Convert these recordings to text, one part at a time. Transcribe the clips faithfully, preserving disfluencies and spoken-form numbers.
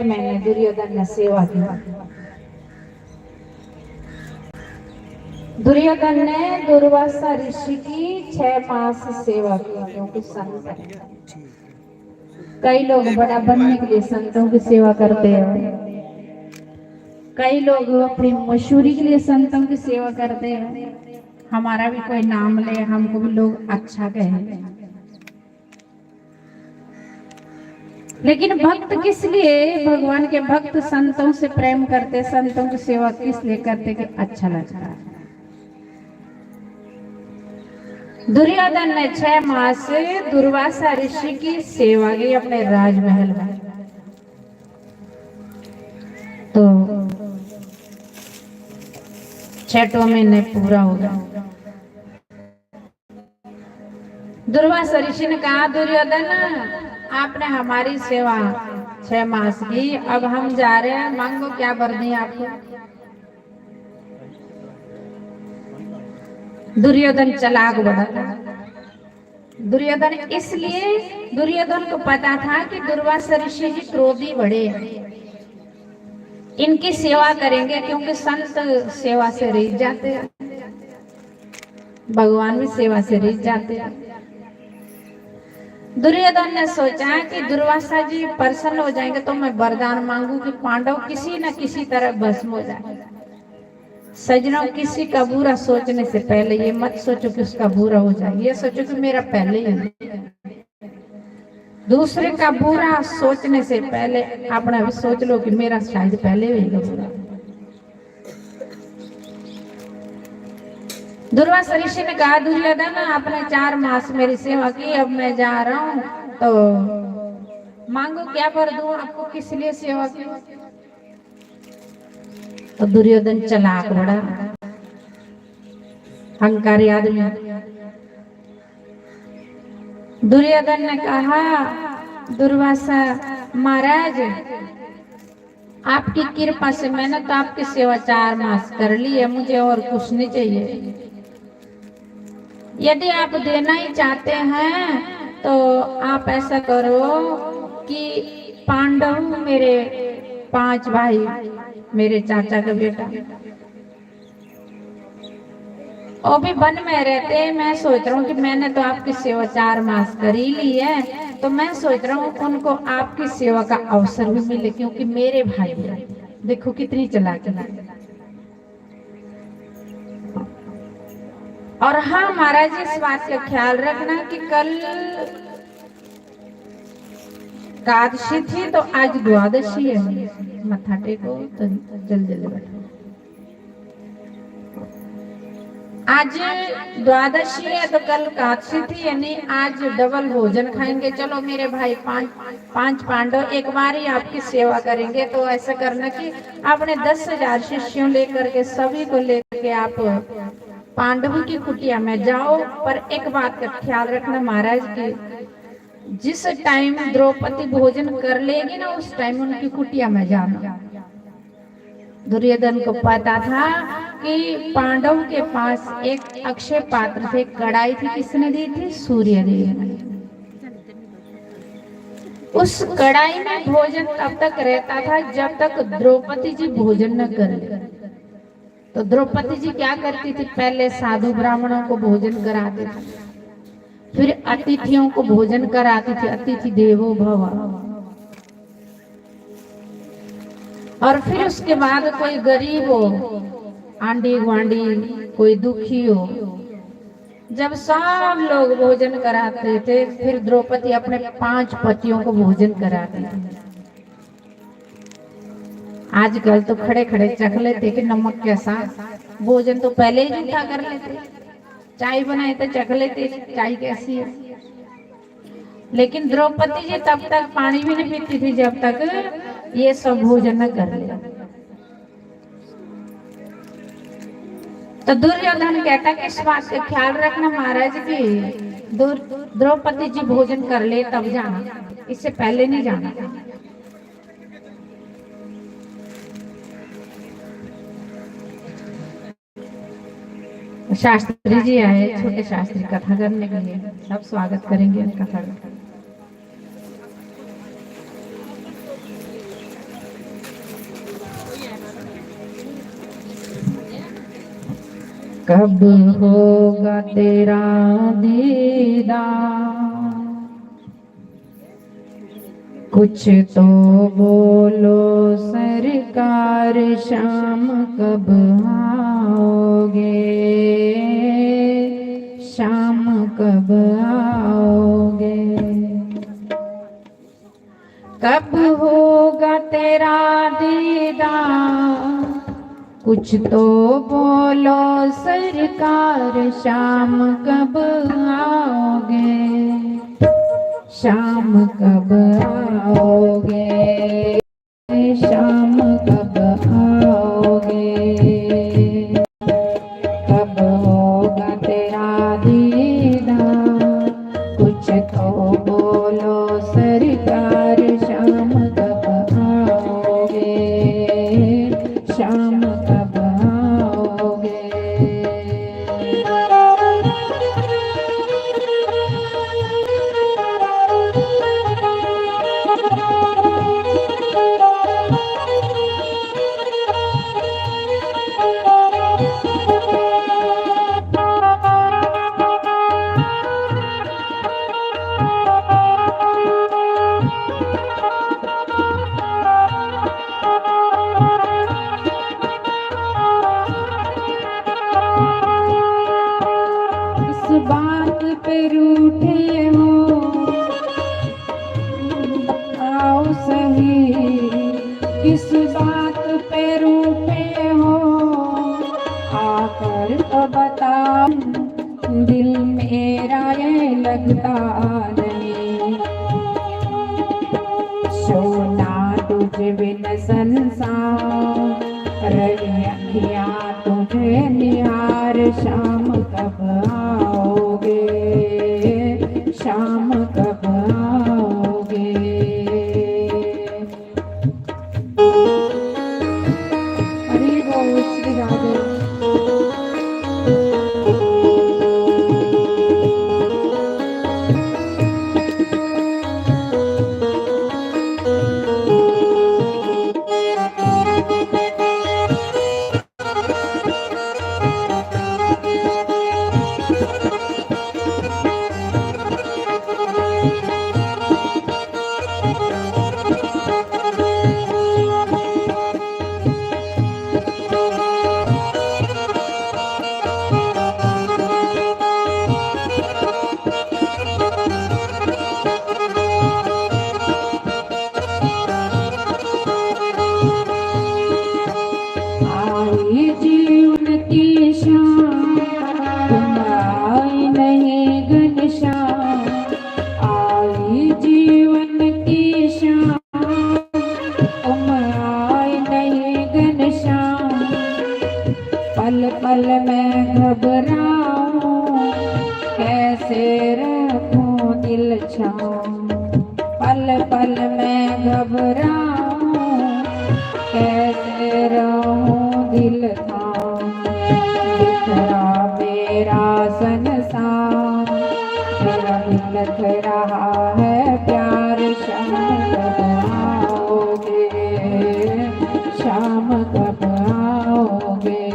महीने दुर्योधन ने सेवा की। दुर्योधन ने दुर्वासा ऋषि की छह मास सेवा की, क्योंकि संत है। कई लोग बड़ा बनने के लिए संतों की सेवा करते हैं, कई लोग अपनी मशहूरी के लिए संतों की सेवा करते हैं। हमारा भी कोई नाम ले, हमको भी लोग अच्छा कहें। लेकिन भक्त किस लिए, भगवान के भक्त संतों से प्रेम करते, संतों की सेवा किस लिए करते कि अच्छा लगता है। दुर्योधन ने छह मास दुर्वासा ऋषि की सेवा की अपने राजमहल में। तो छठवां महीने पूरा हो गया। दुर्वासा ऋषि ने कहा, दुर्योधन, आपने हमारी सेवा छह मास की, अब हम जा रहे हैं, मांगो क्या वर दें आपको। दुर्योधन चालाक बड़ा था। दुर्योधन इसलिए, दुर्योधन को पता था कि दुर्वासा ऋषि जी क्रोधी बड़े हैं, इनकी सेवा करेंगे, क्योंकि संत सेवा से रीझ जाते हैं, भगवान भी सेवा से रीझ जाते हैं। दुर्योधन ने सोचा कि दुर्वासा जी प्रसन्न हो जाएंगे तो मैं वरदान मांगू कि पांडव किसी न किसी तरह भस्म हो जाए। सज्जनों, किसी का बुरा सोचने से पहले ये मत सोचो कि उसका बुरा हो जाए, ये सोचो कि मेरा पहले ही। दूसरे का बुरा सोचने से पहले अपना भी सोच लो कि मेरा शायद पहले ही होगा बुरा। दुर्वासा ऋषि ने कहा, दुर्योधन, आपने चार मास मेरी सेवा की, अब मैं जा रहा हूँ, तो मांगो क्या वर दूं आपको, किस लिए सेवा की। तो दुर्योधन चालाक बड़ा, अहंकारी आदमी। दुर्योधन ने कहा, दुर्वासा महाराज, आपकी कृपा से मैंने तो आपकी सेवा चार मास कर ली है, मुझे और कुछ नहीं चाहिए। यदि आप देना ही चाहते हैं तो आप ऐसा करो कि पांडव मेरे पांच भाई, मेरे चाचा का बेटा, वो भी वन में रहते हैं। मैं सोच रहा हूँ कि मैंने तो आपकी सेवा चार मास कर ही ली है, तो मैं सोच रहा हूँ उनको आपकी सेवा का अवसर भी मिले, क्योंकि मेरे भाई हैं। देखो कितनी चालाकी है। और हाँ महाराज, इस बात का ख्याल रखना कि कल एकादशी थी तो आज द्वादशी है, मत्था टेको तो जल्दी जल्दी बैठो। आज द्वादशी है तो कल एकादशी थी, यानी आज डबल भोजन खाएंगे। चलो मेरे भाई, पांच पांच पांडव एक बार ही आपकी सेवा करेंगे। तो ऐसा करना कि आपने दस हजार शिष्यों लेकर के, सभी को लेकर के आप पांडवों की कुटिया में जाओ, पर एक बात का ख्याल रखना महाराज की, जिस टाइम द्रौपदी भोजन कर लेगी ना, उस टाइम उनकी कुटिया में जाना। दुर्योधन को पता था कि पांडव के पास एक अक्षय पात्र थे, कढ़ाई थी, किसने दी थी? सूर्यदेव ने। उस कढ़ाई में भोजन तब तक रहता था जब तक द्रौपदी जी भोजन न कर ले। तो द्रौपदी जी क्या करती थी? पहले साधु ब्राह्मणों को भोजन कराती थी, फिर अतिथियों को भोजन कराती थी, अतिथि देवो भव। और फिर उसके बाद कोई गरीब हो, आंडी गुआंडी, कोई दुखी हो, जब सब लोग भोजन कराते थे, फिर द्रौपदी अपने पांच पतियों को भोजन कराती थी। आजकल तो खड़े खड़े चख लेते कि नमक कैसा, भोजन तो पहले ही जूठा कर लेते। चाय बनाए तो चख लेते चाय कैसी है। लेकिन द्रौपदी जी तब तक पानी भी नहीं पीती थी जब तक ये सब भोजन न कर ले। तो दुर्योधन कहता कि इस बात का ख्याल रखना महाराज की, द्रौपदी जी भोजन कर ले तब जाना, इससे पहले नहीं जाना। शास्त्री जी आए, छोटे शास्त्री कथा करने के लिए, सब स्वागत करेंगे कथा। कब होगा तेरा दीदार? कुछ तो बोलो सरकार, शाम कब आओगे? शाम कब आओगे? कब होगा तेरा दीदार? कुछ तो बोलो सरकार, शाम कब आओगे? शाम कब आओगे? शाम कब आओगे? कब होगा तेरा दीदार? कुछ तो बोलो सरकार, शाम कब आओगे? शाम कब आओगे? इस बात पे रूठे हो, आओ सही, किस बात पे रूठे हो, आकर तो बताओ, दिल मेरा ये लगता नहीं। सोना तुझ बिन संसार, रही अखियाँ तुझे निहार, शाम कब आओगे, शाम कब आओगे? हरि बोल श्री राधे। आई जीवन की शाम, तुम आई नहीं घनश्याम। आई जीवन की शाम, तुम आई नहीं घनश्याम। पल पल मैं घबराऊं, कैसे रखूं दिल छाऊं। पल पल मैं घबराऊं, कैसे रहूं दिल थाम। बिखरा मेरा संसार, मेरा बिलख रहा है प्यार। शाम कब आओगे, शाम कब आओगे?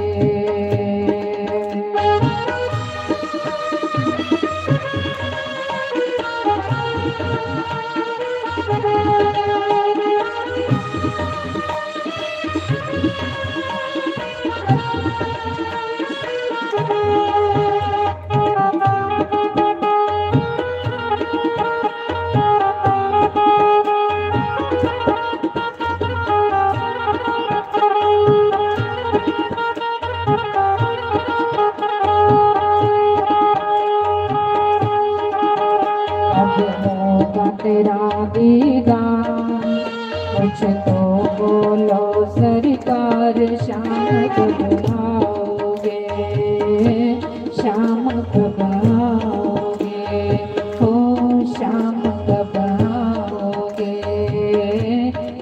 अब होगा तेरा दीदार, कुछ तो बोलो सरकार, शाम कब आओगे, शाम कब आओगे, ओ शाम कब आओगे,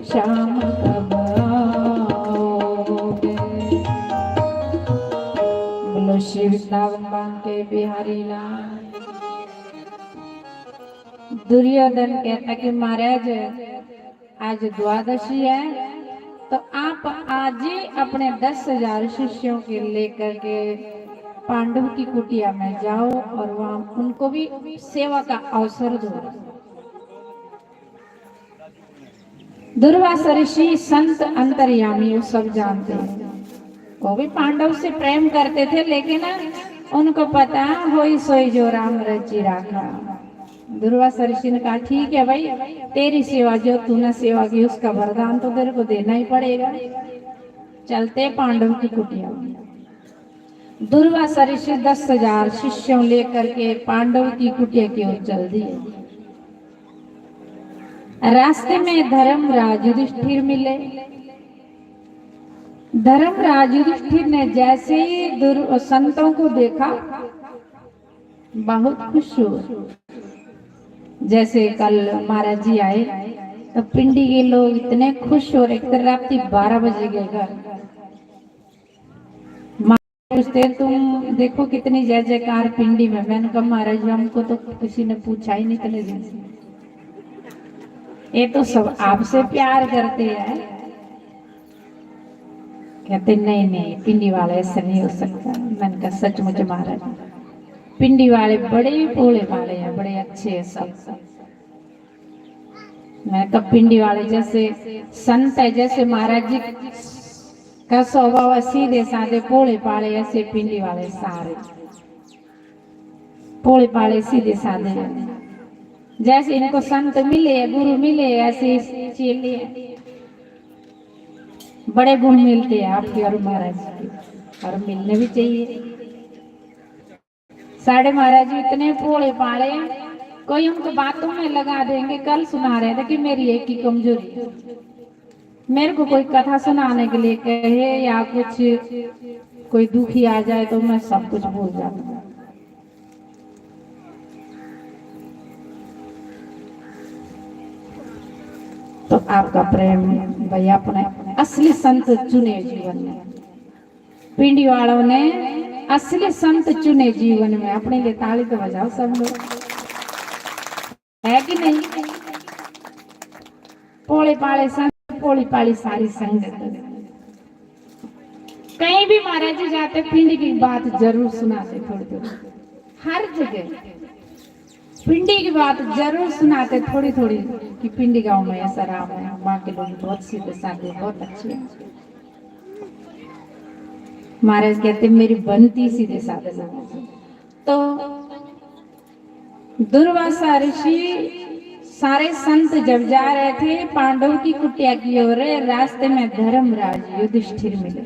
शाम कब आओगे? बोलो शिव वृंदावन बांके बिहारी लाल। दुर्योधन कहता कि महाराज, आज द्वादशी है, तो आप आज ही अपने दस हजार शिष्यों के लेकर के पांडव की कुटिया में जाओ और वहां उनको भी सेवा का अवसर दो। दुर्वासा ऋषि संत अंतर्यामी, वो सब जानते हैं। वो भी पांडव से प्रेम करते थे, लेकिन उनको पता, होई सोई जो राम रचि राखा। दुर्वासा ऋषि ने कहा, ठीक है भाई, तेरी सेवा, जो तूने सेवा की, उसका वरदान तो तेरे को देना ही पड़ेगा। चलते पांडव की कुटिया। दुर्वासा ऋषि दस हजार शिष्यों लेकर के पांडव की कुटिया की ओर चल दिए। रास्ते में धर्मराज युधिष्ठिर मिले। धर्मराज युधिष्ठिर ने जैसे ही दुर-, संतों को देखा, बहुत खुश हुए। जैसे कल महाराज जी आए, तो पिंडी के लोग इतने खुश हो रहे, एक तो रात बारह बजे गए घर। पूछते, तुम देखो कितनी जय जयकार पिंडी में। मैंने कहा, महाराज, हमको तो किसी ने पूछा ही नहीं इतने दिन से। ये तो सब आपसे प्यार करते हैं। कहते, नहीं, नहीं, पिंडी वाले ऐसे नहीं हो सकता। मैंने कहा, सचमुच महाराज, पिंडी वाले बड़े भोले भाले हैं, बड़े अच्छे हैं सब। मैं कहा, पिंडी वाले जैसे संत है, जैसे महाराज जी का स्वभाव है, सीधे साधे, भोले भाले, ऐसे पिंडी वाले सारे भोले भाले, सीधे साधे हैं। जैसे इनको संत मिले, गुरु मिले, ऐसे चेले बड़े गुण मिलते हैं आपके और महाराज जी के, और मिलने भी चाहिए। साढ़े महाराज जी इतने भोले भाले हैं, कोई उनको बातों में लगा देंगे। कल सुना रहे थे कि मेरी एक ही कमजोरी है, मेरे को कोई कथा सुनाने के लिए कहे या कुछ, कोई दुखी आ जाए तो मैं सब कुछ भूल जाता हूँ। तो आपका प्रेम भाई, अपने असली संत चुने जीवन में। पिंडी वालों ने असली संत चुने जीवन में। अपने लिए ताली तो बजाओ सब लोग, है कि नहीं? भोले भाले संत, भोली भाली सारी संगत। कहीं भी महाराज जी जाते, पिंडी की बात जरूर सुनाते थोड़ी थोड़ी, हर जगह पिंडी की बात जरूर सुनाते थोड़ी थोड़ी, कि पिंडी गांव में ऐसा राम है, वहाँ के लोग बहुत सीधे साधे, बहुत अच्छे हैं। महाराज कहते, मेरी बनती सीधे साधे लोगों से। तो दुर्वासा ऋषि, सारे संत जब जा रहे थे पांडव की कुटिया की ओर, रास्ते में धर्मराज युधिष्ठिर मिले।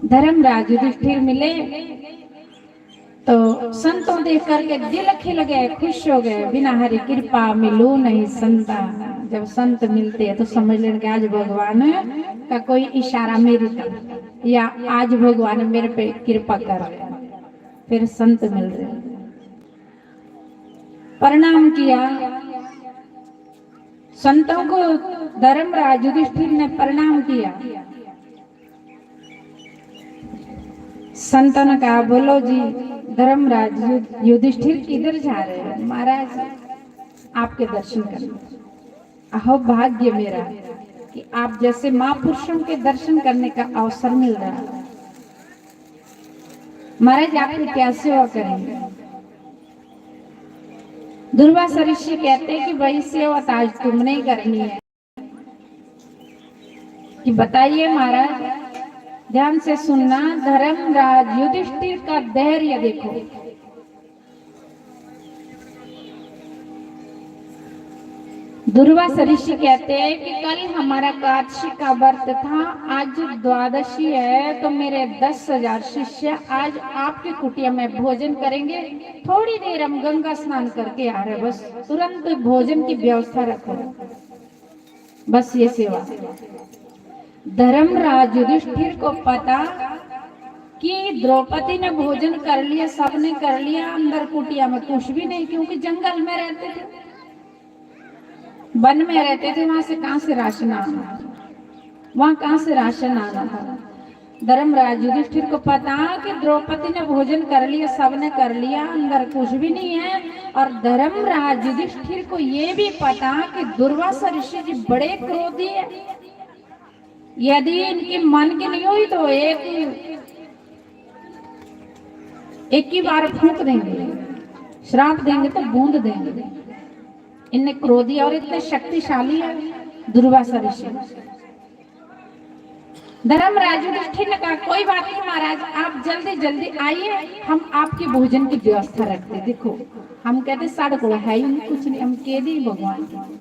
धर्मराज युधिष्ठिर मिले तो संतों देख करके दिल खिल गए, खुश हो गए। बिना हरि कृपा मिलो नहीं संता। जब संत मिलते हैं तो समझ लेना कि आज भगवान का कोई इशारा मेरी तरफ, या आज भगवान मेरे पे कृपा कर रहे हैं। फिर संत मिल रहे हैं। प्रणाम किया संतों को, धर्मराज युधिष्ठिर ने प्रणाम किया। संतों ने कहा, बोलो जी धर्मराज, यु-, युधिष्ठिर किधर जा रहे हैं? महाराज, आपके दर्शन करने। अहो भाग्य मेरा कि आप जैसे महापुरुषों के दर्शन करने का अवसर मिल रहा है। महाराज, आपकी क्या सेवा करेंगे? दुर्वासा ऋषि कहते कि भाई, सेवा तो आज तुमने ही करनी है। कि बताइए महाराज, ध्यान से सुनना, धर्मराज युधिष्ठिर का धैर्य देखो। दुर्वासा ऋषि कहते हैं कि कल हमारा एकादशी का व्रत था, आज द्वादशी है, तो मेरे दस हजार शिष्य आज आपकी कुटिया में भोजन करेंगे। थोड़ी देर हम गंगा स्नान करके आ रहे, बस तुरंत भोजन की व्यवस्था रखो। बस ये सेवा। धर्मराज युधिष्ठिर को पता कि द्रौपदी ने भोजन कर लिया, सबने कर लिया, अंदर कुटिया में कुछ भी नहीं, क्योंकि जंगल में रहते थे, वन में रहते थे, वहां से कहां से राशन आना, वहां कहां से राशन आना था। धर्मराज युधिष्ठिर को पता कि द्रौपदी ने भोजन कर लिया, सबने कर लिया, अंदर कुछ भी नहीं है। और धर्मराज युधिष्ठिर को ये भी पता कि दुर्वासा ऋषि जी बड़े क्रोधी है, यदि इनकी मन की नहीं हुई तो एक एक ही बार फूंक देंगे, श्राप देंगे तो बूंद देंगे। इतने क्रोधी और इतने शक्तिशाली है दुर्वासा ऋषि। धर्मराज युधिष्ठिर ने कहा, "कोई बात नहीं महाराज, आप जल्दी जल्दी आइए, हम आपके भोजन की व्यवस्था रखते।" देखो, हम कहते, "साढ़े को है ही नहीं, कुछ नहीं, हम के दी भगवान की।"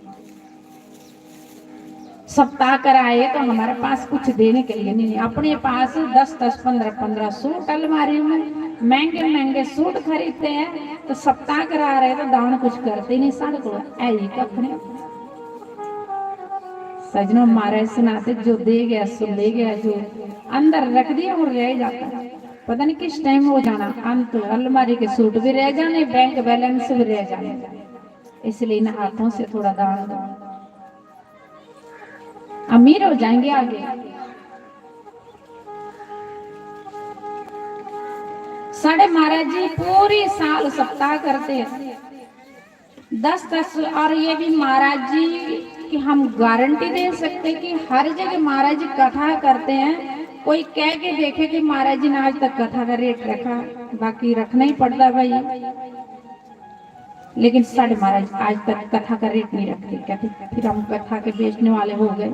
सप्ताह कराए तो हमारे पास कुछ देने के लिए नहीं है। अपने पास दस दस, पन्द्रह पन्द्रह सूट अलमारी में, महंगे महंगे सूट खरीदते हैं, तो सप्ताह करा रहे तो दान कुछ करते ही नहीं। साढ़े को है ही कख नहीं। सजनो, महाराज सुनाते, "जो दे गया सो ले गया, जो अंदर रख दिया वो रह जाता है।" पता नहीं किस टाइम हो जाना अंत, अलमारी के सूट भी रह जाने, बैंक बैलेंस भी रह जाने। इसलिए इन हाथों से थोड़ा दान दो, अमीर हो जाएंगे आगे। साढ़े महाराज जी पूरी साल सप्ताह करते हैं, दस दस। और ये भी महाराज जी कि हम गारंटी दे सकते कि हर जगह महाराज जी कथा करते हैं, कोई कह के देखे कि महाराज जी ने आज तक कथा का रेट रखा, बाकी रखना ही पड़ता भाई। लेकिन साढ़े महाराज आज तक कथा का रेट नहीं रखते, कहते फिर हम कथा के बेचने वाले हो गए।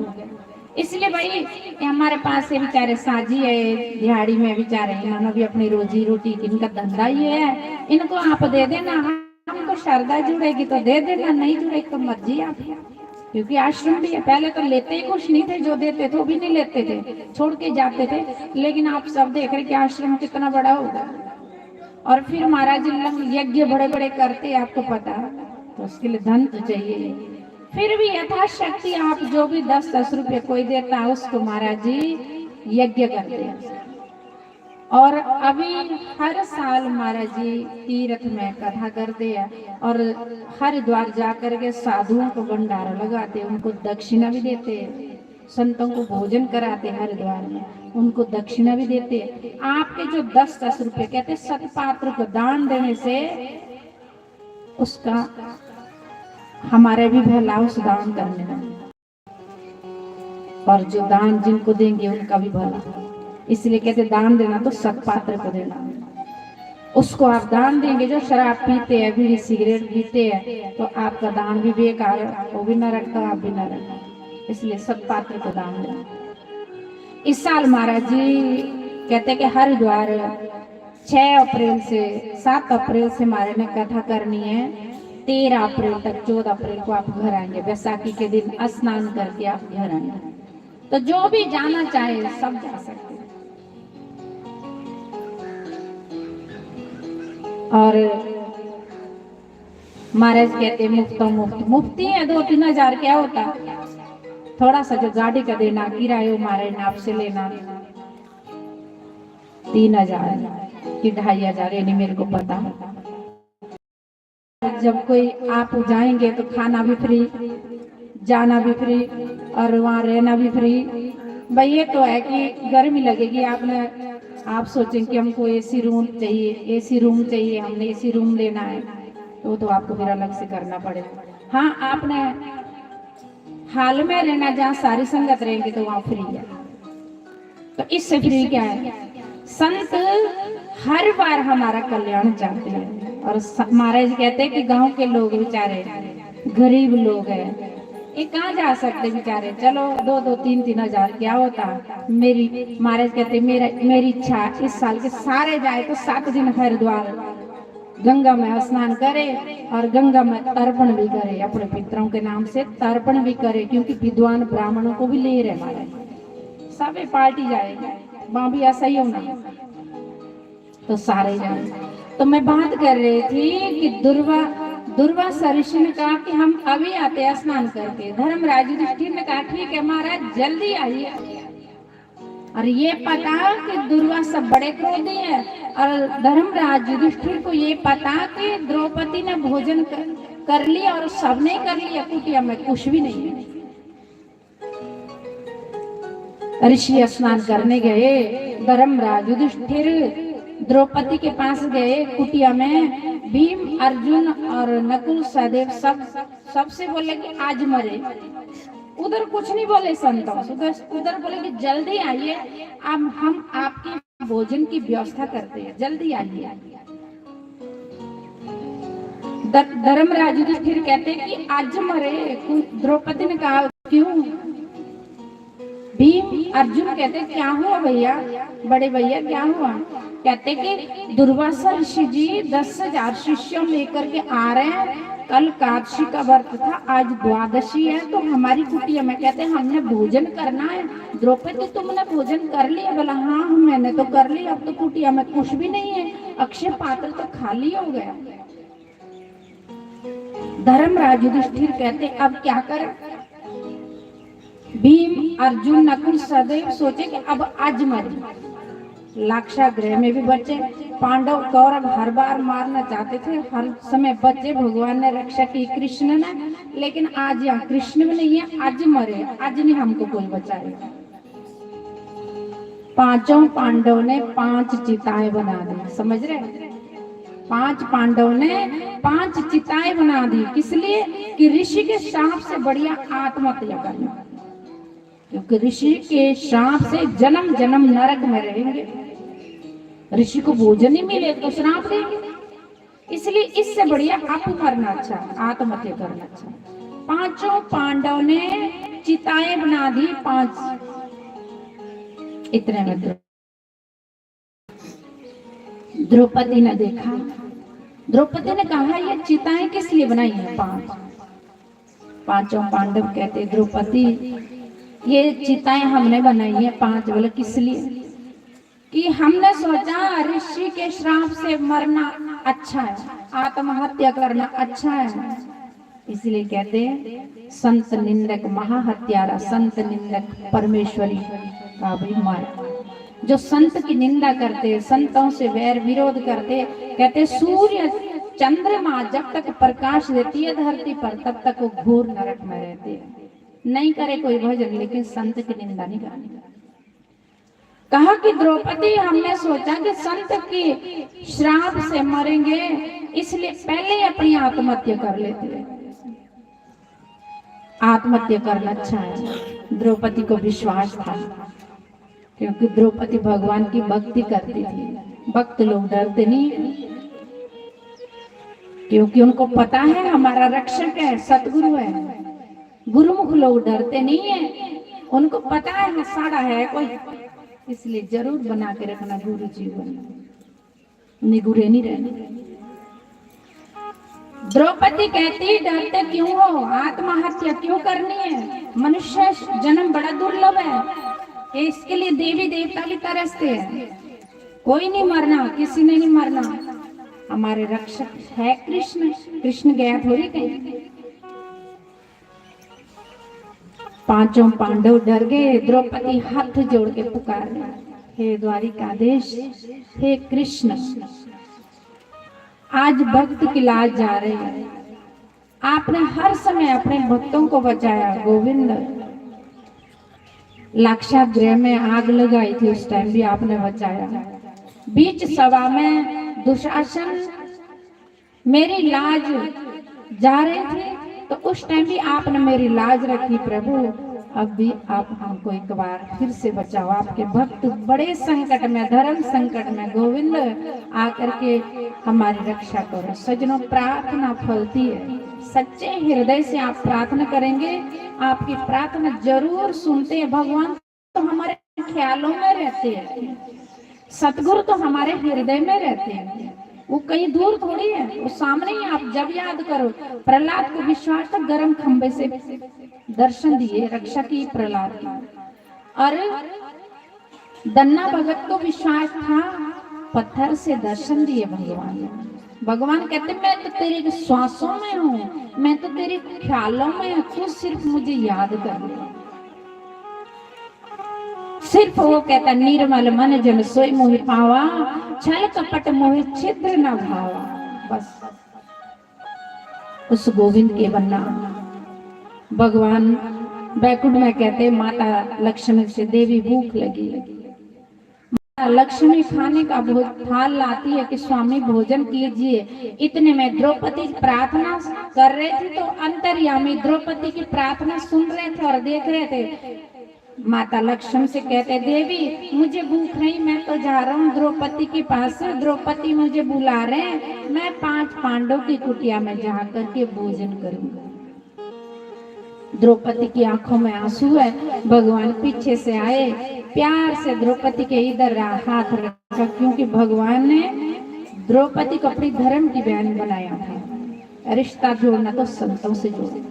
इसलिए भाई, ये हमारे पास ये बेचारे साजी है, दिहाड़ी में बेचारे, इन्होंने भी अपनी रोजी रोटी, इनका धंधा ये है, इनको आप दे देना, हमको श्रद्धा जुड़ेगी तो दे देना, नहीं जुड़ेगी तो मर्जी आपकी। क्योंकि आश्रम भी है, पहले तो लेते ही कुछ नहीं थे, जो देते थे वो भी नहीं लेते थे, छोड़ के जाते थे। लेकिन आप सब देख रहे कि आश्रम कितना बड़ा होगा। और फिर महाराज जी लोग यज्ञ बड़े बड़े करते, आपको पता, तो उसके लिए धन तो चाहिए। फिर भी यथाशक्ति आप जो भी दस दस रुपये कोई देता है, उसको महाराज जी यज्ञ करते हैं। और अभी हर साल महाराज जी तीर्थ में कथा करते हैं और हरिद्वार जा करके साधुओं को भंडारा लगाते हैं, उनको दक्षिणा भी देते हैं, संतों को भोजन कराते हैं हरिद्वार में, उनको दक्षिणा भी देते हैं। आपके जो दस दस रुपये कहते हैं, सतपात्र को दान देने से उसका हमारे भी भला उस दान करने में। और जो दान जिनको देंगे उनका भी भला। इसलिए कहते दान देना तो सतपात्र को देना। उसको आप दान देंगे जो शराब पीते हैं, बीड़ी सिगरेट पीते हैं, तो आपका दान भी बेकार है, वो भी नरक का, आप भी नरक। इसलिए सतपात्र को दान देना। इस साल महाराज जी कहते कि हरिद्वार छह अप्रैल से, सात अप्रैल से हमारे ने कथा करनी है, तेरह अप्रैल तक, चौदह अप्रैल को आप घर आएंगे। बैसाखी के दिन स्नान करके आप घर आएंगे। तो जो भी जाना चाहे सब जा सकते हैं। और महाराज कहते मुफ्तों मुफ्त, मुफ्ती है, दो तीन हजार क्या होता, थोड़ा सा जो गाड़ी का देना, किरायो महाराज ने आपसे लेना, तीन हजार कि ढाई हजार, ये नहीं मेरे को पता। जब कोई आप जाएंगे तो खाना भी फ्री, जाना भी फ्री और वहाँ रहना भी फ्री। भाई ये तो है कि गर्मी लगेगी, आपने, आप सोचें कि हमको एसी रूम चाहिए, एसी रूम चाहिए, हमने एसी रूम लेना है, तो, तो आपको फिर अलग से करना पड़ेगा। हाँ, आपने हॉल में रहना जहाँ सारी संगत रहेंगे तो वहाँ फ्री है। तो इससे फ्री क्या है? संत हर बार हमारा कल्याण चाहते हैं। और स-, महाराज कहते हैं कि गांव के लोग बेचारे गरीब लोग हैं, ये कहाँ जा सकते बेचारे? चलो दो दो तीन तीन हजार क्या होता। मेरी, महाराज कहते मेरा, मेरी इच्छा इस साल के सारे जाए तो सात दिन हरिद्वार गंगा में स्नान करे और गंगा में तर्पण भी करे, अपने पितरों के नाम से तर्पण भी करे, क्योंकि विद्वान ब्राह्मणों को भी ले रहे हमारे, सभी पार्टी जाएगी। वहां भी ऐसा ही होना है, तो सारे जाए। तो मैं बात कर रही थी कि दुर्वा, दुर्वासा ऋषि ने कहा कि हम अभी आते हैं स्नान करके। धर्मराज युधिष्ठिर ने कहा, "ठीक है महाराज, जल्दी आइए।" और ये पता कि दुर्वासा बड़े क्रोधी है और धर्मराज युधिष्ठिर को ये पता कि द्रौपदी ने भोजन कर, कर लिया और सबने कर लिया, कुटिया में कुछ भी नहीं है। ऋषि स्नान करने गए, धर्मराज युधिष्ठिर द्रौपदी के पास गए, कुटिया में भीम, अर्जुन और नकुल, सहदेव सब, सबसे बोले कि आज मरे। उधर कुछ नहीं बोले संतोष, उधर, उधर बोले कि जल्दी आइए, हम, हम आपकी भोजन की व्यवस्था करते हैं, जल्दी आइए। द-, धर्मराज युधिष्ठिर कहते कि आज मरे। कु-, द्रौपदी ने कहा, क्यों? भीम, अर्जुन कहते, क्या हुआ भैया, बड़े भैया, क्या हुआ? कहते कि दुर्वासा ऋषि जी दस हजार शिष्यों लेकर के आ रहे हैं। कल कादशी का व्रत था, आज द्वादशी है, तो हमारी कुटिया में, कहते, हमने भोजन करना है। द्रौपदी, तुमने भोजन कर लिया? बोला, हाँ, मैंने तो कर लिया, अब तो कुटिया में कुछ भी नहीं है, अक्षय पात्र तो खाली हो गया। धर्मराज युधिष्ठिर कहते, अब क्या करें? भीम, अर्जुन, नकुल, सहदेव सोचे कि अब आज मरे। लाक्षागृह में भी बचे। पांडव, कौरव हर बार मारना चाहते थे, हर समय बचे, भगवान ने रक्षा की, कृष्ण ने। लेकिन आज यहाँ कृष्ण भी नहीं है, आज मरे, आज नहीं हमको कोई बचाएगा। पांचों पांडव ने पांच चिताएं बना दी, समझ रहे? पांच पांडव ने पांच चिताएं बना दी। किस लिए? कि ऋषि के श्राप से बढ़िया आत्महत्या करना, क्योंकि ऋषि के श्राप से जन्म जन्म नरक में रहेंगे। ऋषि को भोजन नहीं मिले तो श्राप देंगे, इसलिए इससे बढ़िया आप मरना अच्छा, आत्महत्या करना अच्छा। पांचों पांडव ने चिताएं बना दी, पांच। इतने में द्रौपदी ने देखा, द्रौपदी ने कहा, ये चिताएं किस लिए बनाई हैं पांच? पांचों पांडव कहते, द्रौपदी, ये चिताएं हमने बनाई है पांच। बोले, किस लिए? कि हमने सोचा ऋषि के श्राप से मरना अच्छा है, आत्महत्या करना अच्छा है। इसलिए कहते हैं, संत निंदक महाहत्यारा, संत निंदक परमेश्वरी का भी मार। जो संत की निंदा करते, संतों से वैर विरोध करते, कहते, सूर्य चंद्रमा जब तक प्रकाश देती है धरती पर, तब तक वो घोर नरक में रहते हैं। नहीं करे कोई भजन, लेकिन संत की निंदा नहीं करनी। कहा कि द्रौपदी, हमने सोचा कि संत के श्राप से मरेंगे, इसलिए पहले ही अपनी आत्महत्या कर लेते हैं। आत्महत्या करना अच्छा है, द्रौपदी को विश्वास था, क्योंकि द्रौपदी भगवान की भक्ति करती थी। भक्त लोग डरते नहीं, क्योंकि उनको पता है हमारा रक्षक है, सतगुरु है। गुरुमुख लोग डरते नहीं है, उनको पता है साड़ा है कोई, इसलिए जरूर बना के रखना गुरु जीवन में, निगुरे नहीं रहने। द्रौपदी कहती, डरते क्यों हो, आत्महत्या क्यों करनी है? मनुष्य जन्म बड़ा दुर्लभ है, कि इसके लिए देवी देवता भी तरसते हैं। कोई नहीं मरना, किसी ने नहीं मरना। हमारे रक्षक है कृष्ण, कृष्ण गया थोड़ी कहीं। पांचों पांडव डर गए। द्रौपदी हाथ जोड़ के पुकार रही, हे द्वारिकाधीश, हे कृष्ण, आज भक्त की लाज जा रही है। आपने हर समय अपने भक्तों को बचाया गोविंद। लाक्षागृह में आग लगाई थी, उस टाइम भी आपने बचाया। बीच सभा में दुशासन मेरी लाज जा रही थी, तो उस टाइम भी आपने मेरी लाज रखी प्रभु। अब भी आप हमको एक बार फिर से बचाओ। आपके भक्त बड़े संकट में, धर्म संकट में, गोविंद आकर के हमारी रक्षा करो। सज्जनों, प्रार्थना फलती है। सच्चे हृदय से आप प्रार्थना करेंगे, आपकी प्रार्थना जरूर सुनते हैं। भगवान तो हमारे ख्यालों में रहते हैं, सतगुरु तो हमारे हृदय में रहते हैं। वो कहीं दूर थोड़ी है, वो सामने ही। आप जब याद करो, प्रहलाद को विश्वास था, गर्म खंभे से दर्शन दिए, रक्षा की प्रहलाद की। और दन्ना भगत को विश्वास था, पत्थर से दर्शन दिए भगवान ने। भगवान कहते, मैं तो तेरे श्वासों में हूँ, मैं तो तेरे ख्यालों में हूँ, तू सिर्फ मुझे याद कर ले। सिर्फ वो कहता, निर्मल मन जन सोई मोहि पावा, छल कपट मोहि छिद्र न भावा। बस उस गोविंद के बन्ना। भगवान बैकुंठ में कहते, माता लक्ष्मी से, देवी भूख लगी। माता लक्ष्मी खाने का भो-, थाल लाती है कि स्वामी भोजन कीजिए। इतने में द्रौपदी प्रार्थना कर रहे थे, तो अंतर्यामी द्रौपदी की प्रार्थना सुन रहे थे और देख रहे थे। माता लक्ष्मी से कहते, देवी, मुझे भूख नहीं, मैं तो जा रहा हूँ द्रौपदी के पास, द्रौपदी मुझे बुला रहे हैं, मैं पांच पांडव की कुटिया में जा करके भोजन करूंगा। द्रौपदी की आंखों में आंसू है। भगवान पीछे से आए, प्यार से द्रौपदी के इधर हाथ रखा, क्योंकि भगवान ने द्रौपदी को अपनी धर्म की बहन बनाया था। रिश्ता जोड़ना तो संतों से जोड़ो,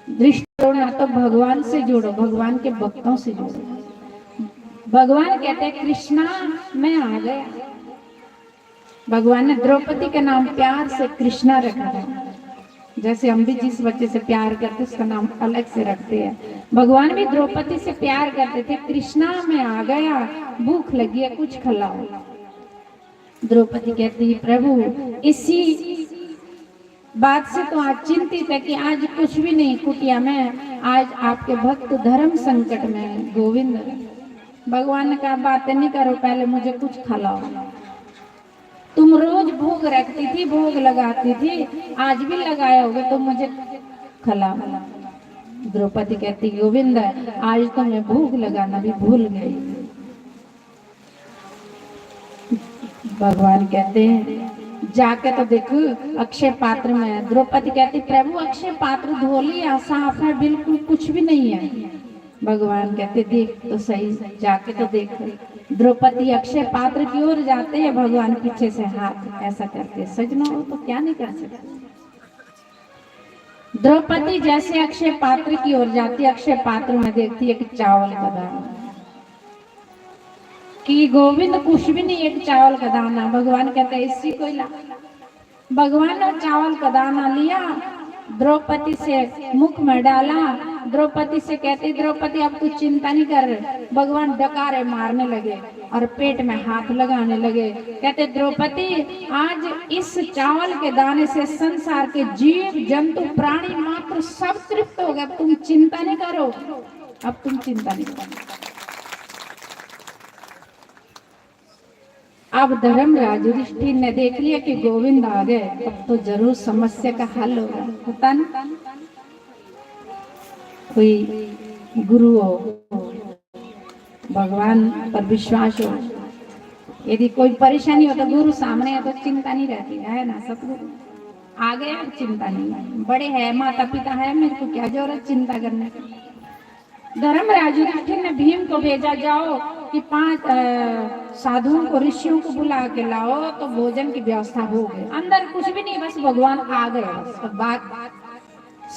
रिश्ता जोड़ना तो भगवान से जोड़ो, भगवान के भक्तों से जोड़ो। भगवान कहते हैं, कृष्णा, मैं आ गया। भगवान ने द्रौपदी का नाम प्यार से कृष्णा रखा था। जैसे हम भी जिस बच्चे से प्यार करते, उसका नाम अलग से रखते हैं। भगवान भी द्रौपदी से प्यार करते थे। कृष्णा, मैं आ गया, भूख लगी है, कुछ खिलाओ। द्रौपदी कहती, प्रभु, इसी बात से तो आज चिंतित है कि आज कुछ भी नहीं कुटिया में, आज आपके भक्त धर्म संकट में। गोविंद, भगवान ने कहा, बातें नहीं करो, पहले मुझे कुछ खिलाओ। तुम रोज भोग रखती थी, भोग लगाती थी, आज भी लगाए होगे तो मुझे खिलाओ। द्रौपदी कहती, गोविंद, आज तो मैं भोग लगाना भी भूल गई। भगवान कहते हैं, जाके तो देख अक्षय पात्र में। द्रौपदी कहती, प्रभु, अक्षय पात्र धो लिया, साफ है, बिल्कुल कुछ भी नहीं है। भगवान कहते, देख तो सही, जाके तो देख। द्रौपदी अक्षय पात्र की ओर जाते हैं, भगवान पीछे से हाथ ऐसा करते। सजना हो तो क्या नहीं कर सकते। द्रौपदी जैसे अक्षय पात्र की ओर जाती, अक्षय पात्र में देखती एक चावल का दाना। कि गोविंद, कुछ भी नहीं, एक चावल का दाना। भगवान कहते, इसी को ही ला। भगवान ने चावल का दाना लिया, द्रौपदी से मुख में डाला। द्रौपदी से कहती, द्रौपदी, अब तू चिंता नहीं कर। भगवान डकारे मारने लगे और पेट में हाथ लगाने लगे। कहते, द्रौपदी, आज इस चावल के दाने से संसार के जीव जंतु प्राणी मात्र सब तृप्त हो गए। अब तुम चिंता नहीं करो, अब तुम चिंता नहीं करो। अब धर्मराज युधिष्ठिर ने देख लिया कि गोविंद आ गए, अब तो जरूर समस्या का हल होगा। पता ना, कोई गुरु हो, भगवान पर विश्वास हो, यदि कोई परेशानी हो तो गुरु सामने है तो चिंता नहीं रहती है ना। सतगुरु आ गए, अब चिंता नहीं है। बड़े हैं, माता पिता है, मेरे को क्या जरूरत चिंता करने की। धर्मराज युधिष्ठिर ने भीम को भेजा, जाओ कि पांच, अ, साधुओं को, ऋषियों को बुला के लाओ तो भोजन की व्यवस्था हो गई। अंदर कुछ भी नहीं, बस भगवान आ गए, बस तो बात,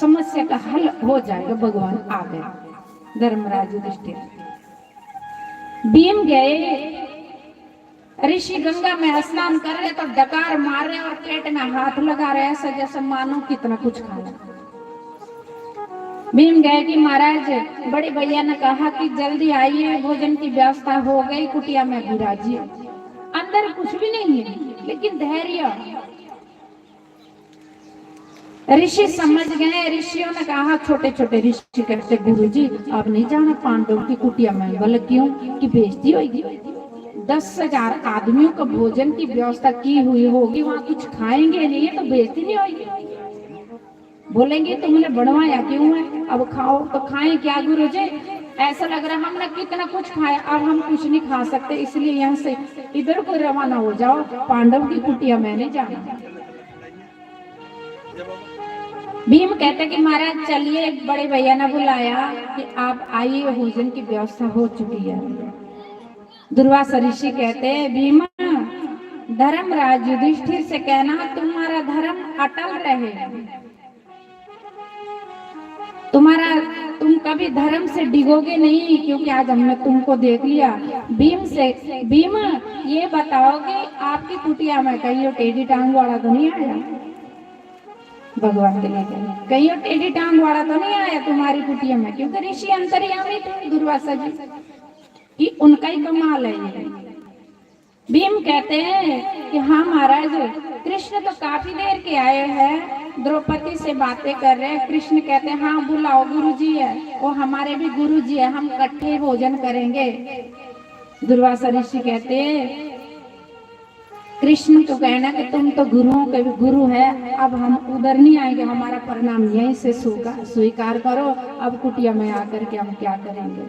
समस्या का हल हो जाएगा। भगवान आ गए धर्मराज युधिष्ठिर। भीम गए, ऋषि गंगा में स्नान कर रहे तो डकार मार रहे और पेट में हाथ लगा रहे, ऐसा जैसे मानो कितना कुछ खाया। भीम गए कि महाराज, बड़े भैया ने कहा कि जल्दी आइए, भोजन की व्यवस्था हो गई, कुटिया में विराजिए। अंदर कुछ भी नहीं है, लेकिन धैर्य। ऋषि समझ गए। ऋषियों ने कहा, छोटे छोटे ऋषि कहते, गुरु जी, अब नहीं जाना पांडव की कुटिया में। बोले, क्यों? कि बेइज्जती होगी। दस हजार आदमियों को भोजन की व्यवस्था की हुई होगी, वहां कुछ खाएंगे नहीं, ये तो बेइज्जती नहीं होगी। बोलेंगे, तुमने बनवाया क्यों है? अब खाओ तो खाएं क्या गुरु जी? ऐसा लग रहा हमने कितना कुछ खाया, अब हम कुछ नहीं खा सकते, इसलिए यहाँ से इधर को रवाना हो जाओ, पांडव की कुटिया में नहीं जाना। भीम कहते कि महाराज चलिए, एक बड़े भैया ने बुलाया कि आप आइए, भोजन की व्यवस्था हो चुकी है। दुर्वासा ऋषि कहते, भीमा, धर्मराज युधिष्ठिर से कहना तुम्हारा धर्म अटल रहे, तुम्हारा, तुम कभी धर्म से डिगोगे नहीं, क्योंकि आज हमने तुमको देख लिया। भीम से, भीम, ये बताओ कि आपकी कुटिया में कहीं वो टेढ़ी टांग वाला तो नहीं आया? भगवान के लिए कहीं, कहीं वो टेढ़ी टांग वाला तो नहीं आया तुम्हारी कुटिया में? क्योंकि ऋषि अंतर्यामी थे दुर्वासा जी, कि उनका ही कमाल है ये। भीम कहते हैं कि हाँ महाराज, कृष्ण तो काफी देर के आए हैं, द्रौपदी से बातें कर रहे हैं। कृष्ण कहते हैं, हाँ बुलाओ, गुरु जी है, वो हमारे भी गुरु जी है, हम इकट्ठे भोजन करेंगे। दुर्वासा ऋषि कहते हैं, कृष्ण को कहना कि तुम तो गुरुओं के भी गुरु है, अब हम उधर नहीं आएंगे, हमारा प्रणाम यहीं से स्वीका-, स्वीकार करो, अब कुटिया में आकर के हम क्या करेंगे।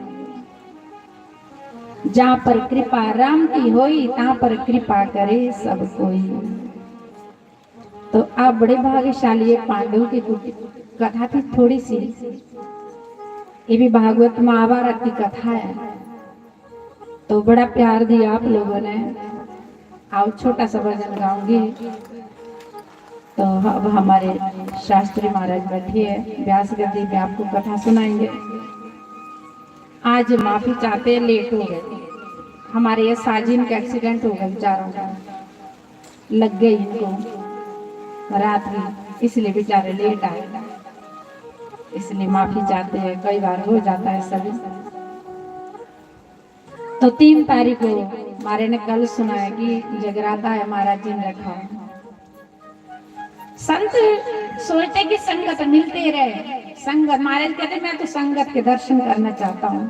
जहाँ पर कृपा राम की होई, तहाँ पर कृपा करे सब कोई। तो आप बड़े भाग्यशाली है, पांडव की कुटी-, कथा थी थोड़ी सी, ये भी भागवत महाभारत की कथा है। तो बड़ा प्यार दिया आप लोगों ने। आओ, छोटा सा भजन गाऊंगी। तो अब हमारे शास्त्री महाराज बैठे हैं, व्यास गद्दी में आपको कथा सुनाएंगे। आज माफी चाहते हैं, लेट हो गए। हमारे ये साजिन का एक्सीडेंट हो गया बेचारों का, लग गई इनको रात में, इसलिए बेचारे लेट आए, इसलिए माफी चाहते हैं। कई बार हो जाता है सभी। तो तीन तारीख को हमारे ने कल सुनाया कि जगराता है, महाराज जी ने रखा है। संत सोचते कि संगत मिलते रहे, संगत, महाराज कहते, मैं तो संगत के दर्शन करना चाहता हूँ,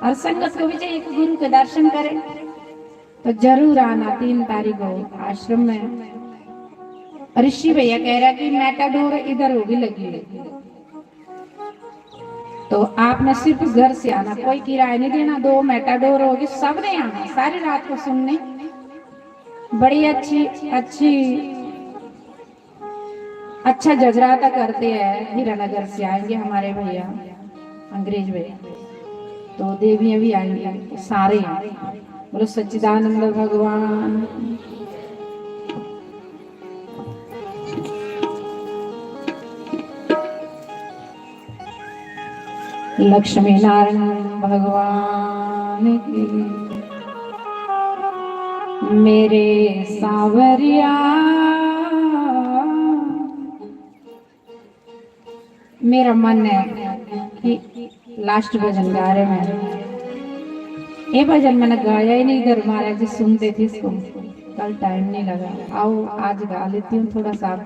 और संगत को भी चाहिए कि गुरु के दर्शन करें। तो जरूर आना तीन तारीख को आश्रम में। ऋषि भैया कह रहा कि मेटाडोर इधर होगी लगी हुई, तो आपने सिर्फ घर से आना, कोई किराया नहीं देना। दो मेटाडोर होगी, सबने आना, सारी रात को सुनने। बड़ी अच्छी, अच्छी, अच्छा जगराता करते हैं। हीरानगर से आएंगे हमारे भैया, अंग्रेज भैया, तो देवियां भी आएंगी, सारे हैं। बोलो सच्चिदानंद भगवान। लक्ष्मी नारायण भगवान की। मेरे सांवरिया, मेरा मन है कि लास्ट भजन गा रहे मैं। ये भजन मैंने गाया ही नहीं, इधर महाराज जी सुनते थे इसको, कल टाइम नहीं लगा। आओ, आज गा लेती हूँ थोड़ा सा, आप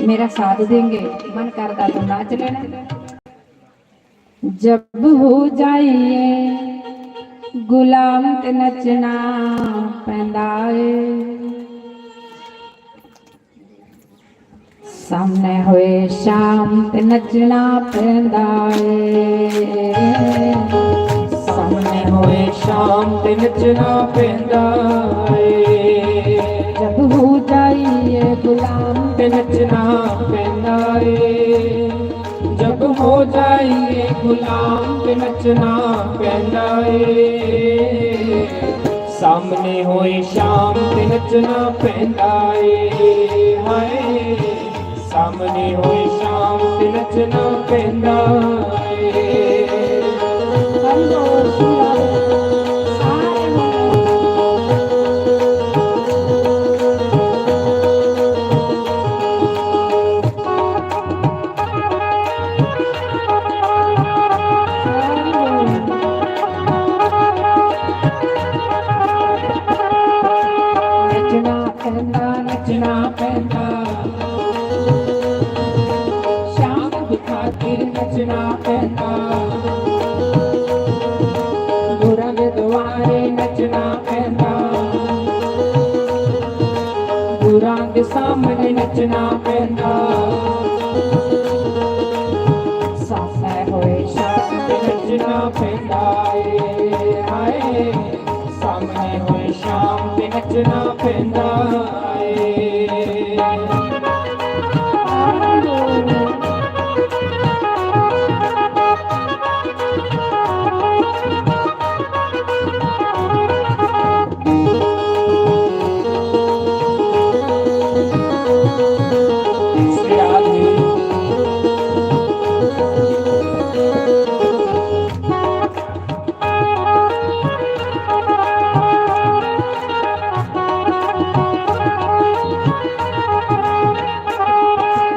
मेरा साथ देंगे। मन करता तो नाच लेना। जब हो जाइए गुलाम ते नचना पैंदा ਏ, सामने होए शाम ते नचना पैंदा ਏ। सामने होए शाम ते नचना पैंदा ਏ। जब हो जाइए गुलाम ते नचना पैंदा ਏ। जब हो जाइए गुलाम ते नचना पैंदा ਏ। सामने होए शाम ते नचना पैंदा ਏ। हाय, सामने होए शाम ते नचना पैंदा ਏ। नचना पैंदा, नचना पैंदा, शाम खातिर नचना पैंदा, गुरां दे दुआरे नचना पैंदा, गुरां दे सामने नचना पैंदा, सामने होए शाम ते नचना पैंदा ਏ। हाय, सामने होए शाम ते नचना पैंदा ਏ।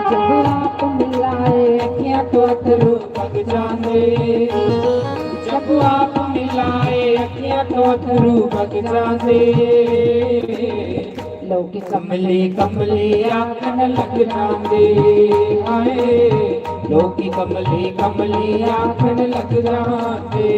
जब आप मिलाए अखियां तो अथरू बग जांदे, जब आप मिलाए अखियां तो अथरू बग जांदे, लोकी कमली कमली आखन लग जांदे। हाय, लोकी कमली कमली आखन लग जांदे।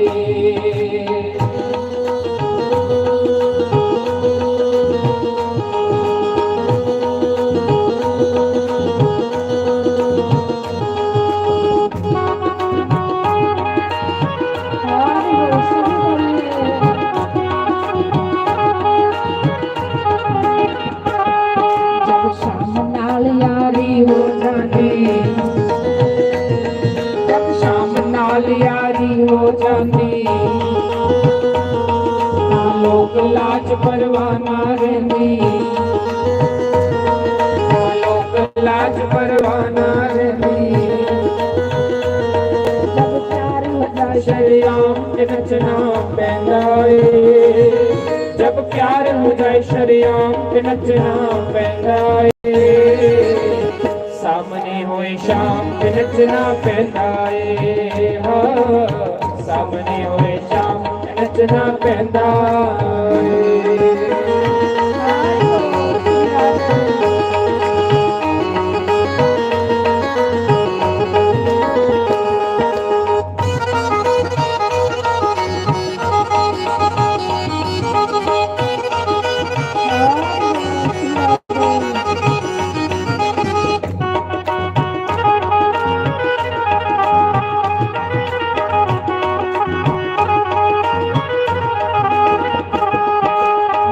यारी हो जाती, ना लोक लाज परवाह ना रहंदी, ना लोक लाज परवाह ना रहंदी। जब प्यार हो जाए शरेआम ते नचना पैंदा ਏ, जब प्यार हो जाए शरेआम ते नचना पैंदा ਏ। सामने होए शाम ते नचना पैंदा ਏ, हाँ, सामने होए शाम ते नचना पैंदा ਏ।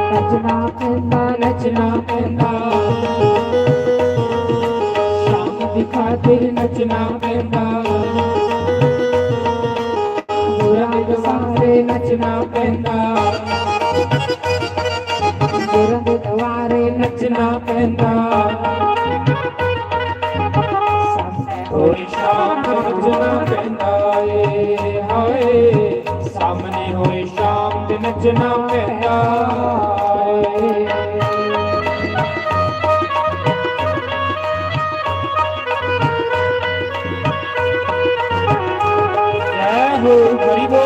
नचना पैंदा, नचना पैंदा, शाम दी खातिर नचना पैंदा, बुरा सारे नचना पैंदा, बुरा दुआरे नचना पैंदा। कोई शाम नचना पैंदा ਏ, हाय, सामने होए शाम ते नचना पैंदा ਏ। जय हो, हरि बोल।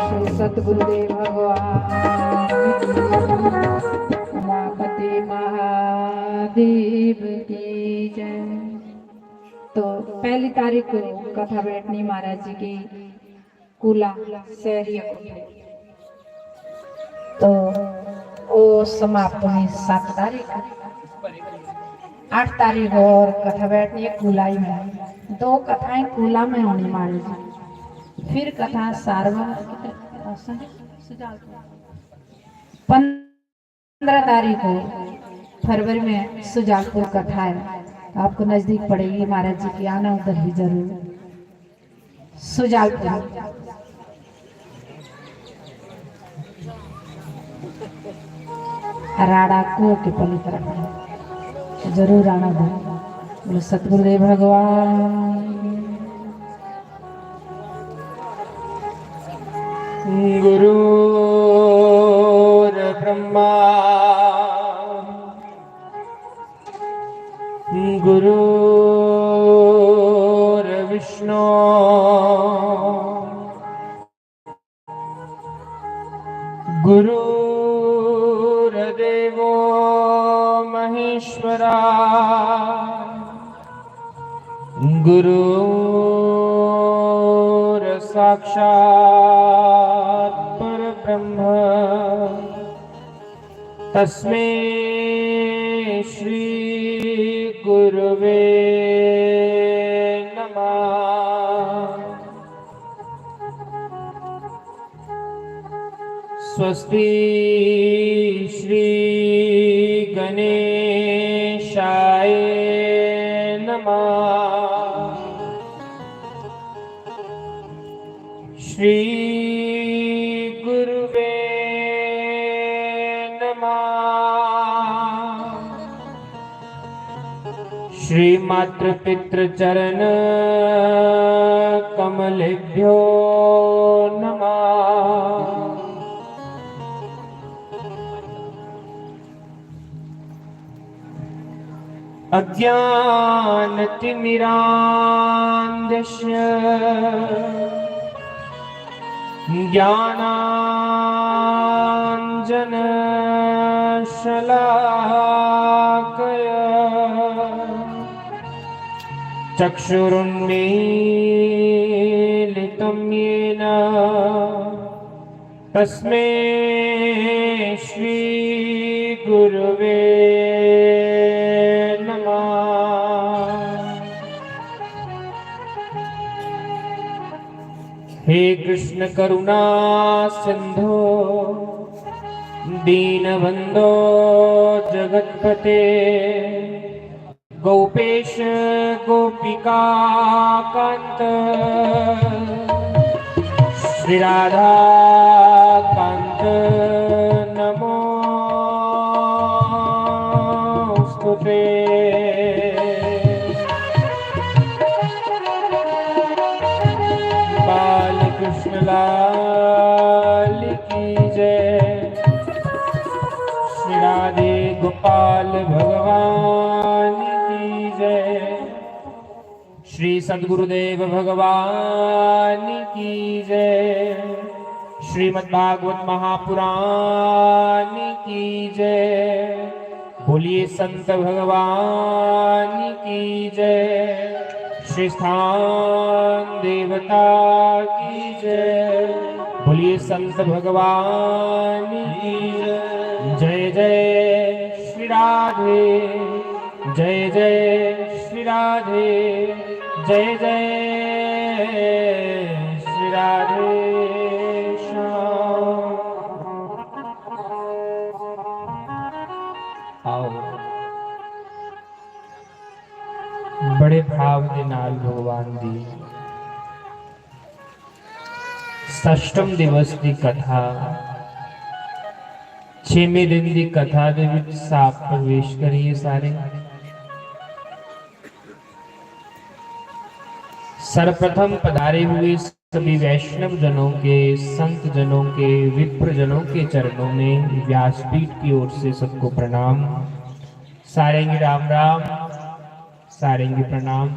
श्री सतगुरुदेव भगवान, उमापति महादेव की जय। तो पहली तारीख को कथा बैठनी महाराज जी की कूला सहरिया कोठे। तो ओ समाप्त हुई सात तारीख। आठ तारीख और कथा बैठनी है कूला ही में। दो कथाएं कूला में होनी महाराज जी। फिर कथा सारवा पन्द्रह तारीख को फरवरी में सुजालपुर कथा है, तो आपको नजदीक पड़ेगी, महाराज जी की आना उधर ही जरूर। सुजालपुर राड़ा को के पली तरफ है, तो जरूर आना दो। बोलो सतगुरुदेव भगवान। गुरुर्ब्रह्मा गुरुर्विष्णु गुरुर्देवो महेश्वरा गुरुर्साक्षात् परब्रह्म तस्मै श्री गुरुवे नमः। स्वस्ति श्री गणेशाय नमः। श्री गुरुवे नमः। श्री मातृ पितृ चरण कमलेभ्यो नमः। अज्ञानतिमिरान्धस्य ज्ञानाञ्जनशलाकया चक्षुरुन्मीलितं तं येन तस्मै श्री गुरुवे नमः। हे कृष्ण करुणा सिंधो दीनबंधो जगतपते, गोपेश गोपिका कांत श्री राधा कांत नमोस्तुते। बाल कृष्ण लाल की जय। श्री राधे गोपाल भगवान की जय। श्री सद्गुरुदेव भगवान की जय। श्रीमद् भागवत महापुराण की जय। बोलिए संत भगवान की जय। श्री स्थान देवता की जय। बोलिए संत भगवान की जय। जय जय श्री राधे, जय जय श्री राधे, जय जय श्री राधे श्याम। आओ, बड़े भाव दे नाल भगवान दी षष्टम दिवस दी कथा, छेवें दिन दी कथा दे विच साफ प्रवेश करिए सारे। सर्वप्रथम पधारे हुए सभी वैष्णव जनों के, संत जनों के, विप्र जनों के चरणों में व्यासपीठ की ओर से सबको प्रणाम। सारें गी राम राम, सारें गी प्रणाम।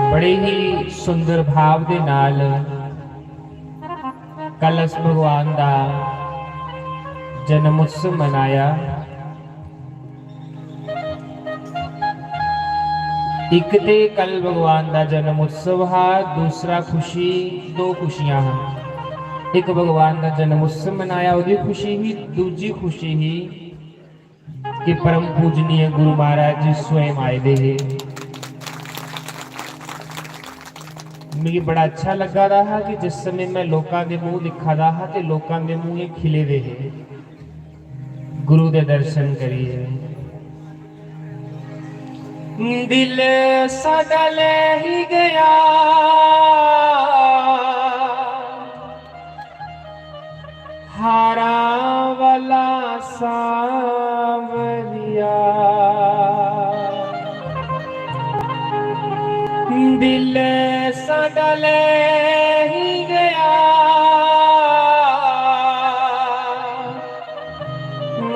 बड़े ही सुंदर भाव दे नाल कल अस भगवान दा जन्म उत्सव मनाया। इक ते कल भगवान दा जन्म उत्सव हा, दूसरा खुशी, दो खुशियां हां। इक भगवान दा जन्म उत्सव मनाया, ओह्दी खुशी ही, दूजी खुशी ही कि परम पूजनीय गुरु महाराज जी स्वयं आए दे हे। मिगी बड़ा अच्छा लग्गा दा हा कि जिस समें मैं लोकां दे मूंह दिक्खा दा हा ते लोकां दे मूंह एह् खिले दे हे गुरु दे दर्शन करियै। दिल साडा ले ही गया हारां वाला सांवरिया, दिल साडा ले ही गया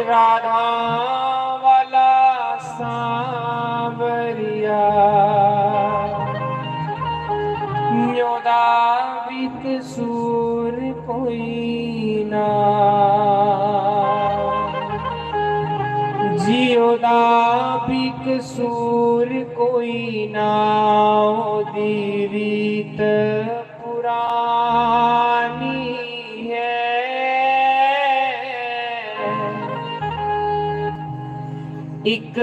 राधा वाला सांवरिया। ओह्दा भी कसूर कोई ना, जी ओह्दा भी कसूर कोई ना, ओह्दी रीत पुरानी है। एक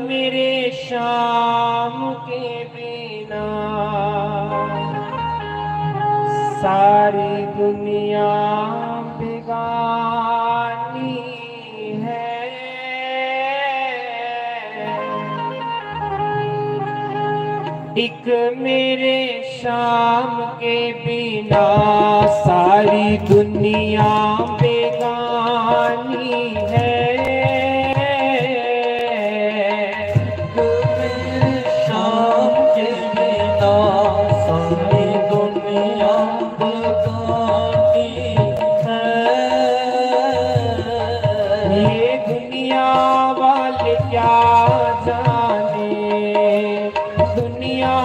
मेरे श्याम के बिना सारी दुनिया बेगानी है। एक मेरे श्याम के बिना सारी दुनिया बेगानी है। एक मेरे श्याम के बिना सारी दुनिया बेगानी है। ये दुनिया वाले क्या जाने, दुनिया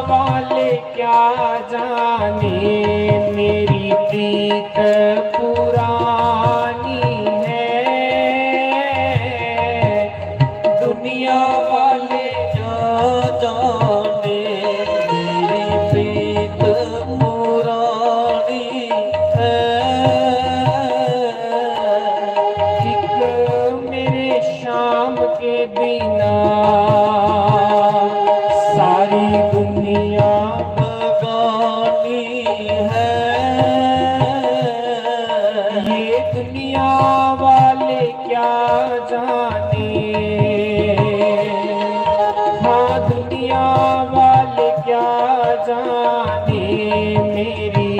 वाले क्या जाने मेरी प्रीत पुरानी है, दुनिया वाले क्या जाने मेरी प्रीत पुरानी है। एक मेरे शाम के बिना सारी दुनिया बगानी है। ये दुनिया वाले क्या जाने, हाँ, दुनिया वाले क्या जाने मेरी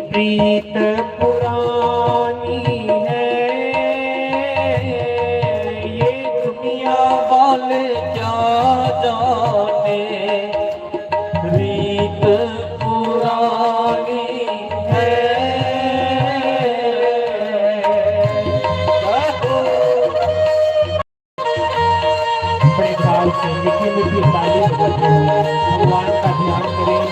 प्रीत पुरानी है। ये दुनिया वाले क्या जाने प्रीत पुरानी है। बड़े भाव से मीठी मीठी ताली बजाते हुए भगवान का ध्यान करें।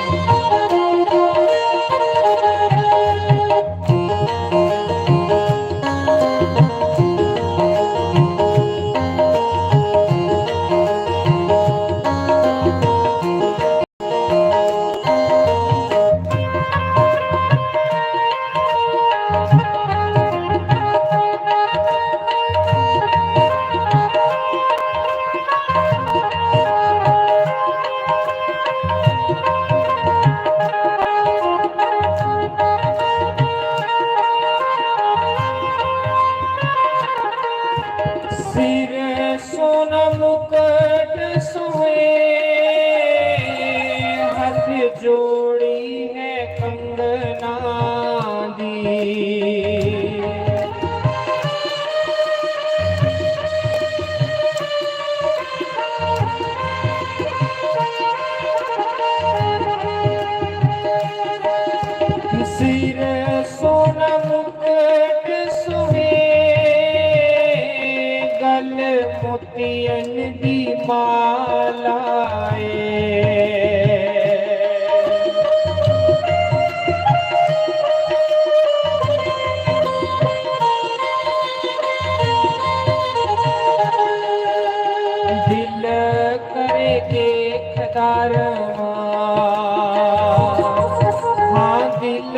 सिर सोना मुकट सोए, हथ जोड़ी है कंगना दी। सिर सोना मुकट सोए, गल मोतियन दी माला ए। दिल करे देखदा रहां, हाँ, दिल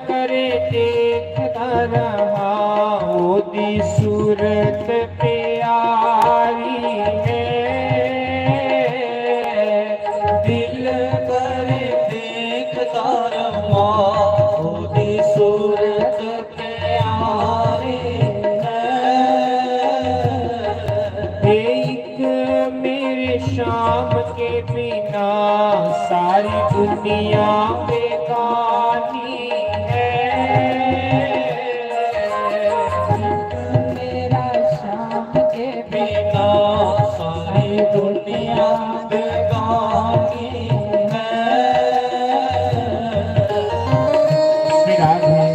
करे देखदा रहां, ओदी सूरत प्यारी है। दिल करे देखदा रहां, ओदी सूरत प्यारी है। हे एक मेरे शाम के बिना सारी दुनिया बेगानी है। एक मेरा शाम के बिना सारी दुनिया बेगानी है। विराट है।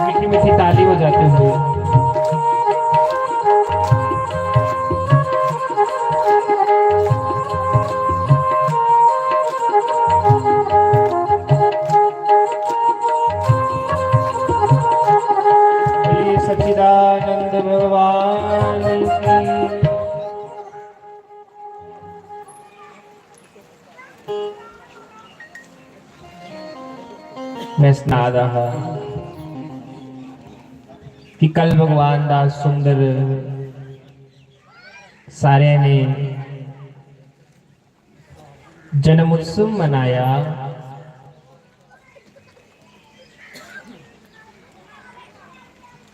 मीठी मीठी ताली बजाते हुए। बोलिए सच्चिदानंद भगवान की। मैं सना दा हा कि कल भगवान दा सुंदर सारेआं ने जन्म उत्सव मनाया।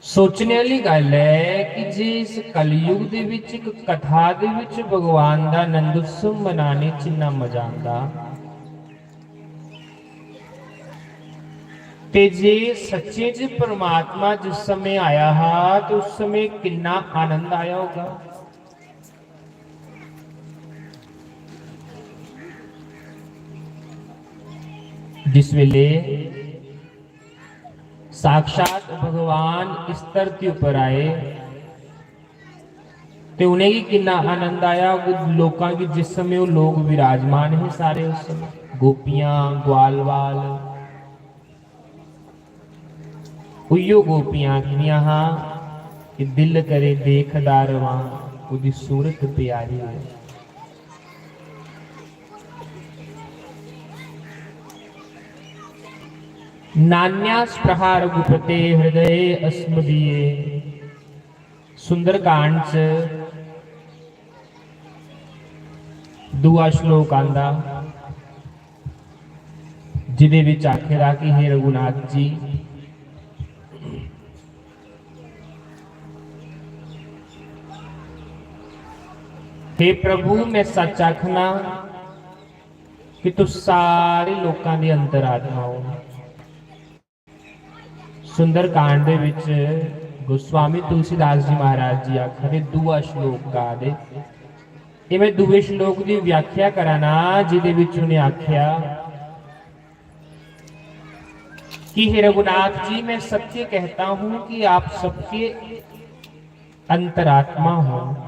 सोचने आह्ली गल्ल ऐ कि जे इस कलयुग दे बिच इक कथा दे बिच भगवान दा आनंद उत्सव मनाने च इन्ना मजा आंदा, ते जे सच्चें च परमात्मा जिस समय आया हा, तो उस समय किन्ना आनंद आया होगा। जिस वेले साक्षात भगवान इस धरती उप्पर आए, ते उ'नेंगी किन्ना आनंद आया होग। लोकां गी, जिस समय ओह् लोक विराजमान हे सारे, उस समय गोपियां, ग्वालवाल, उइयो गोपियां आखदियां हां कि "दिल करे देखदा रवां, ओह्दी सूरत प्यारी होए।" नान्या स्पृहा रघुपते हृदये अस्मदीये। सुंदरकांड च दूआ श्लोक आंदा, जिदे विच आखे दा कि "हे रघुनाथ जी, हे प्रभु, मैं सच आखना कि तुस सारे लोकां दे अंतरात्मा हो।" सुंदरकांड दे विच गोस्वामी तुलसीदास जी महाराज जी आखा दे, दूआ श्लोक गा दे। एह् मैं दूए श्लोक दी व्याख्या करा ना, जिदे विच उ'नें आखेआ कि "हे रघुनाथ जी, मैं सत्य कहता हूं कि आप सबके अंतरात्मा हो।"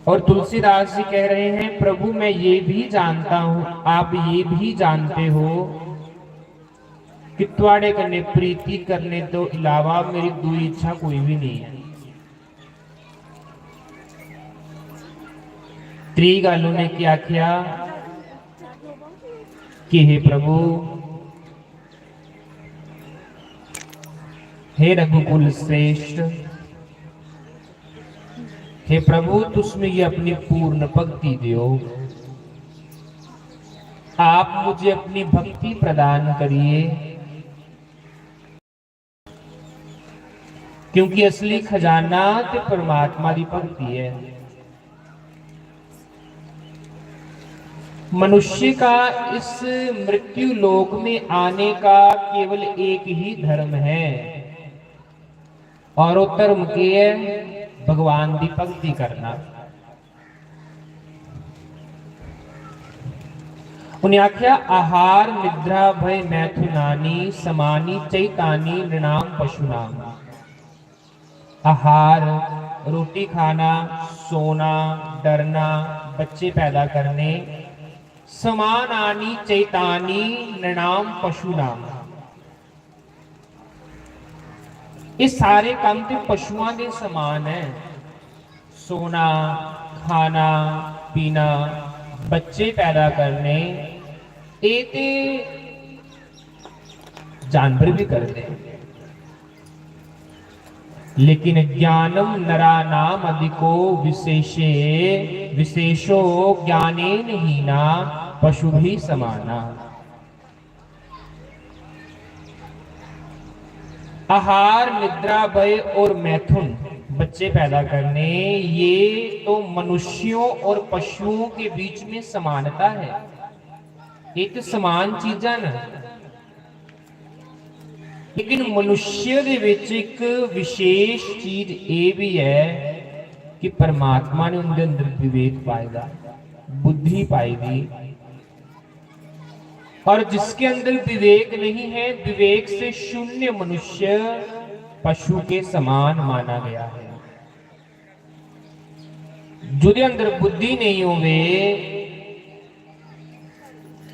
और तुलसीदास जी कह रहे हैं, "प्रभु, मैं ये भी जानता हूं, आप ये भी जानते हो कि थुआड़े कन्नै प्रीति करने तो इलावा मेरी दूई इच्छा कोई भी नहीं है।" त्री गल्ल उ'नें केह् आखेआ कि "हे प्रभु, हे रघुकुल श्रेष्ठ, हे प्रभु, तुस मिगी अपनी पूर्ण भक्ति देओ, आप मुझे अपनी भक्ति प्रदान करिए, क्योंकि असली खजाना ते परमात्मा दी भक्ति है।" मनुष्य का इस मृत्यु लोक में आने का केवल एक ही धर्म है, और वो धर्म के है? भगवान की भक्ति करना। उन्हें आख्या, "आहार निद्रा भय मैथुनानी समानी चैतानी नृणाम पशुनाम।" आहार, रोटी खाना, सोना, डरना, बच्चे पैदा करने, समानानी चैतानी नृणाम पशुनाम। ये सारे काम ते पशुआं दे समान है। सोना, खाना, पीना, बच्चे पैदा करने, ये ते जानवर भी करते हैं। लेकिन ज्ञानम नरानाम अधिको विशेषे, विशेषो ज्ञानेन हीना पशु भी समाना। आहार, निद्रा, भय और मैथुन, बच्चे पैदा करने, ये तो मनुष्यों और पशुओं के बीच में समानता है। ये तो समान चीजां न। लेकिन मनुष्य दे विच एक विशेष चीज ये भी है कि परमात्मा ने उंदे अंदर विवेक पाए दा, बुद्धि पाई दी। और जिसके अंदर विवेक नहीं है, विवेक से शून्य मनुष्य पशु के समान माना गया है। जुदे अंदर बुद्धि नहीं होवे,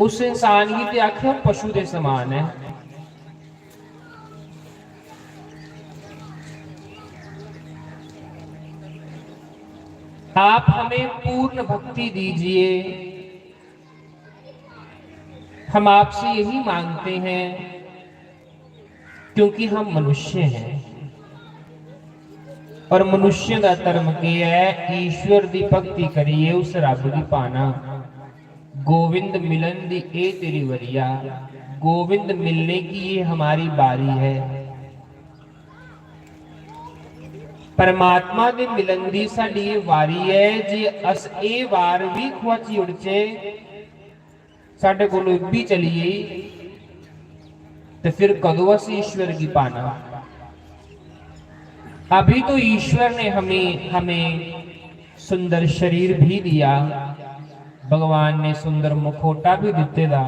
उस इंसान गी ते आखो पशु दे समान है। आप हमें पूर्ण भक्ति दीजिए, हम आपसे यही मांगते हैं, क्योंकि हम मनुष्य हैं। और मनुष्य दा धर्म केह् ऐ? ईश्वर दी भक्ति करियै उस रब गी पाना। गोविंद मिलन दी एह् तेरी वरिया, गोविंद मिलने की ये हमारी बारी है। परमात्मा दे मिलन दी साडी एह् वारी ऐ। जे अस एह् वार बी खुआची ओड़चै, साढ़े कोलों इब्बी चली गेई, ते फिर कदों अस ईश्वर गी पाना? अभी तो ईश्वर ने हमें, हमें सुंदर शरीर भी दिया, भगवान ने सुंदर मुखौटा भी दिते दा,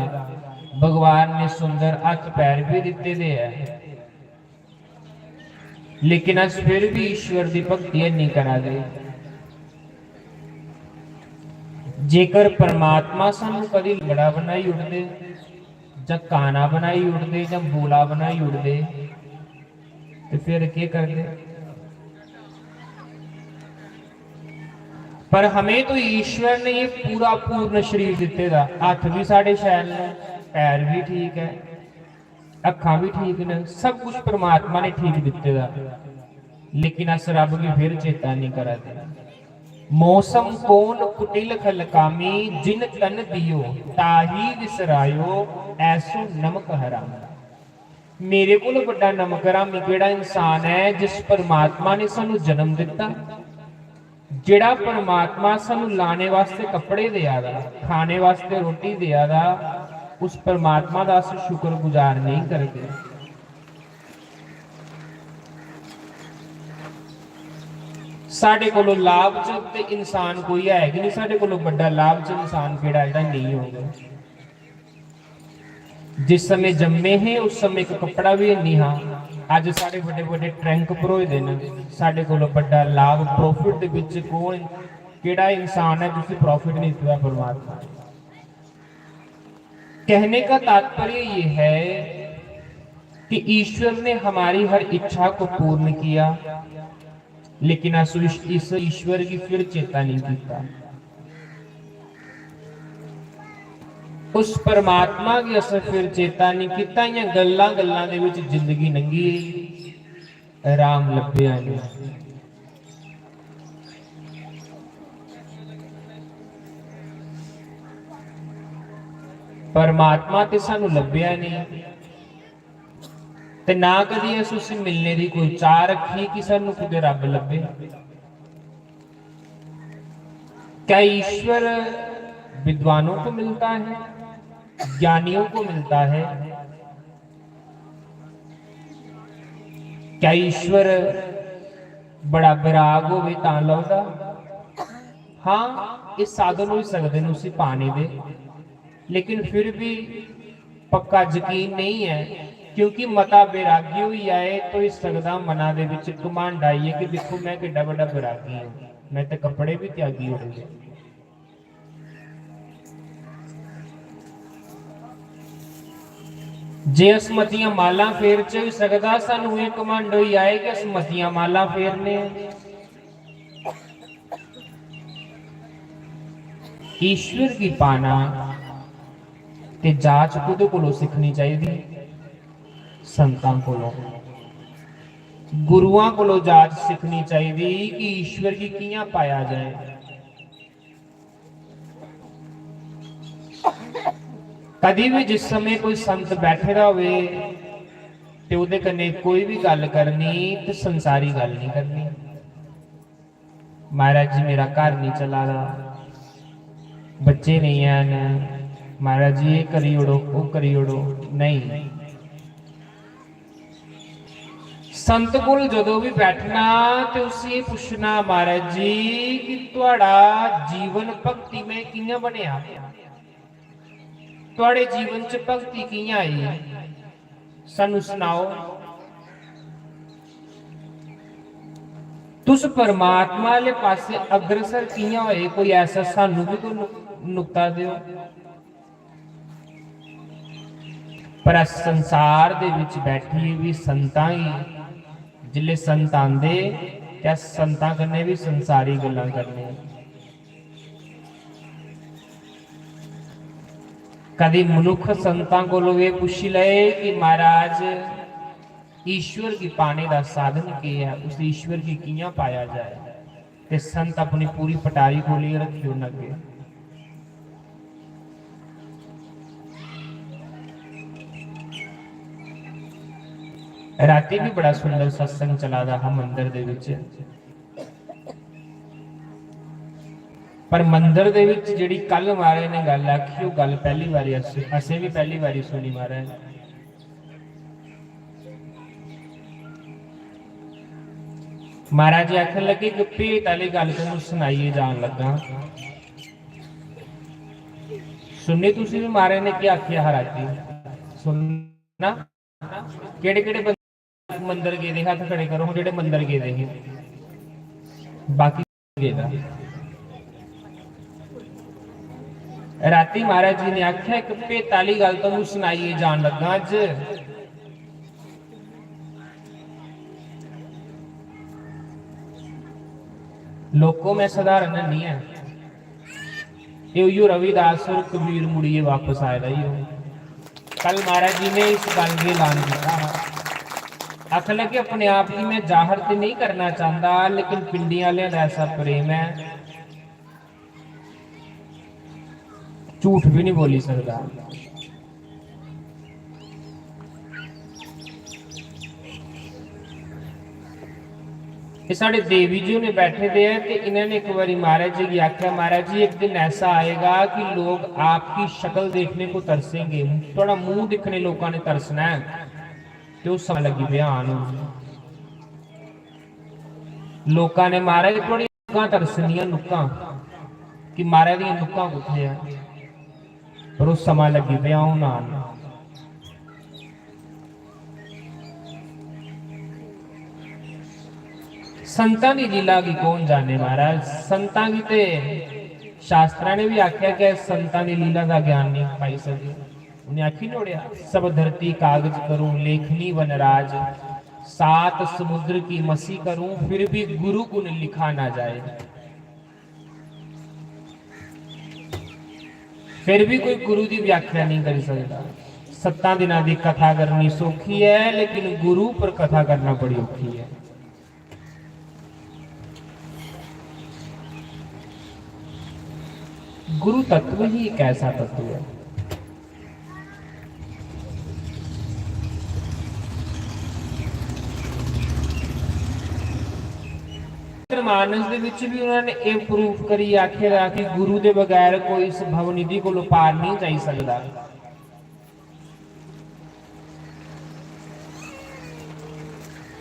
भगवान ने सुंदर हत्थ पैर भी दिते दे ऐ, लेकिन अस फिर भी ईश्वर दी भक्ति हैनी करा दे। जेकर परमात्मा सानू कदी लंगड़ा बनाई ओड़दे, जां काना बनाई ओड़दे, जां बोला बनाई ओड़दे, ते फिर केह् करदे? पर हमें तो ईश्वर ने ये पूरा पूर्ण शरीर दिते दा, हत्थ भी साढ़े शैल न, पैर भी ठीक ऐ, अक्खां भी ठीक न, सब कुछ परमात्मा ने ठीक दिते दा, लेकिन अस रब गी फिर चेता नहीं करा दे। मौसम कौन कुटिल खलकामी, जिन तन दियो ताही विसरायो, ऐसो नमक हरामी। मेरे कोल बड्डा नमक हरामी केड़ा इंसान है, जिस परमात्मा ने सानू जन्म दिता, जेड़ा परमात्मा सानू लाने वास्ते कपड़े देआ दा, खाने वास्ते रोटी देआ दा, उस परमात्मा दा अस शुक्रगुजार नहीं करदे। साढ़े कोलों लाभ च ते इंसान कोई है गै नहीं, साढ़े कोलों बड्डा लाभ च इंसान केड़ा जेड़ा नहीं होगा। जिस समय जम्मे हे, उस समय एक कपड़ा भी नहीं हा। अज साढ़े बड़े बड़े टैंक भरोए दे न। साढ़े कोलों बड्डा लाभ, profit दे विच कौन, केड़ा इंसान है जिसी profit नहीं दिता परमात्मा ने? कहने का तात्पर्य ये है कि ईश्वर ने हमारी हर इच्छा को पूर्ण किया, लेकिन अस इस, इस ईश्वर की फिर चेता नहीं किया। उस परमात्मा की अस फिर चेता नहीं किया। इयां गल्लां गल्लां दे विच जिंदगी लंघी, राम लब्भेआ नहीं। परमात्मा ते सानू लब्भेआ नहीं, ते ना कदी अस उसी मिलने दी कोई चाह रखी कि सानू कुतै रब लब्भे। क्या ईश्वर विद्वानों को मिलता है, ज्ञानियों को मिलता है? क्या ईश्वर बड़ा बैराग होवे तां लभदा? हाँ, ये साधन हो सकते हैं उसी पाने दे, लेकिन फिर भी पक्का यकीन नहीं है, क्योंकि मता बैरागी होई जाए तो इस सकदा मना दे विच घमंड आइए कि दिक्खो मैं किड्डा बड्डा बैरागी हूँ, मैं ते कपड़े भी त्यागी ओड़े। जे अस मतियां मालां फेरचै, होई सकदा सानू एह् घमंड होई जाए कि अस मतियां मालां फेरने आं। ईश्वर गी पाना ते जाच कुदे कोलों सिक्खनी चाहिदी? संतां कोलों, गुरुआं कोलों जाच सिक्खनी चाहिदी कि ईश्वर गी कियां पाया जाए। कदी भी जिस समय कोई संत बैठे दा होवे ते ओह्दे कन्नै कोई भी गल्ल करनी ते संसारी गल्ल नहीं करनी। महाराज जी, मेरा घर नहीं चला दा, बच्चे नहीं हैन, महाराज जी, ये करी ओड़ो, वो करी ओड़ो, नहीं। संत कोल जदों भी बैठना ते उसी एह् पुच्छना, महाराज जी, कि थुआढ़ा जीवन भक्तिमय कि'यां बनेआ? थुआढ़े जीवन च भक्ति कि'यां आई? सानू सनाओ। तुस परमात्मा आह्ले पासै अग्रसर कि'यां होए? कोई ऐसा सानू भी कोई नु-, नुक्ता देओ। पर अस संसार दे विच बैठिए भी संतां गी, जिसले संत आंदे ते अस संतां कन्नै भी संसारी गल्लां करने। कदी मनुख संतां कोलों एह् पुच्छी लए कि महाराज, ईश्वर गी पाने दा साधन केह् ऐ, उस ईश्वर गी कि'यां पाया जाए? ते संत अपनी पूरी पटारी खोलियै रखी ओड़न अग्गें। राती भी बड़ा सुंदर सत्संग चला दा हा मंदर दे विच। पर मंदर दे विच जेह्ड़ी कल महाराज ने गल्ल आखी, ओह् गल्ल पैह्ली बारी अस, असें बी पैह्ली बारी सुनी महाराज। महाराज जी आखन लगे कि भेत आह्ली गल्ल तैनूं सनाइयै जान लग्गा। सुननी तुसीं भी महाराज ने केह् आखेआ हा राती? सुनना? केह्ड़े-केह्ड़े बंदे मंदर गेदे हे? हत्थ खड़े करो, जेह्ड़े मंदर गेदे हे। बाकी गेदा। राती महाराज जी ने आखेआ, "इक भेत आह्ली गल्ल तुहानू सनाइयै जान लग्गा अज्ज।" लोको, मैं सधारण नहीं ऐ। एह् उइयो रविदास और कबीर मुड़ियै वापस आए दा ही हो। कल महाराज जी ने इस गल्ल गी ऐलान किया हा। आखन लगे, "अपने आप गी मैं जाहर ते नहीं करना चाहता, लेकिन पिंडी आह्लें दा ऐसा प्रेम ऐ, झूठ भी नहीं बोली सकता।" ये साढ़े देवी जी होने बैठे दे हैं ते इन्होंने एक बारी महाराज जी की आख्या, "महाराज जी, एक दिन ऐसा आएगा कि लोग आपकी शक्ल देखने को तरसेंगे, थोड़ा मुंह दिखने लोगों ने तरसना है।" ते उस समय लगी पे आन। लोगों ने महाराज थोड़ी नुक्कां तरसनियां, नुक्कां, कि महाराज दियां नुक्कां कुत्थै ऐ, पर ओह् समां लग्गी पेआ हून आन। संतां दी लीला गी कौन जाने महाराज? संतां गी ते शास्त्रां ने भी आखेआ कि संतां दी लीला दा ज्ञान नहीं पाई सकदे। उन्हें आखी नोड़ेआ, "सब धरती कागज करूं, लेखनी वनराज, सात समुद्र की मसी करूं, फिर भी गुरु गुण लिखा ना जाए।" फिर भी कोई गुरु की व्याख्या नहीं करी सकता। सत्तां दिनां की कथा करनी सौखी है, लेकिन गुरु पर कथा करना बड़ी औखी है। गुरु तत्व ही एक ऐसा तत्व है। मानस दे विच भी उन्होंने ये प्रूफ करी आखे दा कि गुरु दे बगैर कोई इस भवनिधि को पार नहीं जाई सकता।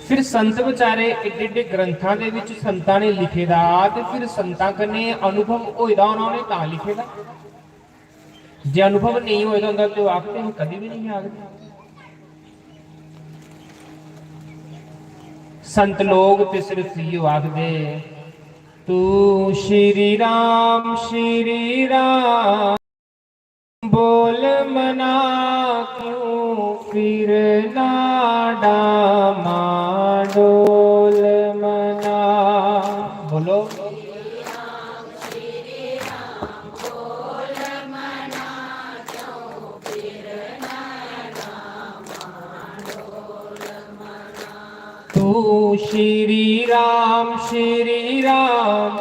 फिर संत बेचारे एड्डे एड्डे ग्रंथां दे विच संतां ने लिखे दा, ते फिर संतां कन्नै अनुभव होए दा होना, उ'नें तां लिखे दा। जे अनुभव नेईं होए दा होंदा, ते ओह् आखदे हे, कदी बी नेईं आखदे। संत लोग ते सिर्फ इयो आखदे, "तू श्री राम, श्री राम।" बोल मना क्यों फिरना डामा डोल मना। बोलो। तू श्री राम, श्री राम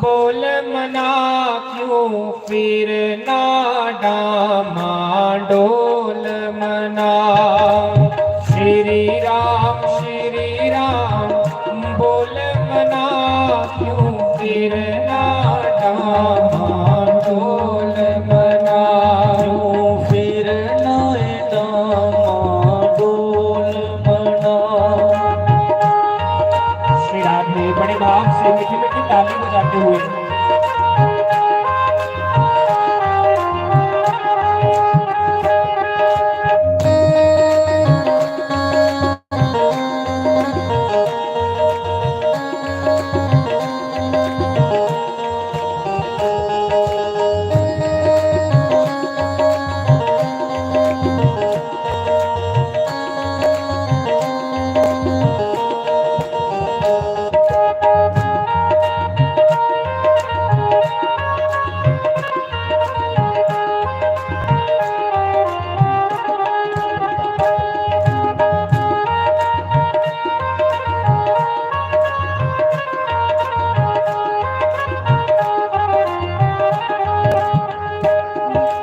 बोल मना, क्यों फिरना डामा डोल मना। श्री राम, श्री राम बोल मना, क्यों फिरना डामा डोल मना। क्यों फिरना डामा डोल मना। श्री राधे बड़े भाव से मीठी मीठी ताली बजाते हुए।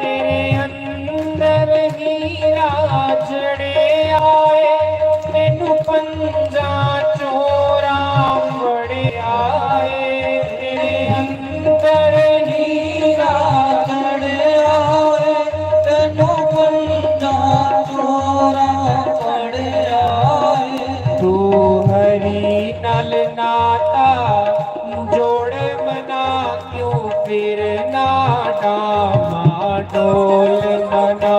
तेरे अंदर हीरा जड़े आए, मैनू पंजा चोरा बड़े आए। तेरे अंदर ढोल मना,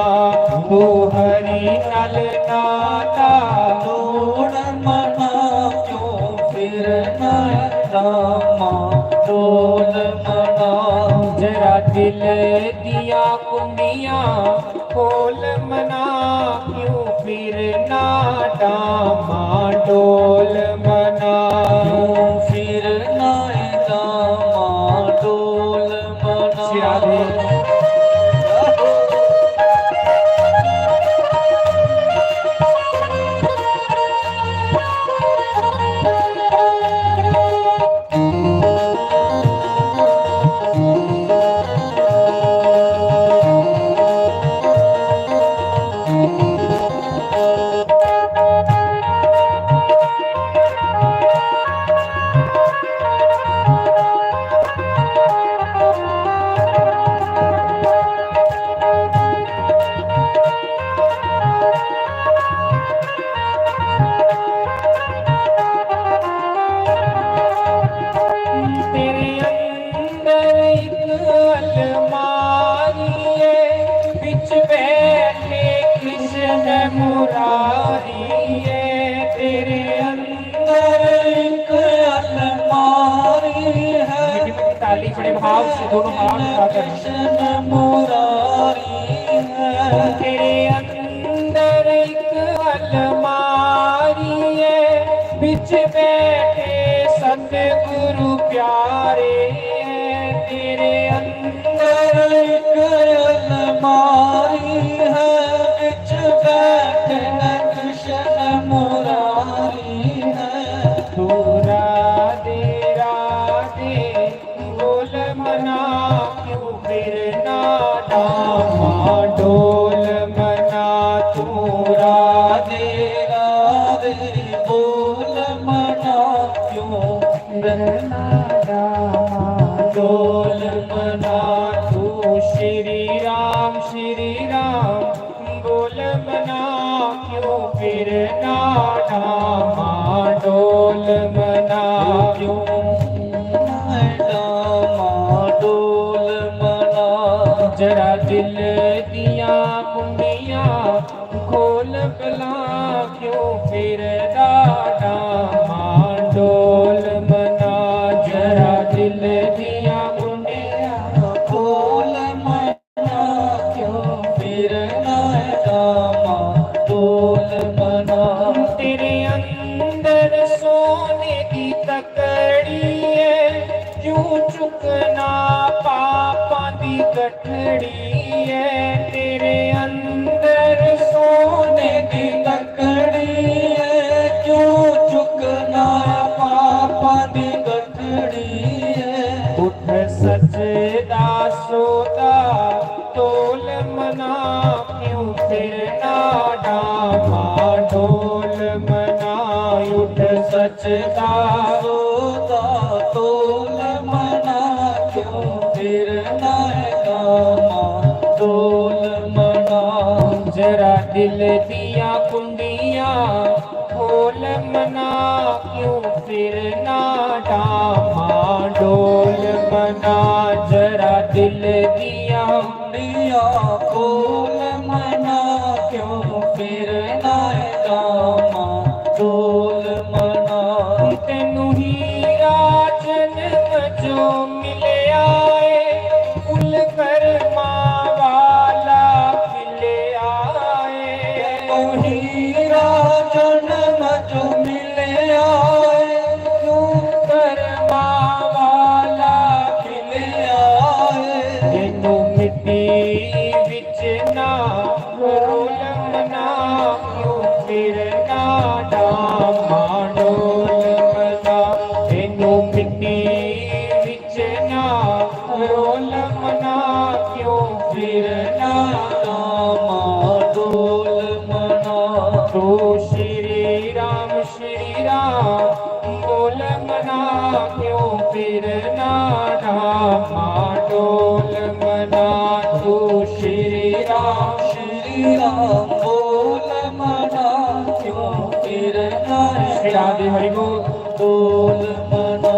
तू हरि नल नाता। ढोल मना, क्यों फिरना डामा। ढोल मना, जरा दिल दिया कुंडियां खोल मना, क्यों फिरना डामा। ढोल मना, क्यों फिरना डामा। ढोल श्री राधे। तेरे अंदर एक अलमारी है, बिच बैठे कृष्ण मुरारी है। तेरे अंदर एक अलमारी है, मीठी मीठी ताली बड़े भाव से दोनों हाथ उठाकर। कृष्ण मुरारी है। तेरे अंदर एक अलमारी है, बिच बैठे सतगुरु प्यारे। तेरे अंदर एक अलमारी है, बिच बैठे कृष्ण मुरारी है। तू राधे राधे बोल मना, क्यों फिरना डामा। ढोल मना, तू राधे राधे बोल मना, क्यों फिरना डामा। ढोल मना, तू श्री राम श्री राम बोल मना, क्यों फिरना डामा। ढोल मना, क्यों डामा। ढोल मना, जरा दिल दिया कुंडियां खोल भला, क्यों फिरदा डामा। ढोल मना, जरा दिल दिया कुंडियां खोल मना, क्यों फिरना डामा। ढोल मना, तेरे अंदर सोने की तकड़ी है, क्यों चुकना पापां दी गठड़ी है। तेरे अंदर सोने की तकड़ी है, क्यों चुकना पापां दी गठड़ी है। उठ सच दा सौदा तोल मना, क्यों फिरना डामा। ढोल मना, उठ सच दा सौदा तोल मना, क्यों फिरना डामा। ढोल मना, जरा दिल दिया कुंडियां खोल मना, क्यों फिरना डामा। ढोल मना, जरा दिल दिया कुंडियां खोल मना, क्यों फिरना डामा। ढोल मना, तेनू हीरा जन्म जो मिलया है, कुल कर्मा वाला खिलया है। ओ हीरा जन्म जो मिलया है, कुल कर्मा वाला खिलया है। तेनू मिट्टी विच ना रोल मना, क्यों फिरना डामा। ढोल मना, तेनू मिट्टी विच ना रोल मना, क्यों फिरना डामा। ढोल मना, तू श्री राम श्री राम बोल मना, क्यों फिरना डामा। ढोल मना, तू श्री राम श्री राम बोल मना, क्यों फिरना श्री राधे हरि बोल। ढोल मना।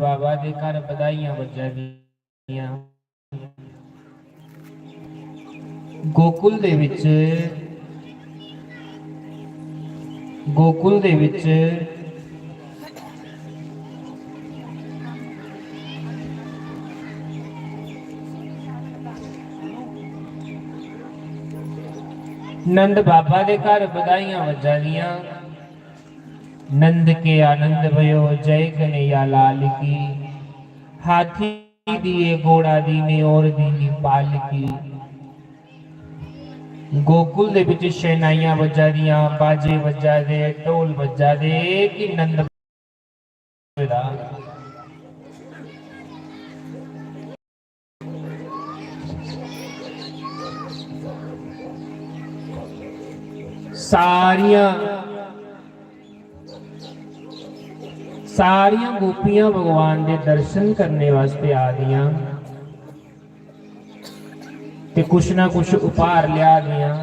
बाबा दे घर बधाइयां बज्जा दियां। गोकुल दे विच, गोकुल दे विच नंद बाबा दे घर बधाइयां बज्जा दियां। नंद के आनंद भयो, जय कन्हैया लाल की। हाथी दिए घोड़ा दीने और दीनी पालकी। गोकुल दे विच शहनाइयां बज्जा दियां, बाजे बज्जा दे, ढोल बज्जा दे कि नंद दा। सारियां, सारियां गोपियां भगवान दे दर्शन करने वास्ते आ दियां ते कुछ ना कुछ उपहार लिया दियां।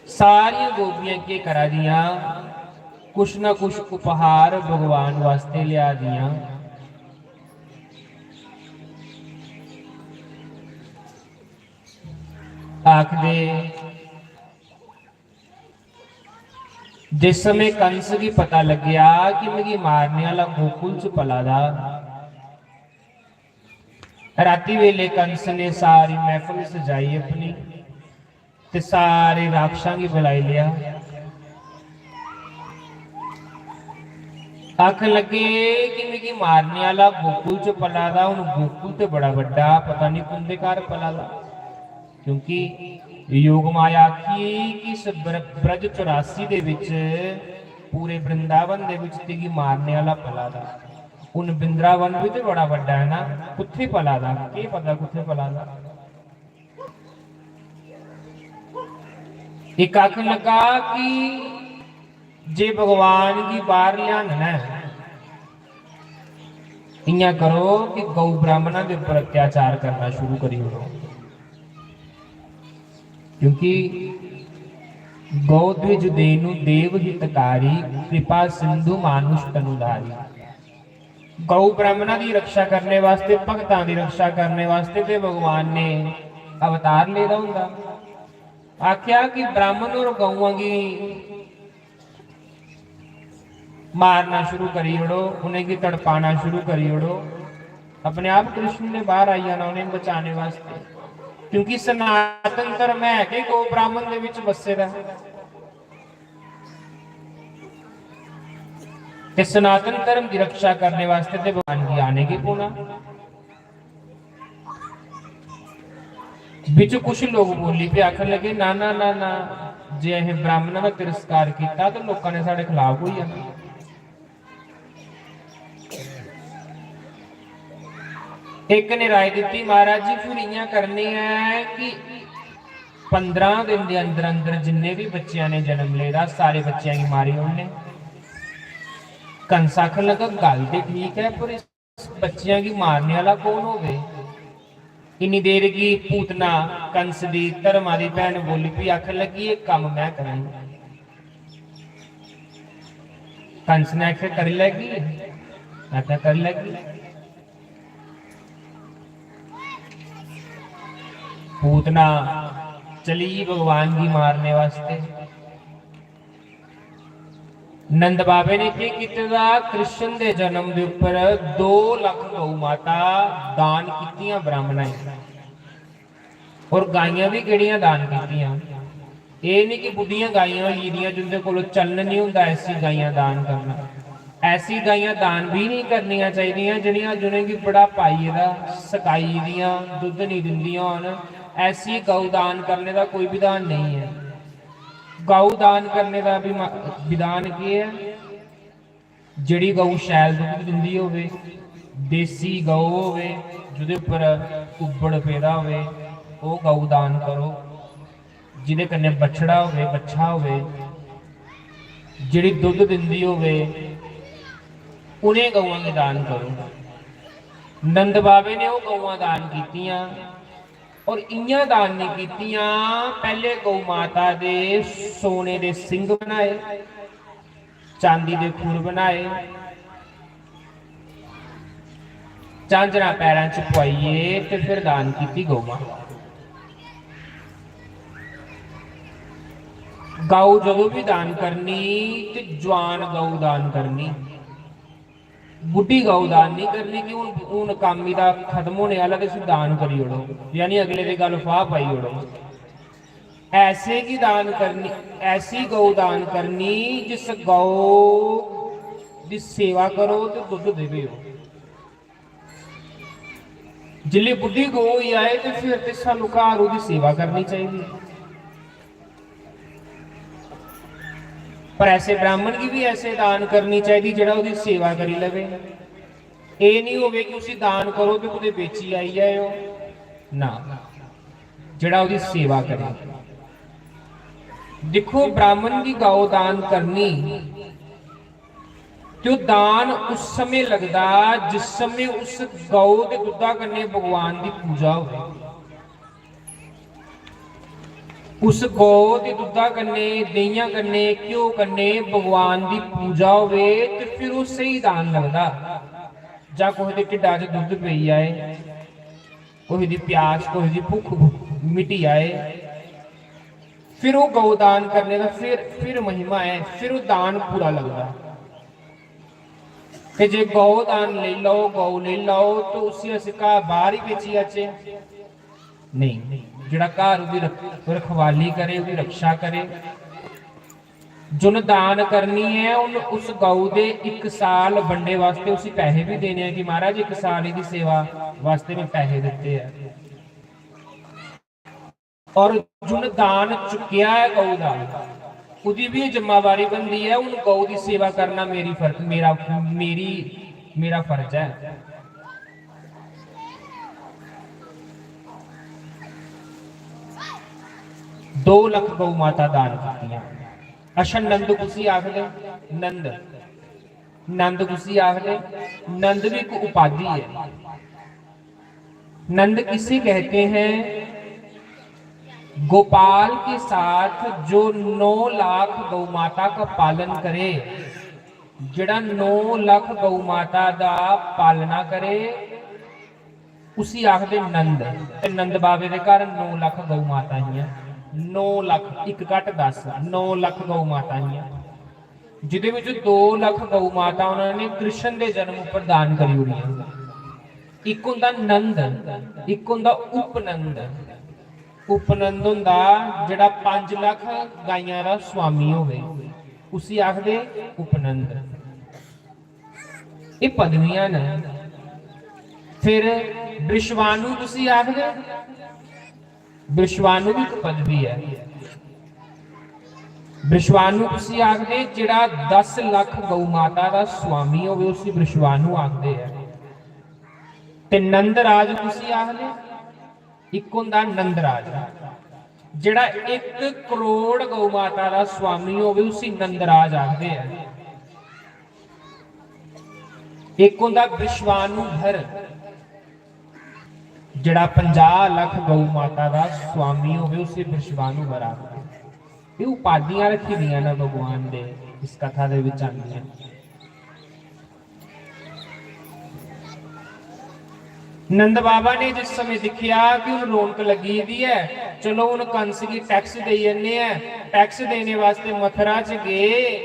सारियां गोपियां केह् करा दियां? कुछ ना कुछ उपहार भगवान वास्ते लिया दियां। आखदे, जिस समय कंस गी पता लग्गेआ कि मिगी मारने आह्ला गोकुल च पला दा, राती बेले कंस ने सारी महफल सजाई अपनी ते सारे राक्षसां गी बुलाई लेआ। आखन लगे कि मिगी मारने आह्ला गोकुल च पला दा, हून गोकुल ते बड़ा बड्डा, पता नहीं कुंदे घर पला दा। क्योंकि योग माया आखी कि इस ब्र-, ब्रज चौरासी दे विच, पूरे वृंदावन दे विच तेगी मारने आह्ला पला दा। हून वृंदावन भी ते बड़ा बड्डा है ना, कुत्थे पला दा, केह् पता कुत्थे पला दा। इक आखन लगा कि जे भगवान गी बाहर लेआना ऐ, इयां करो कि गौ ब्राह्मणा दे उप्पर अत्याचार करना शुरू करी ओड़ो, क्योंकि गौ द्विज देनु देव हितकारी, कृपा सिंधु मानुष तनुधारी। गौ ब्राह्मणा दी रक्षा करने वास्ते, भगतां दी रक्षा करने वास्ते ते भगवान ने अवतार लेदा होंदा। आख्या कि ब्राह्मण और गौआं गी मारना शुरू करी ओड़ो, उ'नेंगी तड़पाना शुरू करी ओड़ो। अपने आप कृष्ण ने बाहर आई जाना उ'नेंगी बचाने वास्ते, क्योंकि सनातन धर्म है कि गौ ब्राह्मण दे विच बस्से दा है। ते सनातन धर्म की रक्षा करने वास्ते ते भगवान गी आने गी पौना। बिच कुछ लोग बोली पे आखन लगे, "ना, ना, ना, ना, जे असें ब्राह्मणों का तिरस्कार किया तो लोगों ने साढ़े खिलाफ हो जाना।" एक ने राय दी, "महाराज जी, फिर इयां करने हैं कि पंद्रह दिन दे अंदर अंदर जिन्ने भी बच्चियां ने जन्म लेदा, सारे बच्चियां गी मारी ओड़ने।" कंस आखन लगा, "गल्ल ते ठीक है, पर इस बच्चियां गी मारने आह्ला कौन होवे?" इन्नी देर गी पूतना कंस दी धर्मा दी भैन बोली, भी आखन लगी, "एह् कम्म में करां।" कंस ने आखेआ, "करी लैगी?" आखेआ, "करी लैगी।" पूतना चली भगवान गी मारने वास्ते। नंद बाबे ने केह् कीते दा? कृष्ण दे जन्म दे उप्पर दो लक्ख गौ माता दान कीतियां ब्राह्मणां गी। और गाइयां भी केह्ड़ियां दान कीतियां। एह् निं कि बुड्ढियां गाइयां होई गेदियां जिंदे कोल चलन निं होंदा ऐसी गाइयां दान करना। ऐसी गाइयां दान भी नहीं करनियां चाहिदियां जेह्ड़ियां, जि'नेंगी बुढ़ापा आई गेदा, सकाई गेदियां, दुद्ध निं दिंदियां होन। ऐसी गौ दान करने दा कोई विधान नहीं ऐ। गौ दान करने दा विमा-, विधान केह् ऐ? जेह्ड़ी गौ शैल दुद्ध दिंदी होवे, देसी गौ होवे, जेह्दे उप्पर उब्बड़ पेदा होवे, ओह् गौ दान करो। जेह्दे कन्नै बछड़ा होवे, बच्छा होवे, जेह्ड़ी दुद्ध दिंदी होवे, उ'नें गौआं गी दान करो। नंद बाबे ने ओह् गौआं दान कीतियां, और इ'यां दान नहीं कीतियां, पैह्ले गौ माता दे सोने दे सिंग बनाए, चांदी दे खुर बनाए, झांजरां पैरां च पुआइयै ते फिर दान कीती गौ माता। गौ जदों भी दान करनी ते जवान गौ दान करनी, बुड्ढी गौ दान नहीं करनी कि हून, हून कम्म एह्दा खत्म होने आह्ला ते इसी दान करी ओड़ो, यानी अगले दे गल फाह् पाई ओड़ो। ऐसे की दान करनी, ऐसी गौ दान करनी जिस गौ दी सेवा करो ते दुद्ध देवे हो। जिल्लै बुड्ढी गौ होई जाए ते फिर ते सानू घर ओह्दी सेवा करनी चाहिदी। पर ऐसे ब्राह्मण गी भी ऐसे दान करनी चाहिदी जेह्ड़ा ओह्दी सेवा करी लवे। एह् नहीं होवे कि उसी दान करो ते कुतै बेची आई जाएओ, ना, जेह्ड़ा ओह्दी सेवा करे। दिक्खो, ब्राह्मण गी गौ दान करनी, ते ओह् दान उस समें लगदा जिस समें उस गौ दे दुद्धा कन्नै भगवान दी पूजा होवे। उस गौ दे दुद्धा कन्नै, देहियां कन्नै, घ्यो कन्नै भगवान दी पूजा होवे ते फिर ओह् स्हेई दान लगदा। जां कुसै दे ढिड्डा च दुद्ध पेई जाए, कुसै दी प्यास, कुसै दी भुक्ख मिटी जाए, फिर ओह् गौ दान करने दा फिर, फिर महिमा ऐ, फिर ओह् दान पूरा लगदा। ते जे गौ दान लेई लैओ, गौ लेई लैओ, तो उसी अस घा बाहर ही बेची आचे? नहीं। जेह्ड़ा घर ओह्दी रख-, रखवाली करे, ओह्दी रक्षा करे, जुन दान करनी है, उन उस गौ दे इक साल बंडे वास्ते उसी पैसे भी देने हैं कि महाराज, इक साल एह्दी सेवा वास्ते मैं पैसे दित्ते हैं। और जुन दान चुक्केआ ऐ गौ दा, ओह्दी बी जिम्मेवारी बनदी ऐ। हून गौ दी सेवा करना मेरी फर-, मेरा, मेरी, मेरा फर्ज ऐ। दो लख गौ माता दान कीतियां। अच्छा, नंद कुसी आखदे? नंद, नंद कुसी आखदे? नंद भी एक उपाधि है। नंद किसे कहते हैं? गोपाल के साथ जो नौ लाख गौ माता का पालन करे, जेड़ा नौ लाख गौ माता दा पालना करे, उसी आखदे नंद। ते नंद बाबे दे घर नौ लख गौ माता हियां, नौ लख, इक घट दस, नौ लख गौ माता हियां। जिदे विच दो लख गौ माता उन्होंने कृष्ण दे जन्म उपर दान करी ओड़ियां। इक हुंदा नंद, इक हुंदा उपनंद। उपनंद हुंदा जेड़ा पंज लख गाइयां दा स्वामी होवे, उसी आखदे उपनंद। एह् पदवियां न। फिर वृषवाणु कुसी आखदे? वृषवाणु भी एक पदवी है। वृषवाणु कुसी आखदे? जेड़ा दस लख गौ माता दा स्वामी होवे, उसी वृषवाणु आखदे ऐ। ते नंदराज कुसी आखदे? इक होंदा नंदराज, जेड़ा इक करोड़ गौ माता दा स्वामी होवे, उसी नंदराज आखदे ऐ। इक होंदा विश्वाणुभर, जेड़ा पंजाह लख गौ माता दा स्वामी होवे, उसी विश्वाणुभर आखदे। एह् उपाधियां रखी दियां न भगवान दे, इस कथा दे विच आंदियां। नंद बाबा ने जिस समय दिक्खेआ कि हुन रौनक लग्गी दी ऐ, चलो हुन कंस गी टैक्स देई जन्ने आं। टैक्स देने वास्ते मथुरा च गे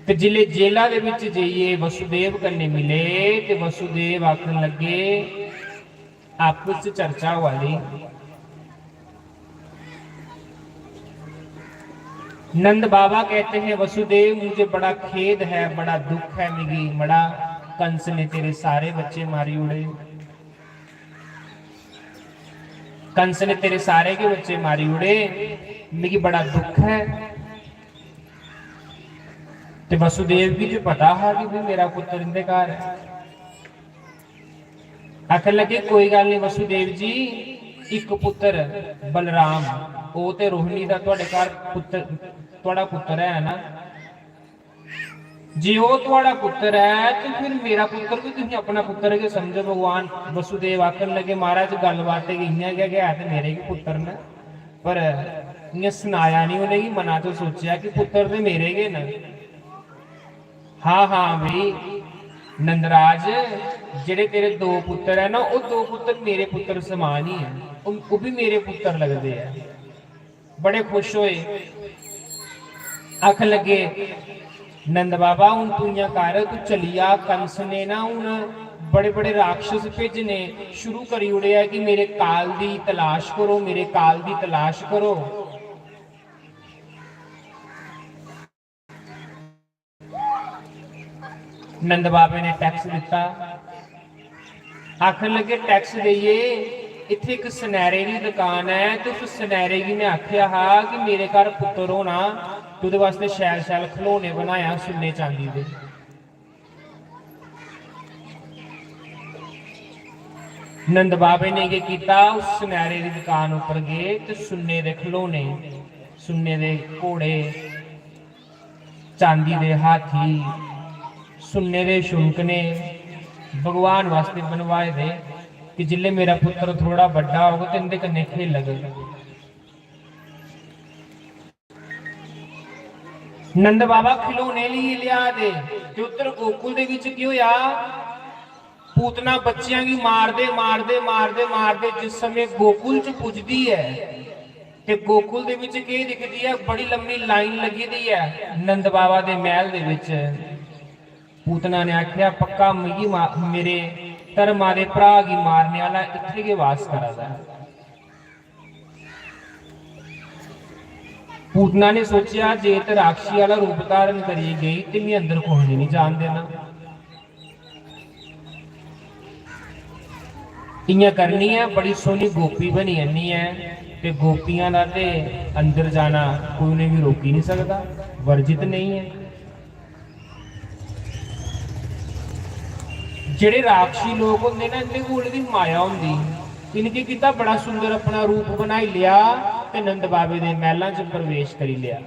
ते जिल्लै जेला दे विच जाइयै वसुदेव कन्नै मिले ते वसुदेव आखन लगे, आपस च चर्चा होआ दी। नंद बाबा कहते हैं, "वसुदेव, मुझे बड़ा खेद है, बड़ा दुख है, मिगी मड़ा कंस ने तेरे सारे बच्चे मारी उड़े, कंस ने तेरे सारे के बच्चे मारी उड़े, मिगी बड़ा दुख है।" ते वसुदेव गी ते पता हा कि भी मेरा पुत्र इंदे घर है। आखन लगे, "कोई गल्ल नहीं वसुदेव जी, इक पुत्र बलराम, ओह् ते रोहिणी दा थुआड़े घर पुत्र, थुआड़ा पुत्र है ना, जे ओह् थुआढ़ा पुत्तर ऐ, ते फिर मेरा पुत्तर बी तुसीं अपना पुत्तर गै समझो। भगवान वसुदेव आखन लगे, "महाराज, गल्लबात ते इ'यां गै, गै है ते मेरे बी पुत्तर न, पर इ'यां सनाया निं उ'नेंगी, मना च सोचेआ कि पुत्तर ते मेरे गै न।" "हाँ, हाँ भाई नंदराज, जेह्ड़े तेरे दो पुत्तर ऐ ना, ओह् दो पुत्तर मेरे पुत्तर समान ही ऐ, ओह्, ओह् बी मेरे पुत्तर लगदे ऐ।" बड़े खुश होए। आखन लगे, "नंद बाबा, हून तू इ'यां कर, तू चली जा। कंस ने ना हून बड़े बड़े राक्षस भेजने शुरू करी ओड़े ऐ कि मेरे काल दी तलाश करो, मेरे काल दी तलाश करो।" नंद बाबे ने टैक्स दित्ता। आखन लगे, "टैक्स देइयै, इत्थै इक सनैरे दी दुकान ऐ, ते उस सनैरे गी में आखेआ हा कि मेरे घर पुत्तर होना, ते ओह्दे वास्तै शैल-शैल खलौने बनायां सुन्ने चांदी दे।" नंद बाबे ने केह् कीता, उस सनैरे दी दुकान उप्पर गे ते सुन्ने दे खलौने, सुन्ने दे घोड़े, चांदी दे हाथी, सुन्ने दे शुनकने भगवान वास्तै बनवाए दे कि जिसलै मेरा पुत्तर थोह्ड़ा बड्डा होग ते इं'दे कन्नै खेलग। नंद बाबा खिलौने लेइयै लेआ दे, ते उद्धर गोकुल दे बिच केह् होआ? पूतना बच्चियां गी मारदे, मारदे, मारदे, मारदे जिस समें गोकुल च पुजदी ऐ, ते गोकुल दे बिच केह् दिखदी ऐ? बड़ी लम्मी लाइन लग्गी दी ऐ नंद बाबा दे मैह्ल दे बिच। पूतना ने आखेआ, "पक्का मिगी मा-, मेरे धर्मा दे भ्राऽ गी मारने आह्ला इत्थै गै वास करा दा ऐ।" पूतना ने सोचेआ, "जे ते राक्षसी आह्ला रूप धारण करियै गेई ते में अंदर कुसै गी निं जान देना।" इ'यां करनी ऐ, बड़ी सोह्नी गोपी बनी जन्नी ऐ, ते गोपियां दा ते अंदर जाना कोई उ'नेंगी रोकी निं सकदा, वर्जित नेईं ऐ। जेह्ड़े राक्षसी लोक होंदे ना, इं'दे कोल बी माया होंदी। इ'नें केह् कीता, बड़ा सुंदर अपना रूप बनाई लेआ ते नंद बाबे दे मैह्लां च प्रवेश करी लेआ।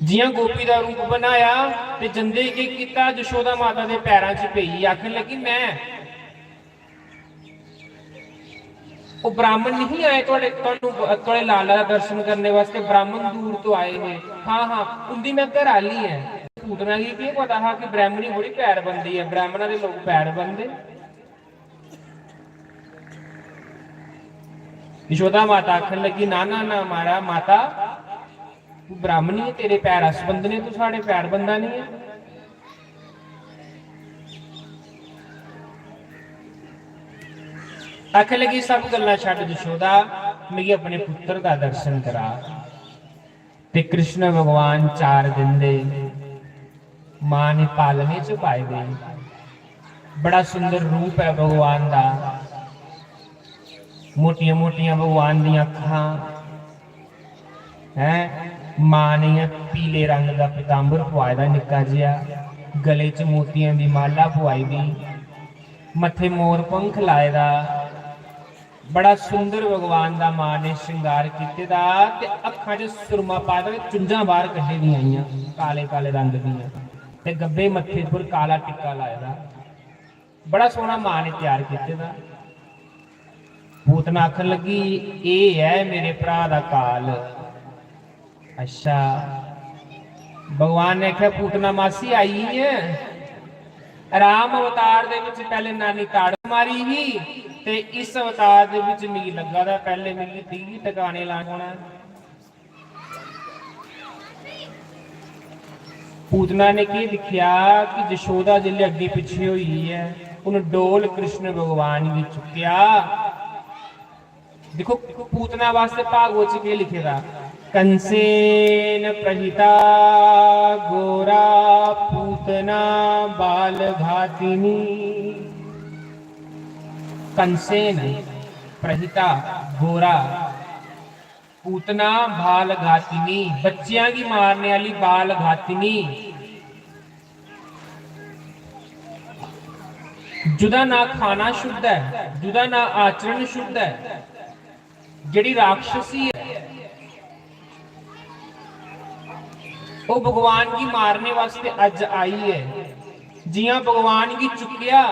जि'यां गोपी दा रूप बनाया ते जंदे केह् कीता, जशोदा माता दे पैरां च पेई, आखन लगी, "मैं, ओह् ब्राह्मण नहीं आए थुआढ़े, तुहानू, थुआढ़े लाला दा दर्शन करने वास्तै, ब्राह्मण दूर तो आए हैं। हाँ, हाँ, उं'दी मैं घर आह्ली ऐ।" पूतना गी केह् पता हा कि ब्राह्मणी थोड़ी पैर बंदी ऐ, ब्राह्मणा दे लोक पैर बंदे। यशोदा माता आखन लगी, "ना, ना, ना, मारा माता, तू ब्राह्मणी ऐ, तेरे पैर अस बंदने, तू साढ़े पैर बंदा नहीं ऐ।" आखन लगी, "सब गल्लां छड्ड यशोदा, मिगी अपने पुत्तर दा दर्शन करा।" ते कृष्ण भगवान चार दिन दे मां ने पालने च पाए दे। बड़ा सुंदर रूप ऐ भगवान दा। मोटियां मोटियां भगवान दियां अक्खां हैं। मां ने इ'यां पीले रंग दा पीतांबर पुआए दा निक्का जेहा, गले च मोतियां दी माला पुआई दी, मत्थे मोर पंख लाए दा। बड़ा सुंदर भगवान दा मां ने श्रृंगार कीते दा ते अक्खां च सुरमा पाए दा ते चुंझां बाहर कड्ढी दियां इ'यां काले काले रंग दियां ते गब्बे मत्थे उप्पर काला टिक्का लाए दा। बड़ा सोहना मां ने त्यार कीते दा। पूतना आखन लगी, "एह् ऐ मेरे भ्राऽ दा काल।" अच्छा, भगवान ने आखेआ, "पूतना मासी आई गेई ऐ। राम अवतार दे बिच पैह्ले नानी ताड़ मारी ही ते इस अवतार दे बिच मिगी लग्गा दा पैह्ले मिगी दिल्ली टकाने लाना पौना ऐ।" पूतना ने केह् दिक्खेआ कि जशोदा जिसलै अग्गें पिच्छें होई गेई ऐ, उन्न डोल कृष्ण भगवान गी चुक्केआ। दिक्खो, पूतना वास्तै भागवत च केह् लिखे दा, "कंसेन प्रहिता घोरा पूतना बाल घातिनी।" कंसेन प्रहिता घोरा पूतना बाल घातिनी, बच्चियां गी मारने आह्ली बाल घातिनी। जुदा ना खाना शुद्ध ऐ, जुदा ना आचरण शुद्ध ऐ। जेह्ड़ी राक्षसी ऐ, ओह् भगवान गी मारने वास्तै अज्ज आई ऐ। जि'यां भगवान गी चुक्केआ,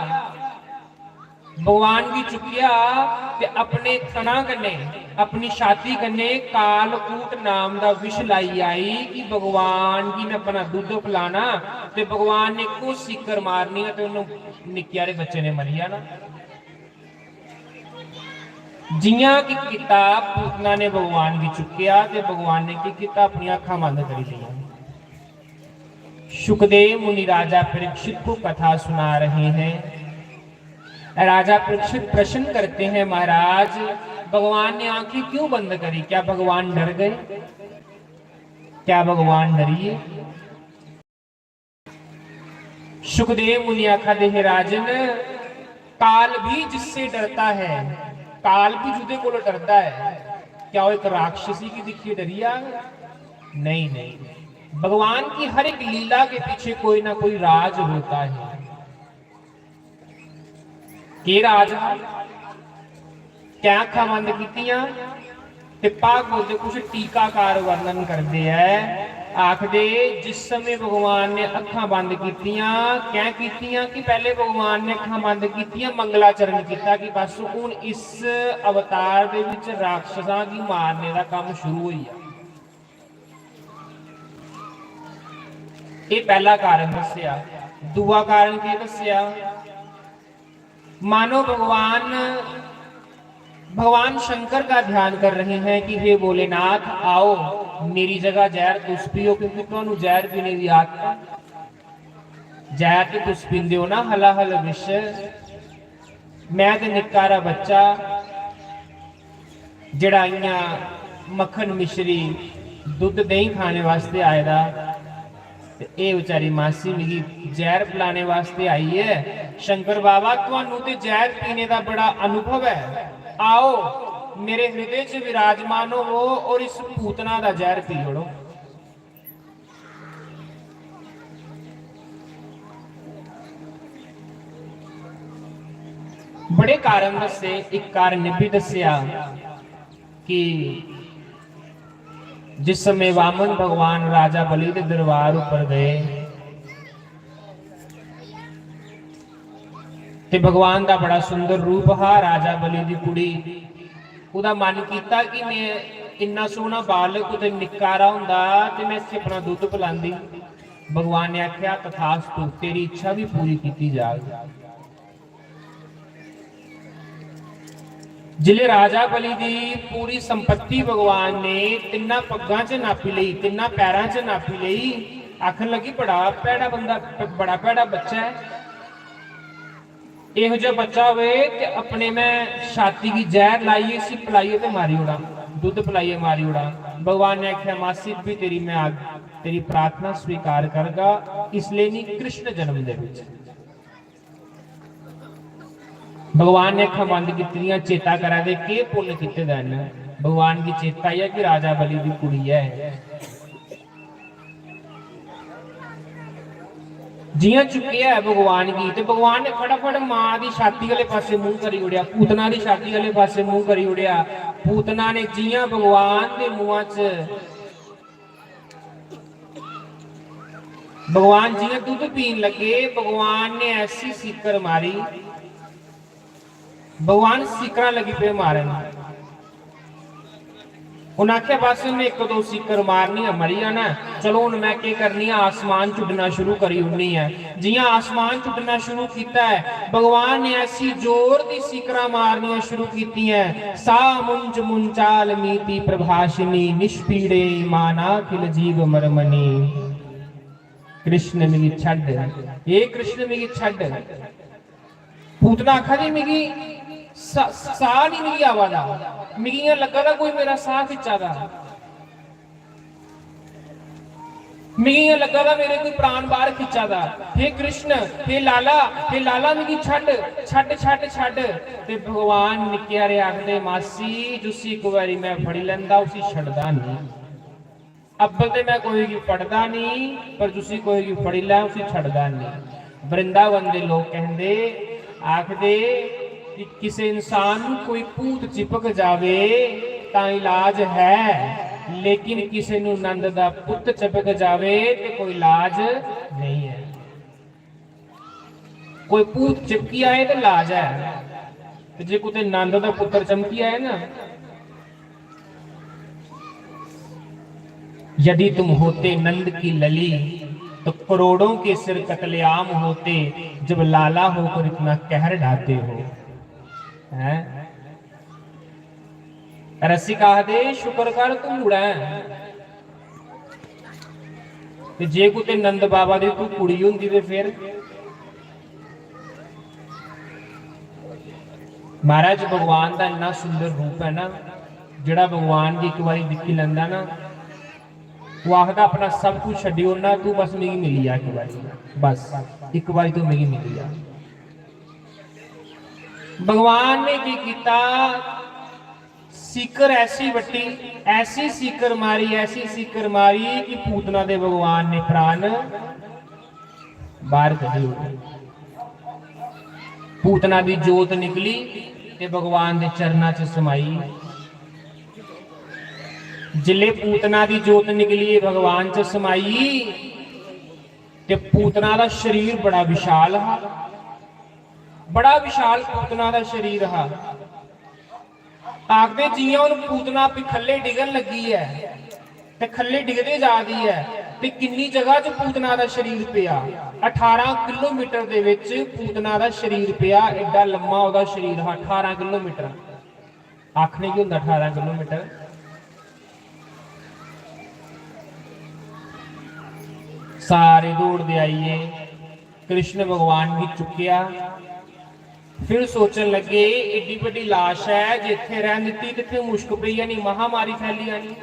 भगवान गी चुक्केआ ते अपने थना कन्नै, अपनी छाती कन्नै कालकूट नाम दा विष लाई आई कि भगवान गी में अपना दुद्ध पिलाना, ते भगवान ने इक्को सीकर मारनी ऐ ते उन्नू निक्के हारे बच्चे ने मरी जाना। जि'यां कि कीता, पूतना ने भगवान गी चुक्केआ ते भगवान ने केह् कीता, अपनियां अक्खां बंद करी लेइयां। सुखदेव मुनि राजा परीक्षित को कथा सुना रहे हैं। राजा परीक्षित प्रश्न करते हैं, महाराज, भगवान ने आंखें क्यों बंद करी? क्या भगवान डर गए? क्या भगवान डरिए? सुखदेव मुनि आखा दे, हे राजन, काल भी जिससे डरता है, काल भी जुदे कोल डरदा है, क्या वो एक राक्षसी की दिखिए डरी जाग? नहीं, नहीं। भगवान की हर एक लीला के पीछे कोई ना कोई राज होता है। केह् राज हा? कैं अक्खां बंद कीतियां? ते भागवत दे कुछ टीकाकार वर्णन करदे ऐ, आखदे, जिस समय भगवान ने अक्खां बंद कीतियां, कैं कीतियां कि पैह्ले भगवान ने अक्खां बंद कीतियां, मंगलाचरण कीता कि बस हून इस अवतार दे विच राक्षसां गी मारने दा कम्म शुरू होई गेआ। एह् पैह्ला कारण दस्सेआ। दूआ कारण केह् दस्सेआ? मानो भगवान, भगवान शंकर का ध्यान कर रहे हैं कि हे भोलेनाथ, आओ, मेरी जगह जहर तुस पियो, क्योंकि तुहानू जहर पीने दी आदत है। जहर ते तुस पींदे हो ना, हलाहल विष। मैं ते निक्का हारा बच्चा, जेह्ड़ा इ'यां मक्खन मिश्री, दुद्ध देहीं खाने वास्ते आए दा, ते एह् बेचारी मासी मिगी जैह्र पलाने वास्ते आई ऐ। शंकर बाबा, तुहानू ते जैह्र पीने दा बड़ा अनुभव ऐ, आओ, मेरे हृदय च विराजमान होवो और इस पूतना दा जैह्र पी ओड़ो। बड़े कारण दस्से, इक कारण एह् बी दस्सेआ कि जिस समय वामन भगवान राजा बलि दे दरबार उप्पर गए, ते भगवान दा बड़ा सुंदर रूप हा। राजा बलि दी कुड़ी, ओह्दा मन कीता कि में इन्ना सोह्ना बालक कुतै निक्का हारा होंदा ते में इसी अपना दुद्ध पलांदी। भगवान ने आखेआ, "तथास्तु, तेरी इच्छा बी पूरी कीती जाग।" जिसलै राजा बलि दी पूरी संपत्ति भगवान ने तिन्ना पग्गां च नापी लेई, तिन्ना पैरां च नापी लेई, आखन लगी, "बड़ा भैड़ा बंदा, बड़ा भैड़ा बच्चा ऐ। एहो जेहा बच्चा होवे ते अपने में छाती गी जैह्र लाइयै इसी पलाइयै ते मारी ओड़ां, दुद्ध पलाइयै मारी ओड़ां।" भगवान ने आखेआ, "मासी, भी तेरी मैं आग, तेरी प्रार्थना स्वीकार करगा, इसलिए नहीं, कृष्ण जन्म दे विच।" भगवान ने अक्खां बंद कीती दियां, चेता करा दे, केह् पुन्न कीते दा इ'न्नै। भगवान गी चेता आई ऐ कि राजा बलि दी कुड़ी ऐ। जि'यां चुक्केआ ऐ भगवान गी, ते भगवान ने फटाफट मां दी छाती आह्ले पासे मूंह करी ओड़ेआ, पूतना दी छाती आह्ले पासे मूंह करी ओड़ेआ। पूतना ने जि'यां भगवान दे मुंहा च भगवान जि'यां दुद्ध पीन लगे, भगवान ने ऐसी सीकर मारी, भगवान सीकरां लगी पे मारन। उ'नें आखेआ, "बस, इ'न्नै इक दो सीकर मारनी ऐ, मरी जाना ऐ। चलो, हून में केह् करनी ऐ, आसमान च उड्डना शुरू करी ओड़नी ऐ।" जि'यां आसमान च उड्डना शुरू कीता ऐ, भगवान ने ऐसी जोर दी सीकरां मारनियां शुरू कीतियां ऐ, "सा मुंज मुंचाल मीति प्रभाषिणी, निष्पीड़े मानाखिल जीव मरमणी।" कृष्ण मिगी छड्ड, हे कृष्ण मिगी छड्ड। पूतना आखा दी, "मिगी सा-, साह् निं मिगी आवा दा, मिगी इ'यां लग्गा दा कोई मेरा साह् खिच्चा दा, मिगी इ'यां लग्गा दा मेरे कोई प्राण बाह्र खिच्चा दा। हे कृष्ण, हे लाला, हे लाला, मिगी छड्ड, छड्ड, छड्ड, छड्ड।" ते भगवान निक्के हारे आखदे, "मासी, जुसी इक बारी में फड़ी लैंदा, उसी छड्डदा निं।" अब्बल ते में कोई गी फड़दा निं, पर जुसी कोई गी फड़ी लै, उसी छड़दा निं। वृंदावन दे लोक कहंदे, आखदे कि किसे इंसान नूं कोई भूत चिपक जावे तां इलाज है, लेकिन किसे नू नंद दा पुत्त चपक जावे ते कोई लाज नहीं है। कोई भूत चिपकी आए ते लाज ऐ, ते जे कुते नंद दा पुत्तर चमकी आए ना, यदि तुम होते नंद की लली, तो करोड़ों के सिर कत्लेआम होते, जब लाला होकर इतना कहर ढाते हो। हैं? रसिक आखदे, "शुक्र कर तू मुड़ा ऐ, ते जे कुते नंद बाबा दी तू कुड़ी होंदी ते फिर?" महाराज, भगवान दा इन्ना सुंदर रूप है ना, जेड़ा भगवान गी इक बारी दिक्खी लैंदा ना, ओह् आखदा, "अपना सब कुछ छड्डी ओड़ना, तू बस मिगी मिली जा इक बारी, बस इक बारी तू मिगी मिली जा।" भगवान ने की कीता, सीकर ऐसी बट्टी, ऐसी सीकर मारी, ऐसी सीकर मारी कि पूतना दे भगवान ने प्राण बाहर कड्ढी ओड़े। पूतना दी जोत निकली ते भगवान दे चरणा च समाई। जिसले पूतना दी जोत निकली, भगवान च समाई, ते पूतना दा शरीर बड़ा विशाल हा, बड़ा विशाल पूतना दा शरीर हा। आखदे, जियां हुन पूतना भी खल्ले डिगन लगी ऐ ते खल्ले डिगदे जा दी ऐ, ते किन्नी जगह च पूतना दा शरीर पेआ। अठारां किलोमीटर दे विच पूतना दा शरीर पेआ, एड्डा लम्मा ओह्दा शरीर हा, अठारां किलोमीटर। आखने की होंदा अठारां किलोमीटर। सारे दौड़दे आइए, कृष्ण भगवान गी चुक्केआ। फिर सोचन लगे, "एड्डी बड्डी लाश ऐ, जे इत्थै रैह्न दित्ती ते इत्थै मुश्क पेई जानी, महामारी फैली जानी।"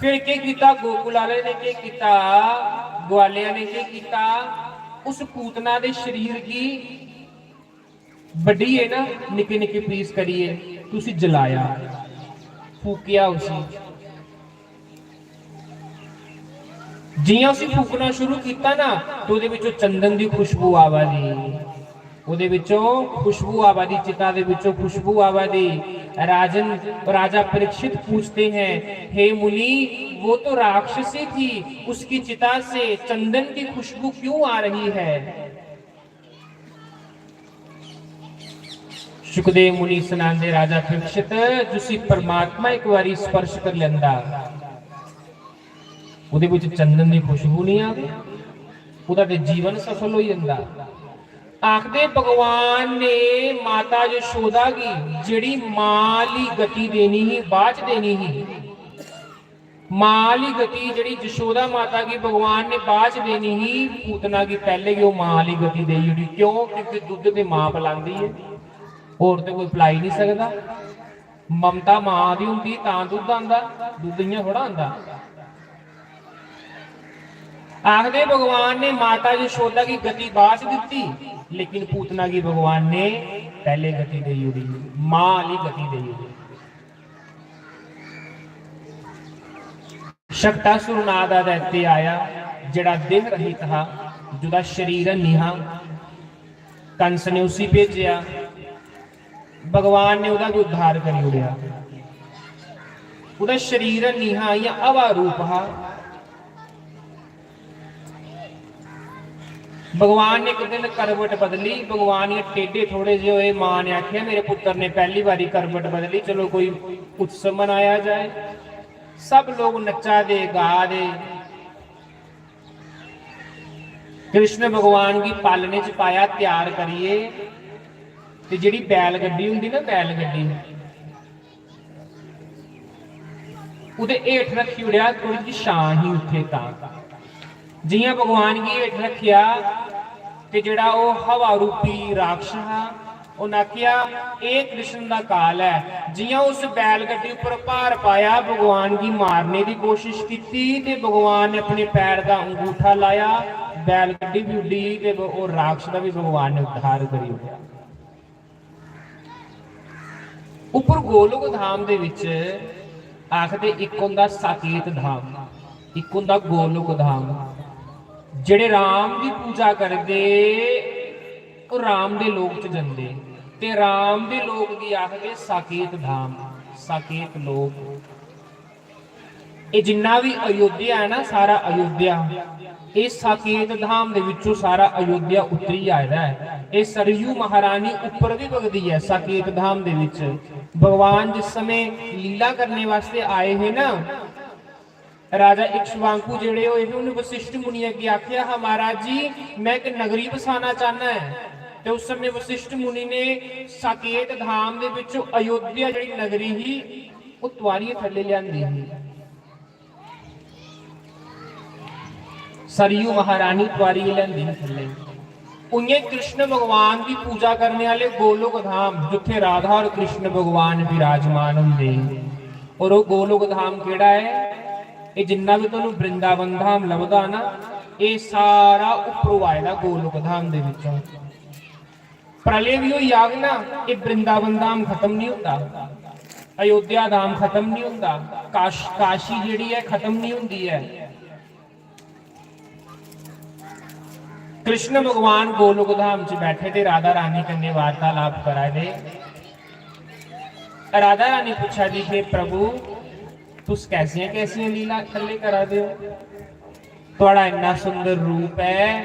फिर केह् कीता, गोकुल आह्ले ने केह् कीता, ग्वालें ने केह् कीता, उस पूतना दे शरीर गी बड्ढियै ना, निक्के निक्के पीस करियै, ते उसी जलाया, फूकेआ उसी। जियां उसी फूकना शुरू कीता ना, ते ओह्दे विचों चंदन दी खुशबू आवा दी, ओह्दे विचों खुशबू आवा दी, चिता दे विचों खुशबू आवा दी। राजन, राजा परीक्षित पूछते हैं, "हे मुनि, वो तो राक्षसी थी, उसकी चिता से चंदन की खुशबू क्यों आ रही है?" शुकदेव मुनि सनांदे, "राजा परीक्षित, जिसी परमात्मा इक बारी स्पर्श कर लेंदा, ओह्दे विच चंदन दी खुशबू नहीं आवे, ओह्दा ते जीवन सफल होई जंदा।" आखदे, भगवान ने माता यशोदा गी जेह्ड़ी मां आह्ली गति देनी ही, बाच देनी ही, मां आह्ली गति जेह्ड़ी यशोदा माता गी भगवान ने बाच देनी ही, पूतना गी पैह्ले गै ओह् मां आह्ली गति देई ओड़ी। क्यों? क्योंकि दुद्ध ते मां पलांदी ऐ, होर ते कोई पलाई निं सकदा। ममता मां दी होंदी तां दुद्ध आंदा, दुद्ध इ'यां थोह्ड़ा आंदा। आखदे, भगवान ने माता यशोदा गी गति बाच दित्ती, लेकिन पूतना गी भगवान ने पैह्ले गति देई ओड़ी, मां आह्ली गति देई ओड़ी। शक्तासुर नां दा दैत्य आया, जेह्ड़ा देह रहित हा, जेह्दा शरीर हैनी हा। कंस ने उसी भेजेआ, भगवान ने ओह्दा बी उद्धार करी ओड़ेआ। ओह्दा शरीर हैनी हा, इ'यां हवा रूप हा। भगवान ने इक दिन करवट बदली, भगवान इ'यां टेढ़े थोड़े जे होए। मां ने आखेआ, "मेरे पुत्तर ने पैह्ली बारी करवट बदली, चलो कोई उत्सव मनाया जाए।" सब लोग नच्चा दे, गा दे। कृष्ण भगवान गी पालने च पाया, त्यार करियै, ते जेह्ड़ी बैल गड्डी होंदी ना, बैल गड्डी, ओह्दे हेठ रक्खी ओड़ेआ, थोड़ी जी छां ही उत्थे तां। जियां भगवान गी हेठ रक्खेआ, ते जेह्ड़ा ओह् हवा रूपी राक्षस हा, उन्न आखेआ, "एह् कृष्ण दा काल ऐ।" जियां उस बैलगड्डी उप्पर भार पाया, भगवान गी मारने दी कोशिश कीती ते भगवान ने अपने पैर दा अंगूठा लाया, बैलगड्डी बी उड्डी ते ओह् राक्षस दा बी भगवान ने उद्धार करी ओड़ेआ। उप्पर गोलोक धाम दे विच आखदे, इक होंदा साकेत धाम, इक होंदा गोलोक धाम। जेह्ड़े राम दी पूजा करदे, ओह् राम दे लोक च जंदे, ते राम दे लोक गी आखदे साकेत धाम, साकेत लोक। ਇਹ ਜਿੰਨਾ ਵੀ ਅਯੋਧਿਆ ਹੈ ਨਾ, ਸਾਰਾ ਅਯੋਧਿਆ, ਇਹ ਸਾਕੇਤ ਧਾਮ ਦੇ ਵਿੱਚੋਂ ਸਾਰਾ ਅਯੋਧਿਆ ਉਤਰੀ ਆਇਆ ਹੈ। ਇਹ सरयू महारानी ਉੱਪਰ ਵੀ ਵਗਦੀ ਹੈ ਸਾਕੇਤ ਧਾਮ ਦੇ ਵਿੱਚ। ਭਗਵਾਨ ਜਿਸ ਸਮੇਂ ਲੀਲਾ ਕਰਨੇ ਵਾਸਤੇ ਆਏ ਹੈ ਨਾ, ਰਾਜਾ ਇਕਸ਼ਵਾਕੂ ਜਿਹੜੇ ਹੋਏ ਨੇ, ਉਹਨੇ ਵਸਿਸ਼ਠ ਮੁਨੀ ਅੱਗੇ ਆਖਿਆ, "ਹਾਂ ਮਹਾਰਾਜ ਜੀ, ਮੈਂ ਇੱਕ ਨਗਰੀ ਵਸਾਣਾ ਚਾਹਨਾ ਹੈ।" ਤੇ ਉਸ ਸਮੇਂ ਵਸਿਸ਼ਠ ਮੁਨੀ ਨੇ ਸਾਕੇਤ ਧਾਮ ਦੇ ਵਿੱਚੋਂ ਅਯੋਧਿਆ ਜਿਹੜੀ ਨਗਰੀ ਸੀ, ਉਹ ਤਵਾਰੀਏ ਥੱਲੇ ਲਿਆਂਦੀ ਸੀ। सरयू महारानी तवारीए लिआंदी ही थल्ले। उइयां कृष्ण भगवान दी पूजा करने वाले गोलोक धाम, जिथे राधा और कृष्ण भगवान विराजमान होंदे। और वो गोलोक धाम केड़ा है? ये जिन्ना भी तुहानू वृंदावन धाम लभदा ना, ये सारा उपरों आए दा गोलोक धाम दे विचों। प्रलय भी होई जाग ना, ये वृंदावन धाम खत्म नहीं होंदा, अयोध्या धाम खत्म नहीं होंदा, काश-, काशी जेड़ी है खत्म नहीं होंदी है। कृष्ण भगवान गोलोक धाम च बैठे ते राधा रानी कन्नै वार्तालाप करा दे। राधा रानी पुच्छा दी कि प्रभु, तुस कैसियां कैसियां लीला थल्ले करा दे हो? थुआड़ा इन्ना सुंदर रूप है,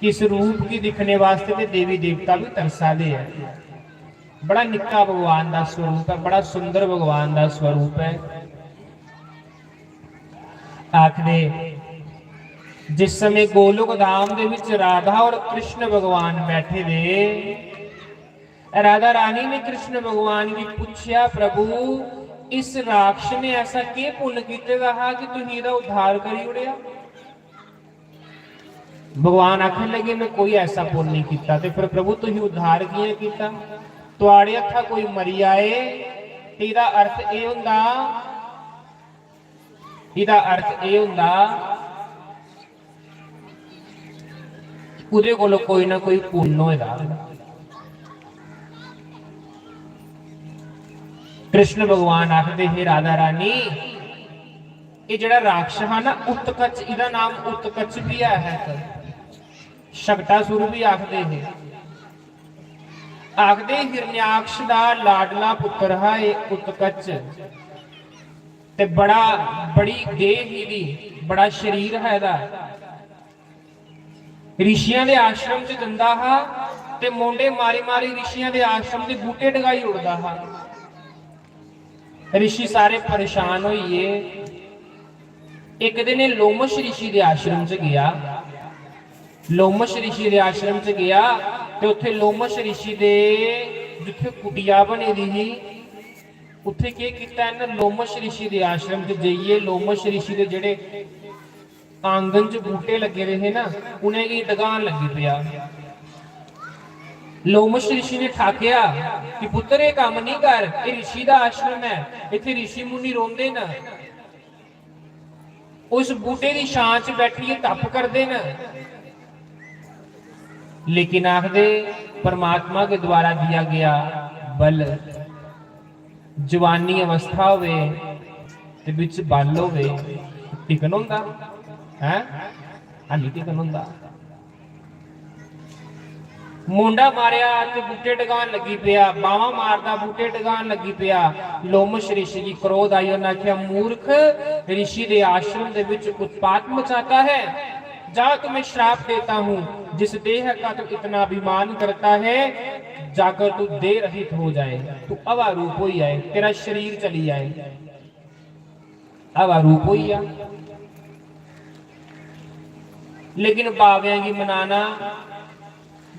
कि इस रूप गी दिक्खने वास्ते ते देवी देवता भी तरसा दे है। बड़ा निक्का भगवान दा स्वरूप है, बड़ा सुंदर भगवान दा स्वरूप है। आखदे, जिस समय गोलोक धाम दे विच राधा और कृष्ण भगवान बैठे दे, राधा रानी ने कृष्ण भगवान गी पुच्छेआ, "प्रभु, इस राक्षस ने ऐसा केह् पुन्न कीते दा हा कि तुसीं एह्दा उद्धार करी ओड़ेआ?" भगवान आखन लगे, "मैं कोई ऐसा पुन्न नहीं कीता।" ते फिर प्रभु, तुसीं उद्धार कि'यां कीता? तुआड़े हत्था कोई मरी आए ते एह्दा अर्थ एह् होंदा, एह्दा अर्थ एह् होंदा, ओह्दे कोल कोई ना कोई पुन्न होए दा। कृष्ण भगवान आखदे, "हे राधा रानी, एह् जेह्ड़ा राक्षस हा ना उत्कच, एह्दा नाम उत्कच बी ऐ, शकटासुर बी आखदे हे।" आखदे हिरण्याक्ष दा लाडला पुत्र हा एह् उत्कच, ते बड़ा, बड़ी देह ही दी, बड़ा शरीर हा एह्दा। ऋषियां दे आश्रम च जंदा हा ते मोंडे मारी मारी ऋषियां दे आश्रम दे बूटे डगाई उड़दा हा। ऋषि सारे परेशान होई गे। इक दिन एह् लोमश ऋषि दे आश्रम च गेआ। लोमश ऋषि दे आश्रम च गेआ ते उत्थे लोमश ऋषि दे जित्थे कुटिया बनी दी ही, उत्थे केह् कीता इ'न्न? लोमश ऋषि दे आश्रम च जाइयै लोमश ऋषि दे जेह्ड़े आंगन च बूटे लग्गे दे हे ना, उ'नेंगी डगान लगी पेआ। लोमश ऋषि ने ठाकेआ कि, "पुत्तर, एह् कम्म निं कर, एह् ऋषि दा आश्रम ऐ, इत्थै ऋषि मुनि रौंह्दे न, उस बूटे दी छां च बैठियै तप करदे न।" लेकिन आखदे, परमात्मा के द्वारा दिया गया बल, जवानी अवस्था होवे ते बिच बल होवे, टिकन होंदा? हैं? हाली टिकन होंदा? मुंडा मारेआ ते बूटे डगान लगी पेआ, बावां मारदा बूटे डगान लगी पेआ। लोमश ऋषि गी क्रोध आई, उन्हें आख्या, "मूर्ख, ऋषि दे आश्रम दे विच उत्पात मचाता है। जा, तुम्हें श्राप देता हूँ, जिस देह का तू इतना अभिमान करता है, जाकर तू देह रहित हो जाए, तू हवा रूप हो जाए, तेरा शरीर चली जाए।" हवा रूप होई गेआ। लेकिन बाबेआं गी मनाना,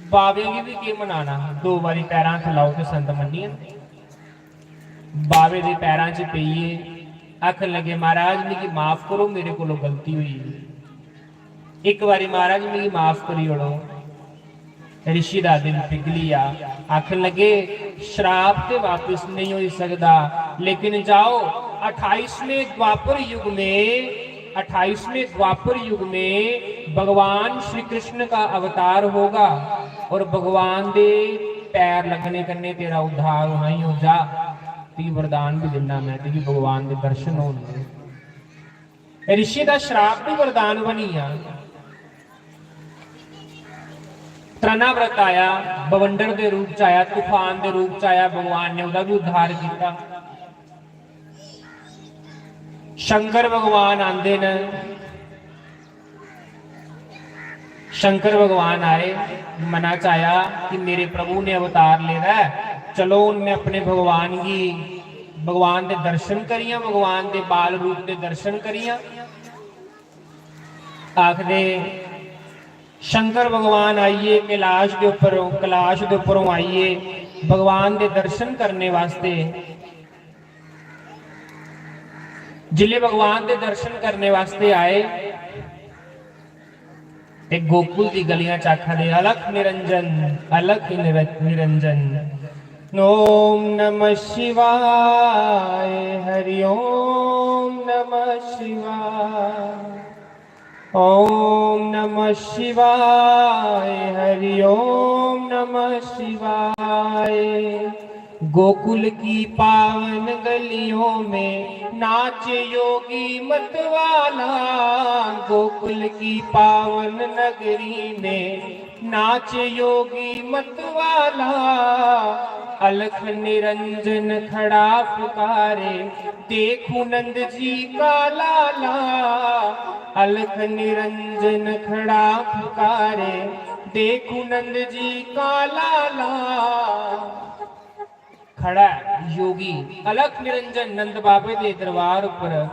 बाबेआं गी बी केह् मनाना? दो बारी पैरां हत्थ लाओ ते संत मन्नियै बाबे दे पैरां च पेइयै आखन लगे, "महाराज, मिगी माफ करो, मेरे कोलों गलती होई गेई।" इक बारी, "महाराज, मिगी माफ करी ओड़ो।" ऋषि दा दिल पिघली आ, आखन लगे, "श्राप ते वापस नहीं होई सकदा, लेकिन जाओ, अट्ठाईसवें द्वापर युग में, अट्ठाईसवें द्वापर युग में भगवान श्री कृष्ण का अवतार होगा और भगवान दे पैर लगने कन्नै तेरा उद्धार होना ही हो। जा, तुगी वरदान भी दिन्ना मैं, तुगी भगवान दे दर्शन होंगे।" ऋषि दा श्राप भी वरदान बनी गया। तृणाव्रत आया, बवंडर दे रूप च आया, तूफान दे रूप च आया, भगवान ने ओह्दा भी उद्धार किया। शंकर भगवान आंदे न। शंकर भगवान आए, मना च आया कि मेरे प्रभु ने अवतार लेदा ऐ, चलो हून मैं अपने भगवान गी, भगवान दे दर्शन करियां, भगवान दे बाल रूप दे दर्शन करियां। आखदे शंकर भगवान आइए कैलाश दे उप्पर, कैलाश दे उप्परों आइए भगवान दे दर्शन करने वास्ते। जिसले भगवान दे दर्शन करने वास्ते आए ते गोकुल दी गलियां च आखा दे, "अलख निरंजन, अलख निर-, निरंजन, ओम नमः शिवाय, हरि ओम नमः शिवाय।" ओम नमः शिवाय, हरि ओम नमः शिवाय। गोकुल की पावन गलियों में नाचे योगी मतवाला, गोकुल की पावन नगरी में नाचे योगी मतवाला। अलख निरंजन खड़ा पुकारे, देखूं नंद जी का लाला। अलख निरंजन खड़ा पुकारे, देखूं नंद जी का लाला। खड़ा है योगी अलख निरंजन नंद बाबे दे दरबार उपर।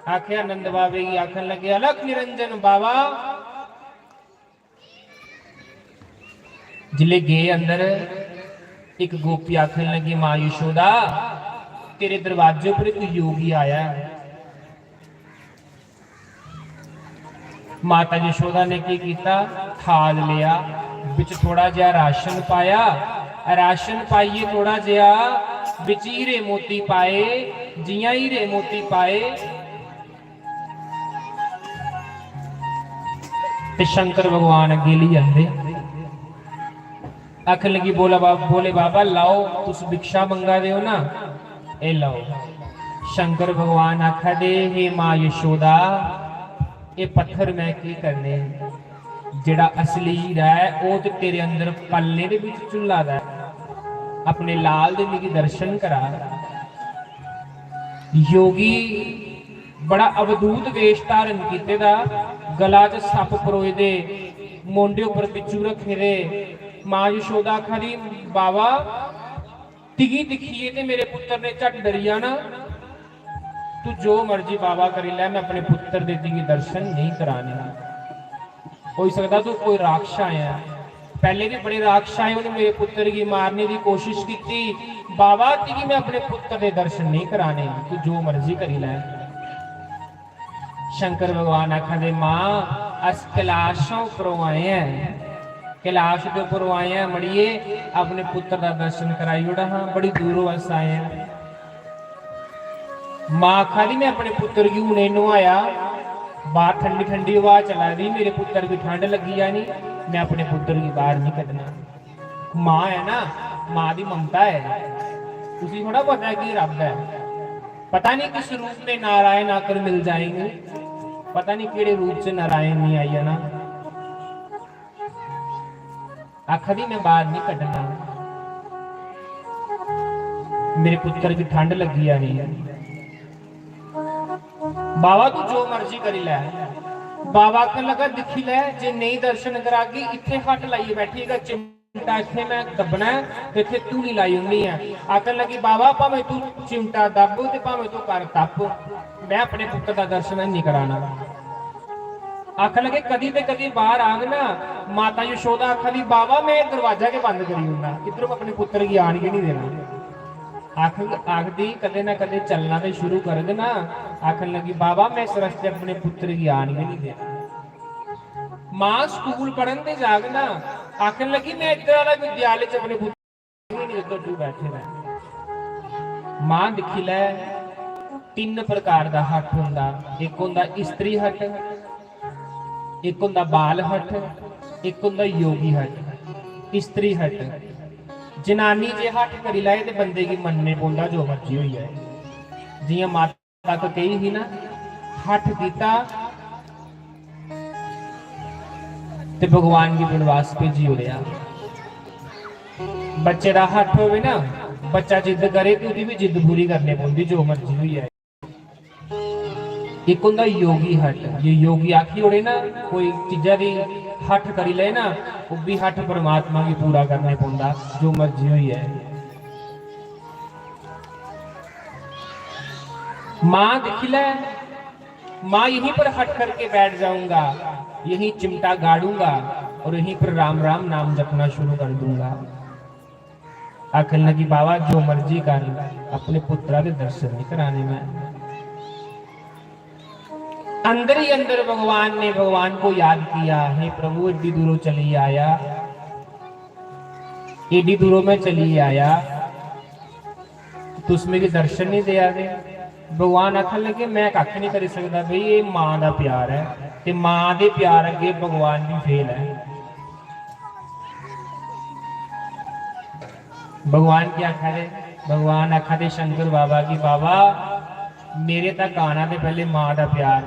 आख्या नंद बाबे गी, आखन लगे, "अलख निरंजन बाबा।" जिसले गे अंदर, इक गोपी आखन लगी, "मां यशोदा, तेरे दरवाजे पर इक योगी आया है।" माता यशोदा ने की कीता? थाल लिया, बिच थोड़ा जिहा राशन पाया, राशन पाइयै थोड़ा जिहा बिच हीरे मोती पाए। जियां हीरे मोती पाए, ते शंकर भगवान अग्गें लेई आंदे। आखन लगी, "भोला बाब-, भोले बाबा, लाओ, तुस भिक्षा मंगा दे ओ ना, एह् लाओ।" शंकर भगवान आखा दे, "हे मां यशोदा, एह् पत्थर मैं केह् करने? जेह्ड़ा असली हीरा ऐ, ओह् ते तेरे अंदर पल्लें दे बिच झुल्ला दा ऐ। अपने लाल दे मिगी दर्शन करा।" योगी बड़ा अवधूत वेश धारण कीते दा, गला च सप्प परोए दे, मोंढे उप्पर बिच्छू रक्खे दे। मां यशोदा आखा दी, "बाबा, तिगी दिक्खियै ते मेरे पुत्तर ने झट डरी जाना। तू जो मर्जी बाबा करी लै, मैं अपने पुत्तर दे तिगी दर्शन नेईं कराने।" होई सकदा तू कोई राक्षस ऐ। पैह्ले बी बड़े राक्षस आए, उ'नें मेरे पुत्तर गी मारने दी कोशिश कीती। बाबा, तुगी मैं अपने पुत्तर दे दर्शन नेईं कराने, तू जो मर्जी करी लै। शंकर भगवान आखा दे, "मां, अस कैलाशां उप्परों आए हैं, कैलाश दे उप्परों आए हैं, मड़िये, अपने पुत्तर दा दर्शन कराई ओड़ हां, बड़ी दूरों अस आए हैं।" मां आखा दी, "मैं अपने पुत्तर गी हुने नुहाया, बाहर ठंडी ठंडी हवा चला दी, मेरे पुत्तर गी ठंड लग्गी जानी, मैं अपने पुत्तर गी बाहर नहीं कड्ढना।" मां है ना, मां दी ममता है, उसी थोड़ा पता है कि रब है। पता नहीं किस रूप में नारायण आकर मिल जाएंगे, पता नहीं केड़े रूप च नारायण ने आई जाना। आखा दी, "मैं बाहर नहीं कड्ढना, मेरे पुत्तर गी ठंड लग्गी जानी है।" "बाबा, तू जो मर्जी करी लै।" बाबा आखन लगा, "दिक्खी लै, जे नेईं दर्शन करागी, इत्थै हट्ट लाइयै बैठी गा, चिमटा इत्थै मैं दब्बना ऐ ते इत्थै धूनी लाई ओड़नी ऐ।" आखन लगी, "बाबा, भामें तू चिमटा दब्ब ते भामें तू कर तप्प, मैं अपने पुत्तर दा दर्शन हैनी कराना।" आखन लगे, "कदी ते कदी बाहर आग ना।" माता यशोदा आखा दी, "बाबा, मैं एह् दरवाजा गै बंद करी ओड़ना, इद्धरों अपने पुत्तर गी आन गै नहीं देना।" आख-, आखदी, "कदें ना कदें चलना ते शुरू करग ना।" आखन लगी, "बाबा, मैं इस रस्ते अपने पुत्तर गी आन गै नहीं देना।" मां स्कूल पढ़न ते जाग ना, आखन लगी, "मैं इद्धर आह्ला विद्यालय च अपने पुत्तर गी नहीं, इद्धर तू बैठे दा ऐ।" मां दिक्खी लै, तिन्न प्रकार दा हठ होंदा, इक होंदा स्त्री हठ, इक होंदा बाल हठ, इक होंदा योगी हठ। स्त्री हठ, जनानी जे हठ करी लै ते बंदे गी मन्नने पौंदा, जो मर्जी होई जाए। जियां माता तक कही ही ना, हठ कीता ते भगवान गी वनवास भेजी ओड़ेआ। बच्चे दा हठ होवे ना, बच्चा जिद्द करे ते ओह्दी बी जिद्द पूरी करनी पौंदी, जो मर्जी होई जाए। इक होंदा योगी हठ, जे योगी आखी ओड़े ना, कोई चीजा दी हठ करी ले ना, ओह् बी हठ परमात्मा गी पूरा करने पौंदा, जो मर्जी होई जाए। मां दिक्खी लै, मां यहीं पर हठ करके बैठ जाऊंगा, यहीं चिमटा गाड़ूंगा और यहीं पर राम राम नाम जपना शुरू कर दूंगा। आखन लगी, "बाबा, जो मर्जी कर, अपने पुत्रा दे दर्शन नहीं कराने मैं।" अंदर ही अंदर भगवान ने भगवान को याद किया, "हे प्रभु, एड्डी दूरों चली आया, एड्डी दूरों मैं चली आया, तुस मिगी दर्शन नहीं देआ दे।" भगवान आखन लगे, "मैं कक्ख नहीं करी सकदा भाई, ये मां दा प्यार है, ते मां दे प्यार अग्गे भगवान भी फेल है।" भगवान क्या आखा दे? भगवान आखा दे शंकर बाबा की, "बाबा, मेरे तक आना ते पैह्ले मां दा प्यार,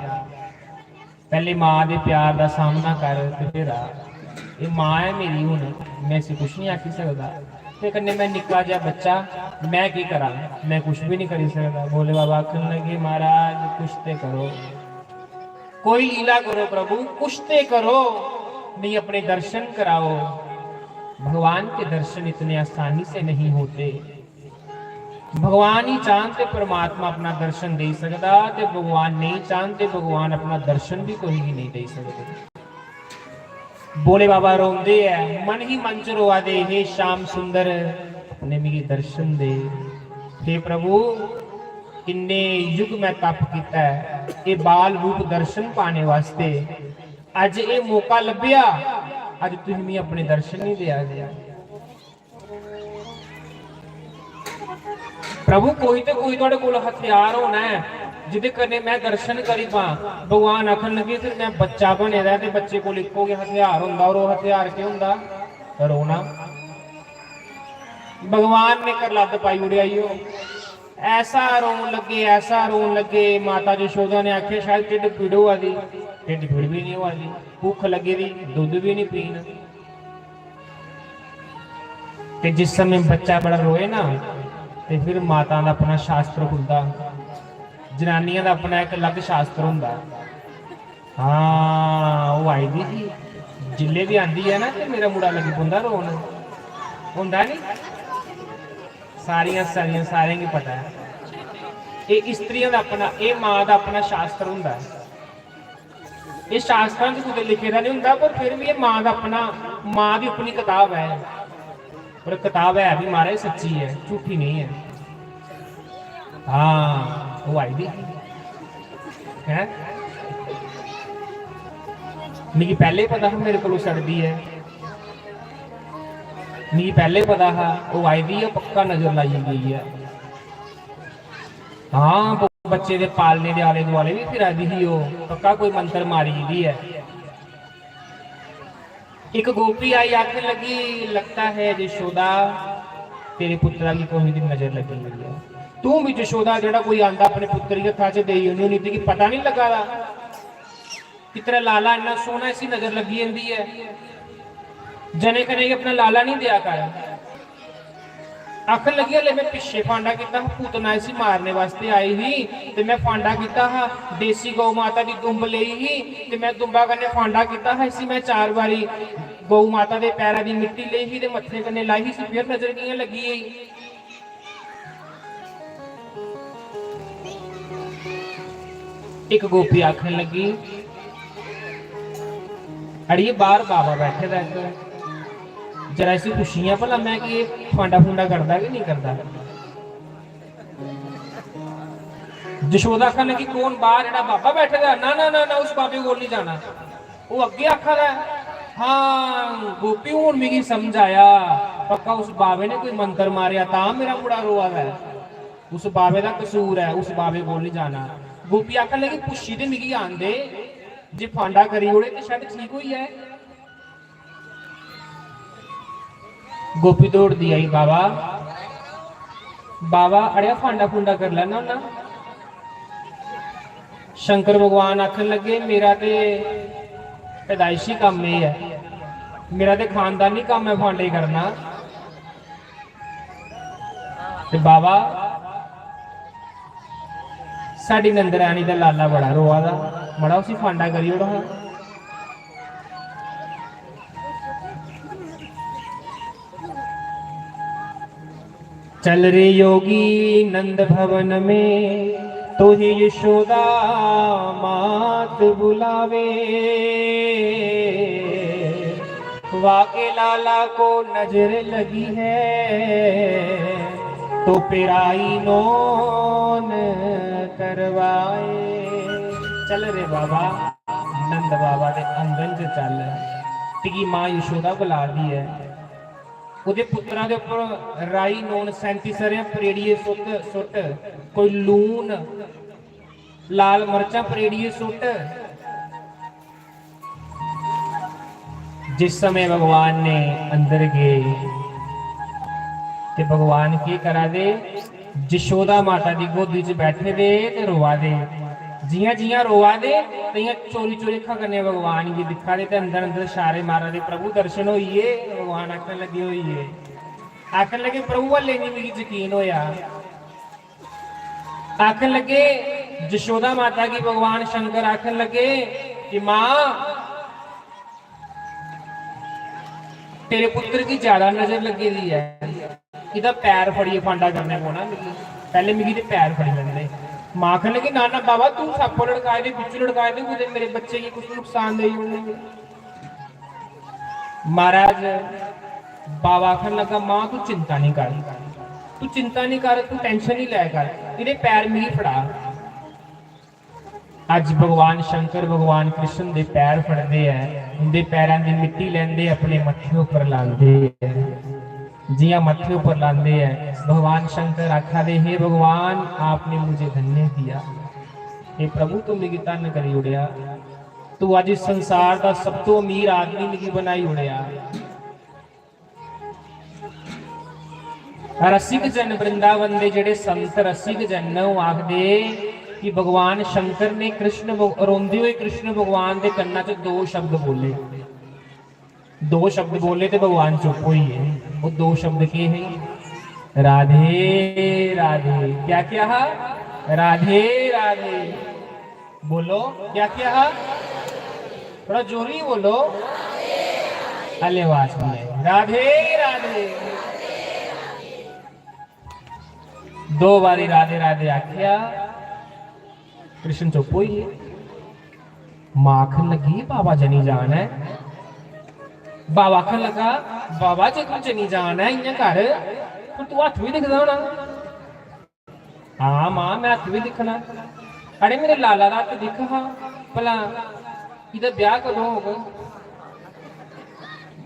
पैह्ले मां दे प्यार दा सामना कर ते फिर आ। एह् मां ऐ मेरी, हून मैं इसी कुछ नहीं आखी सकदा। ते कन्नै मैं निक्का जेहा बच्चा, मैं केह् करां? मैं कुछ भी नहीं करी सकदा।" भोले बाबा आखन लगे, "महाराज, कुछ ते करो, कोई लीला करो प्रभु, कुछ ते करो, नहीं अपने दर्शन कराओ।" भगवान के दर्शन इतने आसानी से नहीं होते। भगवान ही चाहन ते परमात्मा अपना दर्शन दे सकदा, ते भगवान नहीं चाहन ते भगवान अपना दर्शन भी कोई भी नहीं दे सकदे। भोले बाबा रोंदे ऐ, मन ही मन च रोआ दे, "हे श्याम सुंदर, अपने मिगी दर्शन दे। हे प्रभु, किन्ने युग मैं तप कीता ऐ, एह् बाल रूप दर्शन पाने वास्ते। अज्ज एह् मौका लब्भेआ, अज्ज तुसीं मिगी अपने दर्शन नहीं देआ दे।" प्रभु, कोई ते कोई थुआढ़े कोल हथियार होना ऐ, जिदे कन्नै मैं दर्शन करी पां। भगवान आखन लगे, "फिर मैं बच्चा बने दा ऐ ते बच्चे कोल इक्को गै हथियार होंदा, और ओह् हथियार केह् होंदा? रोना।" भगवान ने करलद्द पाई ओड़ेआ ईओ। ऐसा रोन लगे, ऐसा रोन लगे, माता यशोदा ने आखेआ, "शायद ढिड्ड पीड़ होआ दी।" ढिड्ड पीड़ भी नहीं होआ दी, भुक्ख लगी दी, दुद्ध भी नहीं पीन। ते जिस समय बच्चा बड़ा रोए ना, ते फिर माता दा अपना शास्त्र खुलदा, जनानियां दा अपना इक अलग शास्त्र होंदा। हाँ, ओह् आई दी ही, जिल्ले भी आंदी ऐ ना, ते मेरा मुड़ा लगी पौंदा रोन, होंदा नी? सारियां, सारियां, सारें गी पता ऐ। एह् स्त्रियां दा अपना, एह् मां दा अपना शास्त्र होंदा ऐ। एह् शास्त्रां च कुतै लिखे दा निं होंदा, पर फिर बी एह् मां दा अपना, मां दी अपनी कताब ऐ। पर कताब है बी, महाराज, सच्ची ऐ, झूठी नेईं ऐ। हां, ओह् आई दी। हैं? मिगी पैह्ले पता हा मेरे कोलों सड़दी ऐ। मिगी पैह्ले पता हा, ओह् आई दी ऐ, पक्का नजर लाई गेई ऐ। हां, ब-, बच्चे दे पालने दे आले दुआले बी फिरा दी ही ओह्, पक्का कोई मंत्र मारी दी ऐ। इक गोपी आई, आखन लगी, "लगता है यशोदा, तेरे पुत्तरा गी कोहे दी नजर लगी होई ऐ। तू भी यशोदा, जेह्ड़ा कोई आंदा अपने पुत्तर गी हत्था च देई ओड़नी होनी, तुगी पता नहीं लग्गा दा?" कि तेरा लाला इन्ना सोहना, इसी नजर लग्गी जंदी ऐ। जने खने गी अपना लाला नहीं देआ कर। आखन लगी, "हले मैं पिच्छे फांडा कीता हा, पूतना इसी मारने वास्ते आई ही, ते मैं फांडा कीता हा, देसी गौ माता दी दुंब लेई ही, ते मैं दुंबा कन्नै फांडा कीता हा, इसी मैं चार बारी गौ माता दे पैरा दी मिट्टी लेई ही ते मत्थे कन्नै लाई ही, इसी फिर नजर कि'यां लग्गी गेई?" इक गोपी आखन लगी, "अड़िये, बाहर बाबा बैठे दा इक, जरा इसी पुच्छियां भला मैं कि एह् फांडा फुंडा करदा कि नहीं करदा?" जशोदा आखन लगी, "कौन बाहर, जेह्ड़ा बाबा बैठे दा?" "ना, ना, ना, ना, उस बाबे कोल नहीं जाना।" ओह् अग्गें आखा दा ऐ, "हां गोपी, हून मिगी समझ आया, पक्का उस बाबे ने कोई मंत्र मारेआ, तां मेरा मुड़ा रोआ दा ऐ। उस बाबे दा कसूर ऐ, उस बाबे कोल नहीं जाना।" गोपी आखन लगी, "पुच्छी ते मिगी आन दे, जे फांडा करी ओड़े ते शायद ठीक होई जाए।" गोपी दौड़दी आई, "बाबा, बाबा, अड़ेआ, फांडा फुंडा करी लैना होन्ना?" शंकर भगवान आखन लगे, "मेरा ते पैदाइशी कम्म एह् ऐ, मेरा ते खानदानी कम्म ऐ फांडे करना।" ते बाबा, साढ़ी नंद रानी दा लाला बड़ा रोआ दा, मड़ा उसी फांडा करी ओड़ो हा। चल रे योगी नंद भवन में, तू ही यशोदा मात बुलावे। वाके लाला को नजर लगी है, तो पिराई नोन करवाए। चल रे बाबा, नंद बाबा दे आंगन च चल, तुगी मां यशोदा बुला दी ऐ। ओहदे पुत्तरा दे उप्पर राई नोन सैंती सरेआं परेड़ियै सुट्ट, सुट्ट, कोई लून, लाल मर्चां परेड़ियै सुट्ट। जिस समय भगवान ने अंदर गए ते भगवान केह् करा दे? जशोदा माता दी गोदी च बैठे दे ते रोआ दे। जियां जियां रोआ दे, तियां चोरी चोरी अक्खां कन्नै भगवान गी दिक्खा दे ते अंदर अंदर इशारे मारा दे, "प्रभु दर्शन होई गे।" भगवान आखन लगे, "होई गे।" आखन लगे, "प्रभु, हल्ले नहीं मिगी यकीन होया।" आखन लगे, जशोदा माता गी भगवान शंकर आखन लगे कि मां, तेरे पुत्र गी ज्यादा नजर लगी दी ऐ, इदा पैर फड़ियै फांडा करने पौना मिगी। पैह्ले मिगी ते पैर फड़ी लैंदे। मां आखन लगी, "ना ना बाबा, तू सप्प लड़काए दे, बिच्छू लड़काए दे, कुतै मेरे बच्चे गी कुछ नुकसान देई ओड़ने।" महाराज, बाबा आखन लगा, "मां, तू चिंता नहीं कर, तू चिंता नहीं कर, तू tension नहीं लै कर, इदे पैर मिगी फड़ा।" अज भगवान शंकर, भगवान कृष्ण दे पैर फड़दे ऐ, उंदे पैरां दी मिट्टी लैंदे, अपने मत्थे उप्पर लांदे ऐ। जियां मत्थे उप्पर लांदे ऐ, भगवान शंकर आखा दे, "हे भगवान, आपने मुझे धन्य किया, हे प्रभु, तू मिगी धन करी ओड़ेआ, तू अज इस संसार दा सब तो अमीर आदमी मिगी बनाई ओड़ेआ।" रसिक जन, वृंदावन दे जेह्ड़े संत रसिक जन न, ओह् आखदे कि भगवान शंकर ने कृष्ण भग-, रोंदे होए कृष्ण भगवान दे कन्ना च दो शब्द बोले, दो शब्द बोले ते भगवान चुप होई गे। ओह् दो शब्द केह् हे? राधे राधे। क्या क्या हा? राधे राधे। बोलो, क्या क्या हा? थोड़ा जोरी बोलो। हल्ले आवाज नहीं आई। राधे राधे। दो बारी राधे राधे आख्या, कृष्ण चुप होई गे। मां आखन लगी, "बाबा जनी जान है।" बाबा आखन लगा, "बाबा, जे तू जनी जान है, इयां कर, फिर तू हत्थ भी दिखदा होना।" "हां मां, मैं हत्थ भी दिक्खना।" "अड़े, मेरे लाला दा हत्थ दिक्ख हां भला, इदा ब्याह कदूं होग?"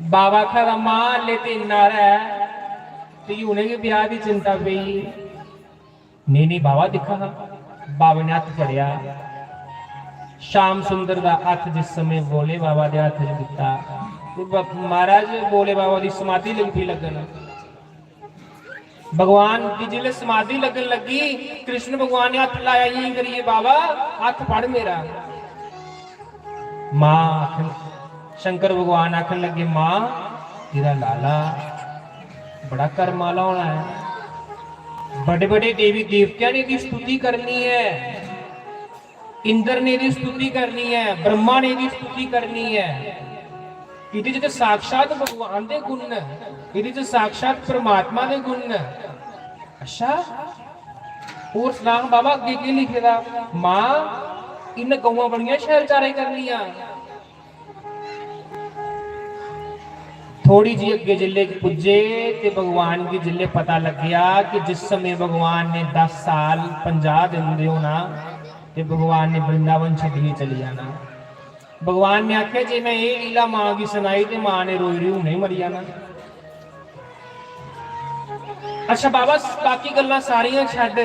बाबा आखा दा, "मां, हल्ले ते इन्ना हारा ऐ, तुगी उ'नें गै ब्याह दी चिंता पेई।" "नेईं, नेईं बाबा, दिक्ख हां।" बाबे ने हत्थ फड़ेआ, श्याम सुंदर दा हत्थ जिस समें भोले बाबा दे हत्थ च दित्ता, ते ब-, महाराज भोले बाबा दी समाधि लगी पेई लग्गन। भगवान दी जिसलै समाधि लग्गन लगी, कृष्ण भगवान ने हत्थ लाया इयां करियै, "बाबा, हत्थ फड़ मेरा।" मां आखन, शंकर भगवान आखन लगे, "मां, तेरा लाला बड़ा कर्म आह्ला होना है। बड़े-बड़े देवी देवतेआं ने एह्दी स्तुति करनी ऐ, इंद्र ने एह्दी स्तुति करनी ऐ, ब्रह्मा ने एह्दी स्तुति करनी ऐ। एह्दे च ते साक्षात भगवान दे गुण न, एह्दे च साक्षात परमात्मा दे गुण न।" "अच्छा, होर सनां बाबा, अग्गें केह् लिखे दा?" "मां, इन्न गौआं बड़ियां शैल चारे करनियां।" थोड़ी जी अग्गें जिसलै पुज्जे ते भगवान गी जिसलै पता लग्गेआ कि जिस समें भगवान ने दस साल, पंजाह् दिन दे होना ते भगवान ने वृंदावन छड्डियै चली जाना। भगवान ने आखेआ, "जे मैं एह् लीला मां गी सनाई ते मां ने रोई रोई हुनै मरी जाना।" "अच्छा बाबा, बाकी गल्लां सारियां छड्ड,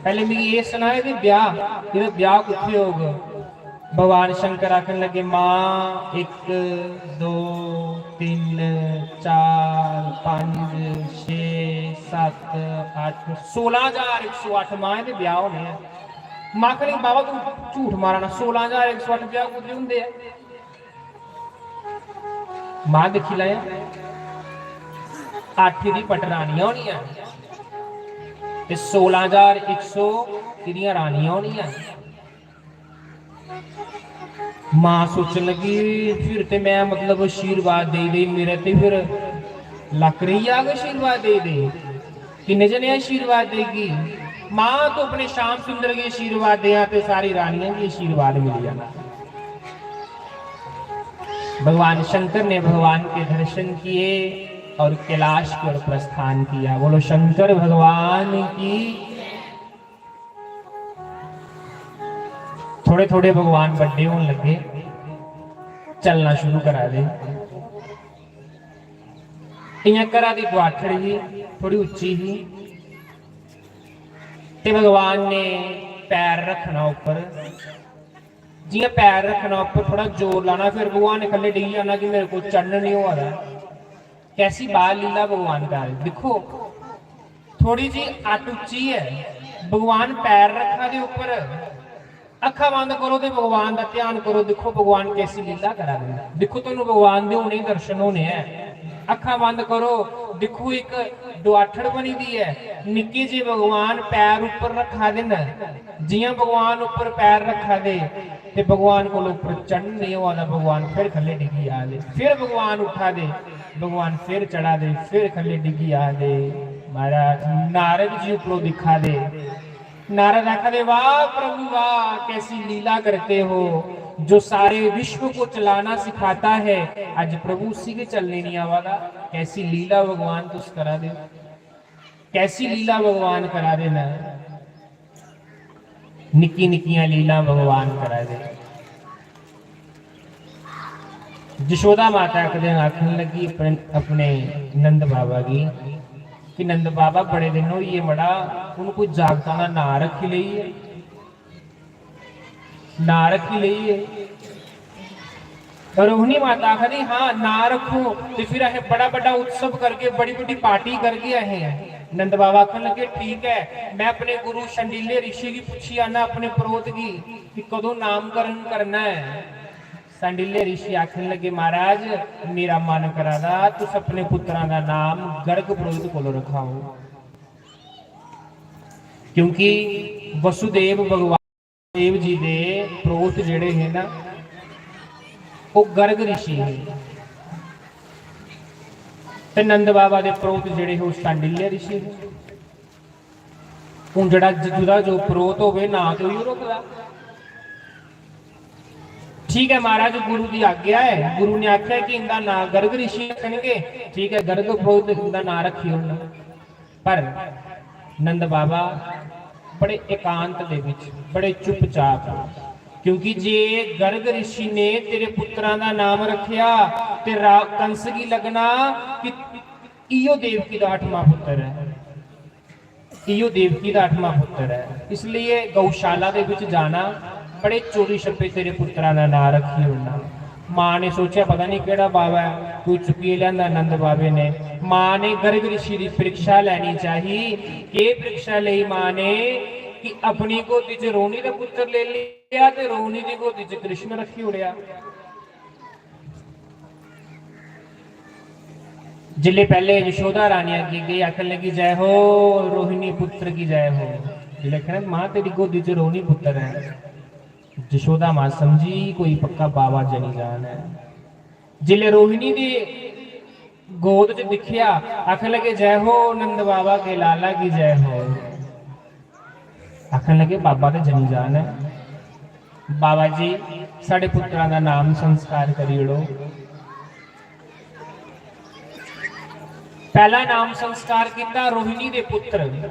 पैह्ले मिगी एह् सना, एह्दे ब्याह्, एह्दा ब्याह् कुत्थै होग?" भगवान शंकर आखन लगे, "मां, इक, दो, तिन्न, चार, पंज, छे, सत्त, अट्ठ, सोलां ज्हार इक सौ अट्ठ मां दे ब्याह् होने ऐ।" मां आखन लगी, "बाबा, तू झूठ मारा ना, सोलां ज्हार इक सौ अट्ठ ब्याह् कुत्थै होंदे ऐ?" मां दिक्खी लैएओ, अट्ठ दी पटरानियां होनियां, ते सोलां ज्हार इक सौ एह्दियां रानियां होनियां। मां सोचन लगी, "फिर ते मैं, मतलब, आशीर्वाद देई देई, मेरे ते फिर लक्क रेही जाग आशीर्वाद देई देई। किन्ने जने आशीर्वाद देगी? मां, तू अपने श्याम सुंदर गी आशीर्वाद देआं ते सारी रानियां गी आशीर्वाद मिली जाना।" भगवान शंकर ने भगवान के दर्शन किए और कैलाश की ओर प्रस्थान किया। बोलो शंकर भगवान की। थोड़े थोड़े भगवान बड्डे होन लगे, चलना शुरू करा दे। इयां घरा दी गुआठड़ ही, थोड़ी उच्ची ही, ते भगवान ने पैर रखना उप्पर। जियां पैर रखना उप्पर, थोड़ा जोर लाना, फिर भगवान ने खल्ले डिग्गी जाना कि मेरे को चढ़न नहीं होआ दा। कैसी बाल लीला भगवान का है। दिक्खो, थोड़ी जी अट्ट उच्ची ऐ, भगवान पैर रखा दे उप्पर, अक्खां बंद करो ते भगवान दा ध्यान करो। दिक्खो, भगवान कैसी लीला करा दे न। दिक्खो, तुहानू भगवान दे हुणे दर्शन होने ऐ। अक्खां बंद करो, दिक्खो, इक डुआठड़ बनी दी ऐ, निक्के जे भगवान पैर उप्पर रखा दे न। जियां भगवान उप्पर पैर रखा दे, ते भगवान कोल उप्पर चढ़न नहीं होआ दा, भगवान फिर खल्ले डिग्गी आ दे, फिर भगवान उठा दे, भगवान फिर चढ़ा दे, फिर खल्ले डिग्गी आ दे। महाराज, नारद जी उपरों दिखा दे, नारद आखा दे, "वाह प्रभु वाह, कैसी लीला करते हो, जो सारे विश्व को चलाना सिखाता है, आज प्रभु उसी के चलने नहीं आवा दा।" कैसी लीला भगवान तुस करा दे हो, कैसी लीला भगवान करा दे न। निक्की निक्कियां लीलां भगवान करा दे। जशोदा माता इक दिन आखन लगी अपने, अपने नंद बाबा गी कि नंद बाबा, बड़े दिन होई गे मड़ा, हून कोई जागता दा नांऽ रक्खी लेइए, नांऽ रक्खी लेइए। रोहिणी माता आखदी, "हाँ, नांऽ रक्खो ते फिर असें बड़ा बड्डा उत्सव करगे, बड़ी बड्डी पार्टी करगे असें।" नंद बाबा आखन लगे, "ठीक ऐ, मैं अपने गुरु शंडिल्य ऋषि गी पुच्छी आना, अपने परोह्त गी, कि कदों नामकरण करना ऐ।" शंडिल्य ऋषि आखन लगे, "महाराज, मेरा मन करा दा तुस अपने पुत्तरा दा नाम गर्ग परोह्त कोलों रखाओ, क्योंकि वसुदेव भगवान" देव जी दे परोह्त जेह्ड़े हे ना, ओह् गर्ग ऋषि हे, ते नंद बाबा दे परोह्त जेह्ड़े हे, ओह् शांडिल्य ऋषि हे। हून जेह्ड़ा ज-, जुदा जो परोह्त होवे, नांऽ ते उइयो रखदा। ठीक ऐ महाराज, गुरु दी आज्ञा ऐ, गुरु ने आखेआ कि इंदा नांऽ गर्ग ऋषि रक्खनगे, ठीक ऐ, गर्ग परोह्त इंदा नांऽ रक्खी ओड़ना। पर नंद बाबा बड़े एकांत दे विच, बड़े चुपचाप, क्योंकि जे गर्ग ऋषि ने तेरे पुत्तरां दा नाम रखेआ ते रा-, कंस गी लगना कि इयो देवकी दा अठवां पुत्तर ऐ, इयो देवकी दा अठवां पुत्तर ऐ। इसलिए गौशाला दे विच जाना, बड़े चोरी छप्पे तेरे पुत्तरा दा नांऽ रक्खी ओड़ना। मां ने सोचेआ, "पता नहीं केह्ड़ा बाबा ऐ, कोई चुक्कियै लेआंदा नंद बाबे ने।" मां ने गर्ग ऋषि दी परीक्षा लैनी चाहिए। केह् परीक्षा लेई मां ने कि अपनी गोदी च रोहिणी दा पुत्तर लेई लेआ ते रोहिणी दी गोदी च कृष्ण रक्खी ओड़ेआ। जिसले पैह्ले यशोदा रानी अग्गें गई, आखन लगी, "जय हो, रोहिणी पुत्र की जय हो।" जिसले आखन, "मां, तेरी गोदी च रोहिणी पुत्र है।" यशोदा मां समझी, कोई पक्का बाबा जनी जान है। जिसले रोहिणी दी गोद च दिक्खेआ, आखन लगे, "जय हो, नंद बाबा के लाला की जय हो।" आखन लगे, "बाबा ते जनी जान है, बाबा जी, साढ़े पुत्तरा दा नाम संस्कार करी ओड़ो।" पैह्ला नाम संस्कार कीता रोहिणी दे पुत्र,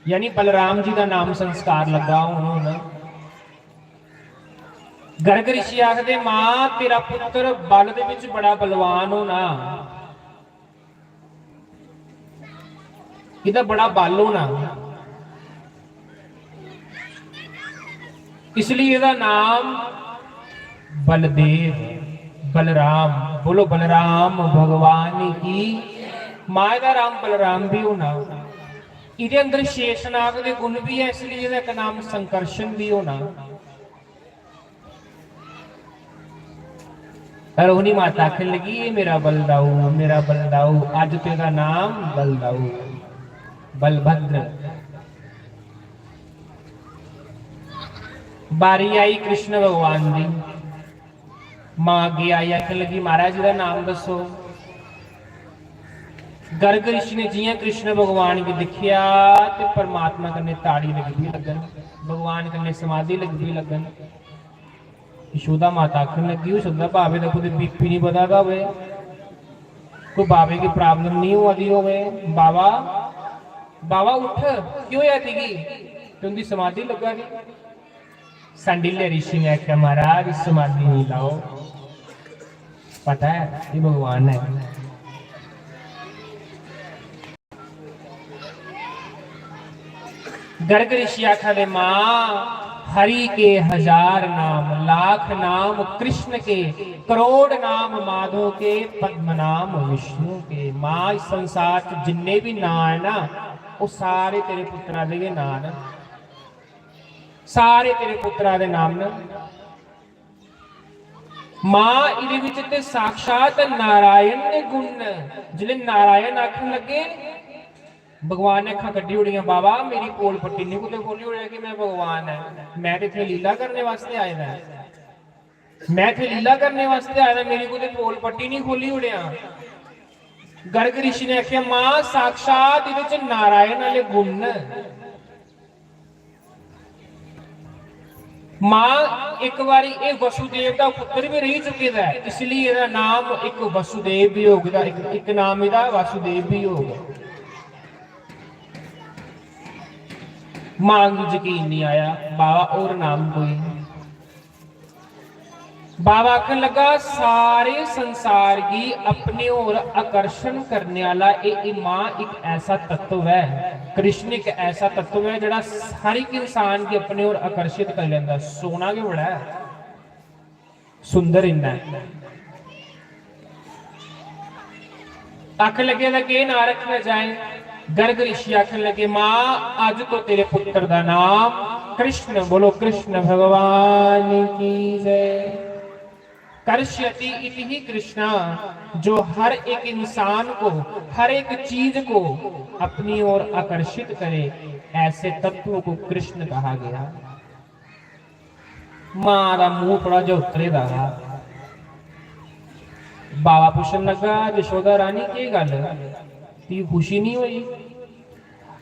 यानी बलराम जी दा नाम संस्कार लग्गा होन। हुन गर्ग ऋषि आखदे, "मां, तेरा पुत्र बल दे विच बड़ा बलवान होना।" एह्दा बड़ा बल होना, इसलिए एह्दा नाम बलदेव, बलराम। बोलो, बलराम भगवान की। मां दा राम बलराम भी होना, एह्दे अंदर शेषनाग दे गुण भी है, इसलिए एह्दा इक नाम संकर्षण भी होना। रोहिणी माता आखन लगी, "ये मेरा बलदाऊ, मेरा बलदाऊ, अज तेरा नाम बलदाऊ।" बलभद्र। बारी आई कृष्ण भगवान दी। मां अग्गें आई, आखन लगी, "महाराज, एह्दा नाम दस्सो।" गर्ग ऋषि ने जियां कृष्ण भगवान गी दिक्खेआ ते परमात्मा कन्नै ताड़ी लगदी लग्गन, भगवान कन्नै समाधि लगदी लग्गन। यशोदा माता आखन लगी, "होई सकदा बाबे दा कुतै बीपी निं बधा दा होवे, कोई बाबे गी प्रॉब्लम निं होआ दी होवे। बाबा, बाबा उठ, केह् होआ तुगी?" ते उंदी समाधि लग्गा दी। सांडिल्य ऋषि ने आखेआ, "महाराज, समाधि निं लाओ, पता ऐ एह् भगवान ऐ।" गर्ग ऋषि आखा दे, "मां, हरि के हजार नाम, लाख नाम कृष्ण के, करोड़ नाम माधो के, पद्म नाम विष्णु के।" मां, इस संसार च जिन्ने बी नां ऐ ना, ओह् सारे तेरे पुत्तरा दे गै नां न, सारे तेरे पुत्तरा दे नाम न। मां, इदे विच ते साक्षात नारायण दे गुण न। जिसले नारायण आखन लगे, भगवान ने अक्खां कड्ढी ओड़ियां, "बाबा, मेरी पोल पट्टी निं कुतै खोली ओड़ेआ कि मैं भगवान ऐ। मैं ते इत्थै लीला करने वास्तै आए दा ऐ। मैं इत्थै लीला करने वास्तै आए दा, मेरी कुतै पोल पट्टी निं खोली ओड़ेआ।" गर्ग ऋषि ने आखेआ, "मां, साक्षात इदे च नारायण आह्ले गुण न।" मां, इक बारी एह् वसुदेव दा पुत्तर बी रेही चुके दा ऐ, इसलिए एह्दा नाम इक वसुदेव वियोग दा, इक, इक नाम एह्दा वासुदेव वियोग। मां गी यकीन निं आया, "बाबा, होर नाम कोई?" बाबा आखन लगा, "सारे संसार गी अपने होर आकर्षण करने आह्ला एह्, एह् मां इक ऐसा तत्व ऐ, कृष्ण इक ऐसा तत्व ऐ जेह्ड़ा हर इक इंसान गी अपने होर आकर्षित करी लैंदा।" सोना गै बड़ा ऐ, सुंदर इन्ना ऐ। आखन लगे, "एह्दा केह् नांऽ रक्खेआ जाए?" गर्ग ऋषि आखन लगे, "मां, अज्ज तो तेरे पुत्र दा नाम कृष्ण।" बोलो, "कृष्ण भगवान की जय।" कर्षयति इति ही कृष्णा, जो हर एक इंसान को, हर एक चीज को अपनी ओर आकर्षित करे, ऐसे तत्व को कृष्ण कहा गया। मां दा मूंह थोड़ा जेहा उतरे दा हा। बाबा पुच्छन लगा, "यशोदा रानी, केह् गल्ल, तुगी खुशी निं होई?"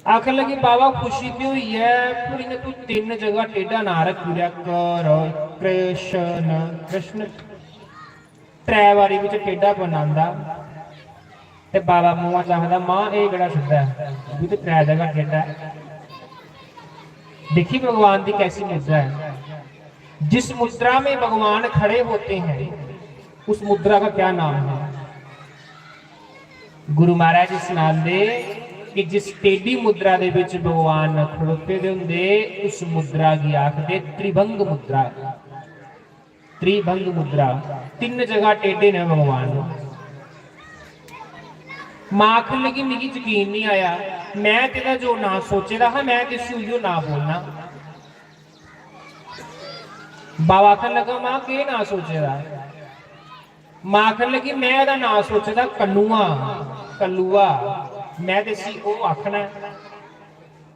आखन लगी, "बाबा, खुशी ते होई ऐ, पर इ'यां तूं तिन्न जगह टेढ़ा नांऽ रक्खी ओड़ेआ, कर, कृष्ण, कृष्ण।" त्रै बारी बिच टेढ़ापन आंदा ते बाबा मुंहा च आखदा, "मां, एह् केह्ड़ा सिद्धा ऐ? इब्बी ते त्रै जगह टेढ़ा ऐ।" देखी भगवान दी कैसी मुद्रा है। जिस मुद्रा में भगवान खड़े होते हैं, उस मुद्रा का क्या नाम है? गुरु महाराज जी सनांदे कि जिस टेढ़ी मुद्रा दे विच भगवान खड़ोते दे हुंदे, उस मुद्रा गी आखदे त्रिभंग मुद्रा। त्रिभंग मुद्रा, तिन्न जगह टेढ़े ने भगवान। मां आखन लगी, "मिगी यकीन नहीं आया, मैं तेरा जो नां सोचे दा हा, मैं ते इसी उइयो नां बोलना।" बाबा आखन लगा, "मां, केह् नां सोचे दा?" मां आखन लगी, "मैं एह्दा नां सोचे दा कन्नुआ, कल्लुआ, मैं ते इसी ओह् आखना ऐ।"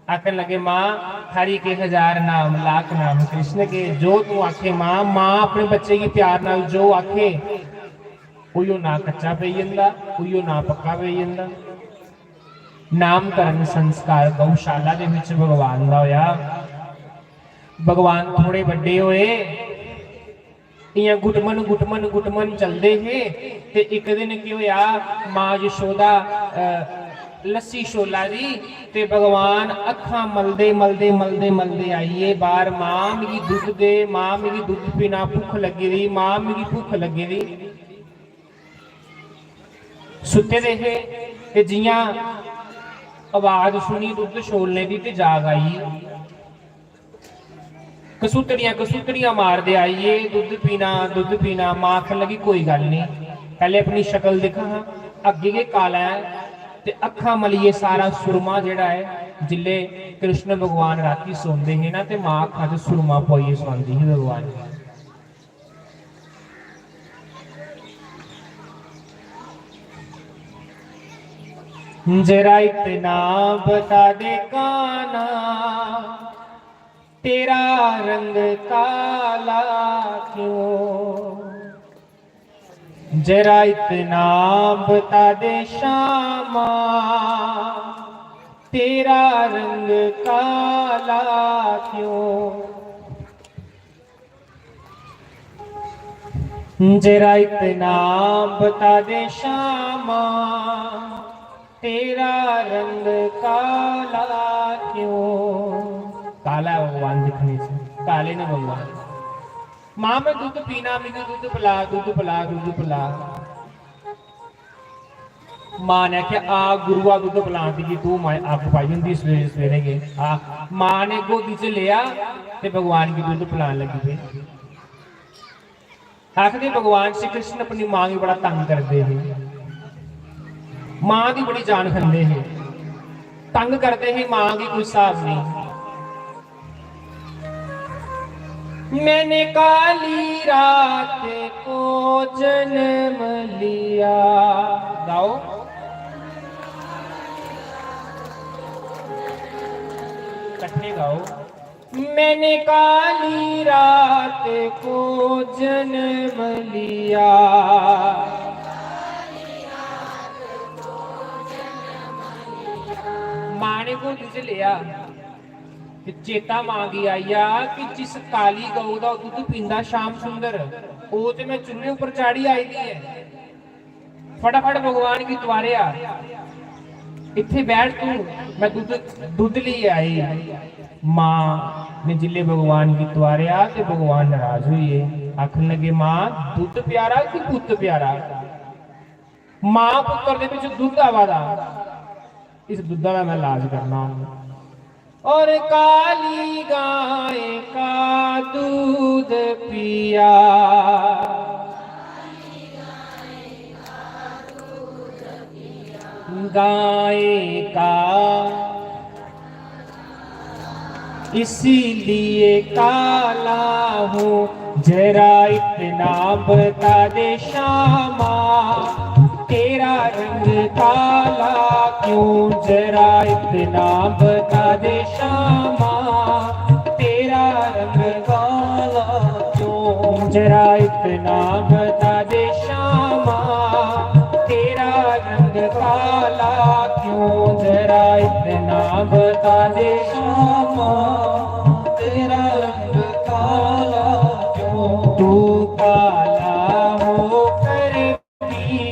आखन लगे, "मां, हरि के हजार नाम, लाख नाम कृष्ण के, जो तू आखे मां।" मां अपने बच्चे गी प्यार नाल जो आखे, उइयो नां कच्चा पेई जंदा, उइयो नां पक्का पेई जंदा। नामकरण संस्कार गौशाला दे विच भगवान दा होया। भगवान थोड़े बड्डे होए, इ'यां गुटमन, गुटमन, गुटमन चलदे हे। ते इक दिन केह् होआ, मां यशोदा, अ, लस्सी छोला दी, ते भगवान अक्खां मलदे, मलदे, मलदे, मलदे आई गे बाहर, "मां, मिगी दुद्ध दे, मां, मिगी दुद्ध पीना, भुक्ख लग्गी दी, मां, मिगी भुक्ख लग्गी दी।" सुत्ते दे हे ते जियां आवाज सुनी दुद्ध छोलने दी, ते जाग आई। कसूतड़ियां, कसूतड़ियां मारदे आइए, "दुद्ध पीना, दुद्ध पीना।" मां आखन लगी, "कोई गल्ल नहीं, पैह्ले अपनी शकल दिक्ख हां, अग्गें गै काला ऐ।" ते अक्खां मलियै सारा सुरमा जेह्ड़ा ऐ, जिल्ले कृष्ण भगवान रातीं सौंदे हे ना, ते मां अक्खां च सुरमा पोआइयै सौंदी ही भगवान गी। जरा इतना बता दे काना, तेरा रंग काला क्यों? जरा इतना बता दे शामा, तेरा रंग काला क्यों? जरा इतना बता दे शामा, तेरा रंग काला क्यों? काला है भगवान दिक्खने च, काले ने भगवान। मां, मैं दुद्ध पीना, मिगी दुद्ध पिला, दुद्ध पिला, दुद्ध पिला। मां ने आखेआ, "आ गुरुआ, दुद्ध पिलान दी तू माए अग्ग पाई होंदी सवेरे सवेरे गै। आ।" मां ने गोदी च लेआ ते भगवान गी दुद्ध पिलान लगी पे। आखदे भगवान श्री कृष्ण अपनी मां गी बड़ा तंग करदे हे, मां दी बड़ी जान खंदे हे, तंग करदे हे मां गी, कोई स्हाब नहीं। मैंने काली रात को जन्म लिया। गाओ, कट्ठे गाओ। मैंने काली रात को जन्म लिया। मां ने गोदी च लेआ ते चेता मां गी आई गेआ कि जिस काली गौ दा दुद्ध पींदा श्याम सुंदर, ओह् ते मैं चुल्ले उप्पर चाढ़ी आई दी ऐ। फटाफट भगवान गी तुआरेआ, "इत्थे बैठ तू, मैं दुद्ध, दुद्ध लेई आई।" मां ने जिल्ले भगवान गी तुआरेआ ते भगवान नाराज होई गे, आखन लगे, "मां, दुद्ध प्यारा कि पुत्त प्यारा?" मां पुत्तर दे बिच दुद्ध आवा दा, इस दुद्धा दा मैं इलाज करना हूं। और काली गाय का दूध पिया। गाय का इसीलिए काला हूँ, जरा इतना बता दे श्यामा, तेरा रंग काला क्यों? जरा इतना बता दे श्यामा, तेरा रंग काला क्यों? जरा इतना बता दे श्यामा, तेरा रंग काला क्यों? जरा इतना बता दे श्यामा, तेरा रंग काला क्यों? तू काला होकर भी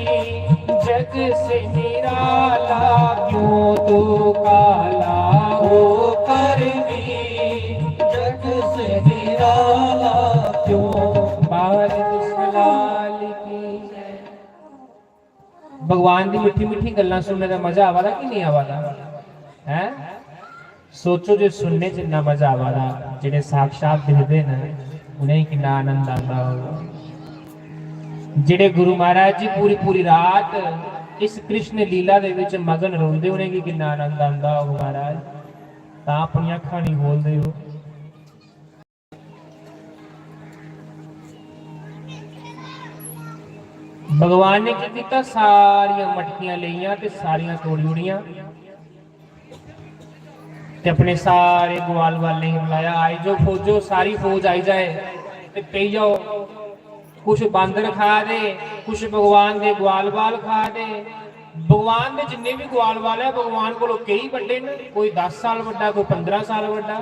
जग से निराला क्यों? तू काला होकर भी जग से निराला क्यों? बाल कृष्ण लाल की। भगवान दी मिट्ठी मिट्ठी गल्लां सुनने दा मजा आवा दा कि नहीं आवा दा? हैं? सोचो, जे सुनने च इन्ना मजा आवा दा, जेह्ड़े साक्षात दिखदे न, उ'नेंगी किन्ना आनंद आंदा होग। जेह्ड़े गुरु महाराज जी पूरी पूरी रात इस कृष्ण लीला दे विच मगन रौंह्दे, उ'नेंगी किन्ना आनंद आंदा होग महाराज। तां अपनियां अक्खां निं खोलदे ओ। भगवान ने की कीता, सारियां मटकियां लेइयां ते सारियां तोड़ी ओड़ियां ते अपने सारे ग्वाल बालें गी बुलाया, "आई जाओ फौजो, सारी फौज आई जाए ते पेई जाओ।" कुछ बांदर खा दे, कुछ भगवान दे ग्वाल बाल खा दे। भगवान दे जिन्ने भी ग्वाल बाल है, भगवान कोलों केई बड्डे न, कोई दस साल बड्डा, कोई पंद्रह साल बड्डा।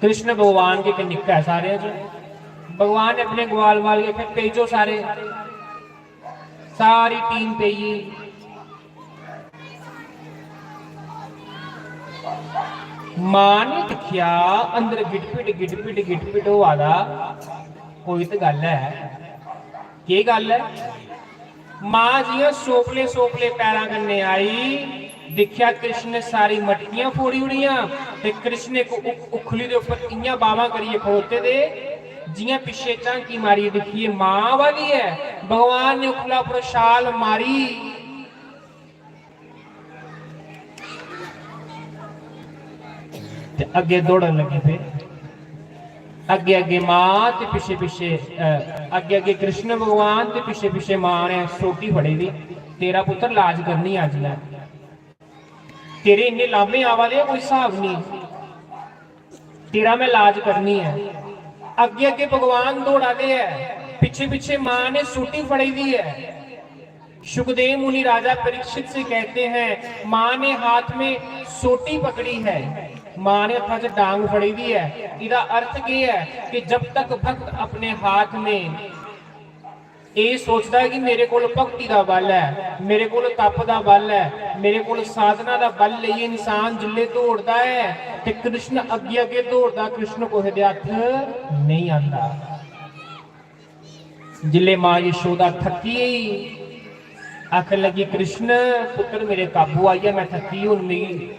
कृष्ण भगवान के इक निक्का ऐ सारें च। भगवान ने अपने ग्वाल बाल के आखेआ, "पेई जाओ सारे।" सारी टीम पेई गेई। मां ने दिक्खेआ, अंदर गिटपिट, गिटपिट, गिटपिट होआ दा। कोई ते गल्ल ऐ। केह् गल्ल ऐ? मां जियां सोपले सोपले पैरां कन्नै आई, दिक्खेआ कृष्ण ने सारी मटकियां फोड़ी ओड़ियां ते कृष्ण इक उख-, उखली दे उप्पर इयां बाह्मां करियै खड़ोते दे, जियां पिच्छे झांकी मारियै दिक्खियै मां आवा दी ऐ। भगवान ने उखला उप्पर छाल मारी ते अग्गें दौड़न लगी पे। अग्गें अग्गें मां ते पिच्छे पिच्छे, अ, अग्गें अग्गें कृष्ण भगवान ते पिच्छे पिच्छे मां ने सोटी फड़ी दी। तेरा पुत्र लाज करनी अज्ज मैं, तेरे इन्ने लामे आवा दे, कोई स्हाब नहीं, तेरा मैं लाज करनी है। अग्गे अग्गे भगवान दौड़ा दे है, पिछे पिछे मां ने सूटी फड़ी दी है। सुखदेव मुनि राजा परीक्षित से कहते हैं, मां ने हाथ में सोटी पकड़ी है, मां ने हत्था च डांग फड़ी दी है। इदा अर्थ के है कि जब तक भक्त अपने हाथ में ये सोचता है कि मेरे कोल भक्ति दा बल है, मेरे कोल तप दा बल है, मेरे कोल साधना दा बल लेइयै इंसान जिल्ले दौड़दा है ते कृष्ण अग्गे अग्गे दौड़दा, कृष्ण कुसै दे हत्थ नहीं आंदा। जिल्ले मां यशोदा थक्की गेई, आखन लगी, कृष्ण पुत्र मेरे काबू आई गेआ, मैं थक्की, हुन मिगी,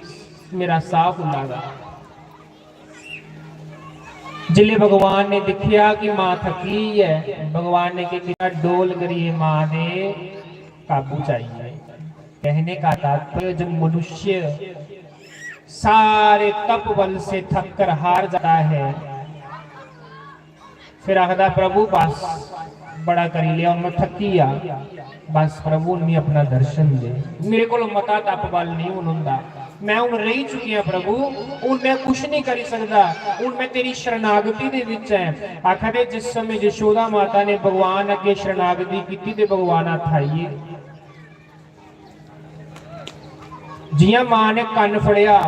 मेरा साह फुल्ला दा। जिल्ले भगवान ने दिक्खेआ कि मां थक्की गेई ऐ, भगवान ने केह् कीता, डोल करियै मां दे काबू च आई गे। कहने का तात्पर्य, जब मनुष्य सारे तप बल से थक कर हार जाता है, फिर आखदा, प्रभु बस, बड़ा करी लिया, हुन मैं थक्की गेआ, बस प्रभु, हुन मिगी अपना दर्शन दे, मेरे कोल मता तप बल नहीं हुन हुंदा, मैं हुन रेही चुकी आं प्रभु, हुन मैं कुछ नहीं करी सकदा, हुन मैं तेरी शरणागति दे विच ऐ। आखदे, जिस समय यशोदा माता ने भगवान अग्गे शरणागति कीती ते भगवान हत्थ आई गे। जियां मां ने कन्न फड़ेआ,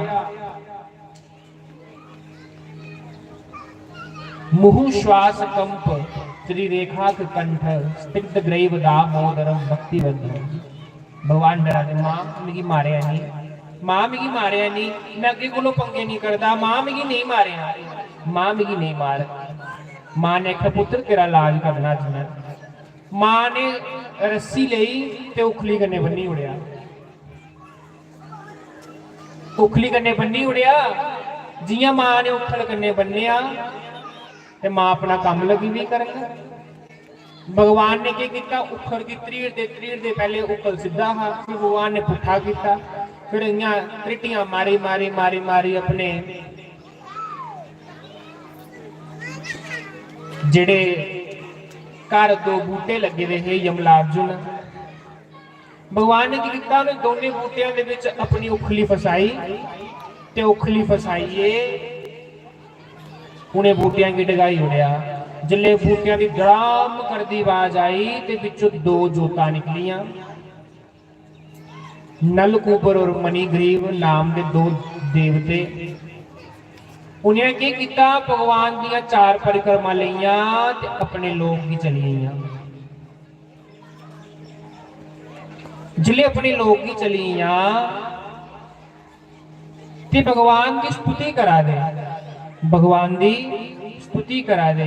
मुहुं श्वास कंप, त्रिरेखाक कंठ, स्निग्ध ग्रीव दामोदरम भक्तिवंदनम। भगवान डरा दे, मां मिगी मारेआ नहीं, मां मिगी मारेआ नहीं, मैं अग्गे कोलों पंगे नहीं करदा, मां मिगी नहीं मारेआ, मां मिगी नहीं मार। मां ने आखेआ, पुत्र तेरा लाज करना अज्ज मैं। मां ने रस्सी लेई ते उखली कन्नै बन्नी ओड़ेआ। उखली कन्नै बन्नी ओड़ेआ। जियां मां ने उखल कन्नै बन्नेआ ते मां अपना कम्म लगी पेई करन। भगवान ने केह् कीता, उखल गी त्रीड़दे त्रीड़दे, पैह्ले उखल सिद्धा हा, फिर भगवान ने पुट्ठा कीता, फिर इ'यां त्रिट्टियां मारी मारी मारी मारी अपने जेह्ड़े घर दो बूटे लग्गे दे हे यमलार्जुन, भगवान ने केह् कीता, उ'नें दोनें बूटेआं दे बिच अपनी उखली फसाई ते उखली फसाइयै उ'नें बूटेआं गी डगाई ओड़ेआ। जिसलै बूटेआं दी दड़ाम करदी आवाज आई ते बिच्चों दो जोतां निकलियां। नलकूबर और मणिग्रीव नाम दे दो देवते। उ'नें केह् कीता, भगवान दियां चार परिक्रमा लेइयां ते अपने लोक गी चली गेइयां। जिसलै अपने लोक गी चली गेइयां ते भगवान दी स्तुति करा दे, भगवान दी स्तुति करा दे,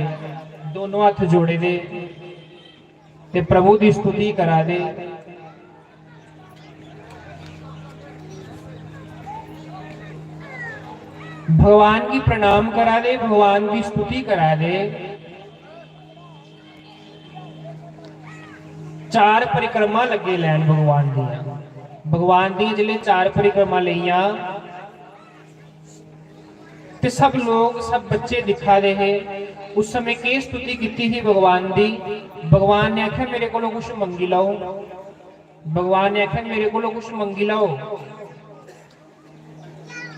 दोनों हत्थ जोड़े दे ते प्रभु दी स्तुति करा दे, भगवान गी प्रणाम करा दे, भगवान दी स्तुति करा दे। चार परिक्रमा लग्गे लैन भगवान दियां। भगवान दियां जिसलै चार परिक्रमा लेइयां ते सब लोग, सब बच्चे दिक्खा दे हे। उस समय केह् स्तुति कीती ही भगवान दी? भगवान ने आखेआ, मेरे कोलों कुछ मंगी लैओ। भगवान ने आखेआ, मेरे कोलों कुछ मंगी लैओ।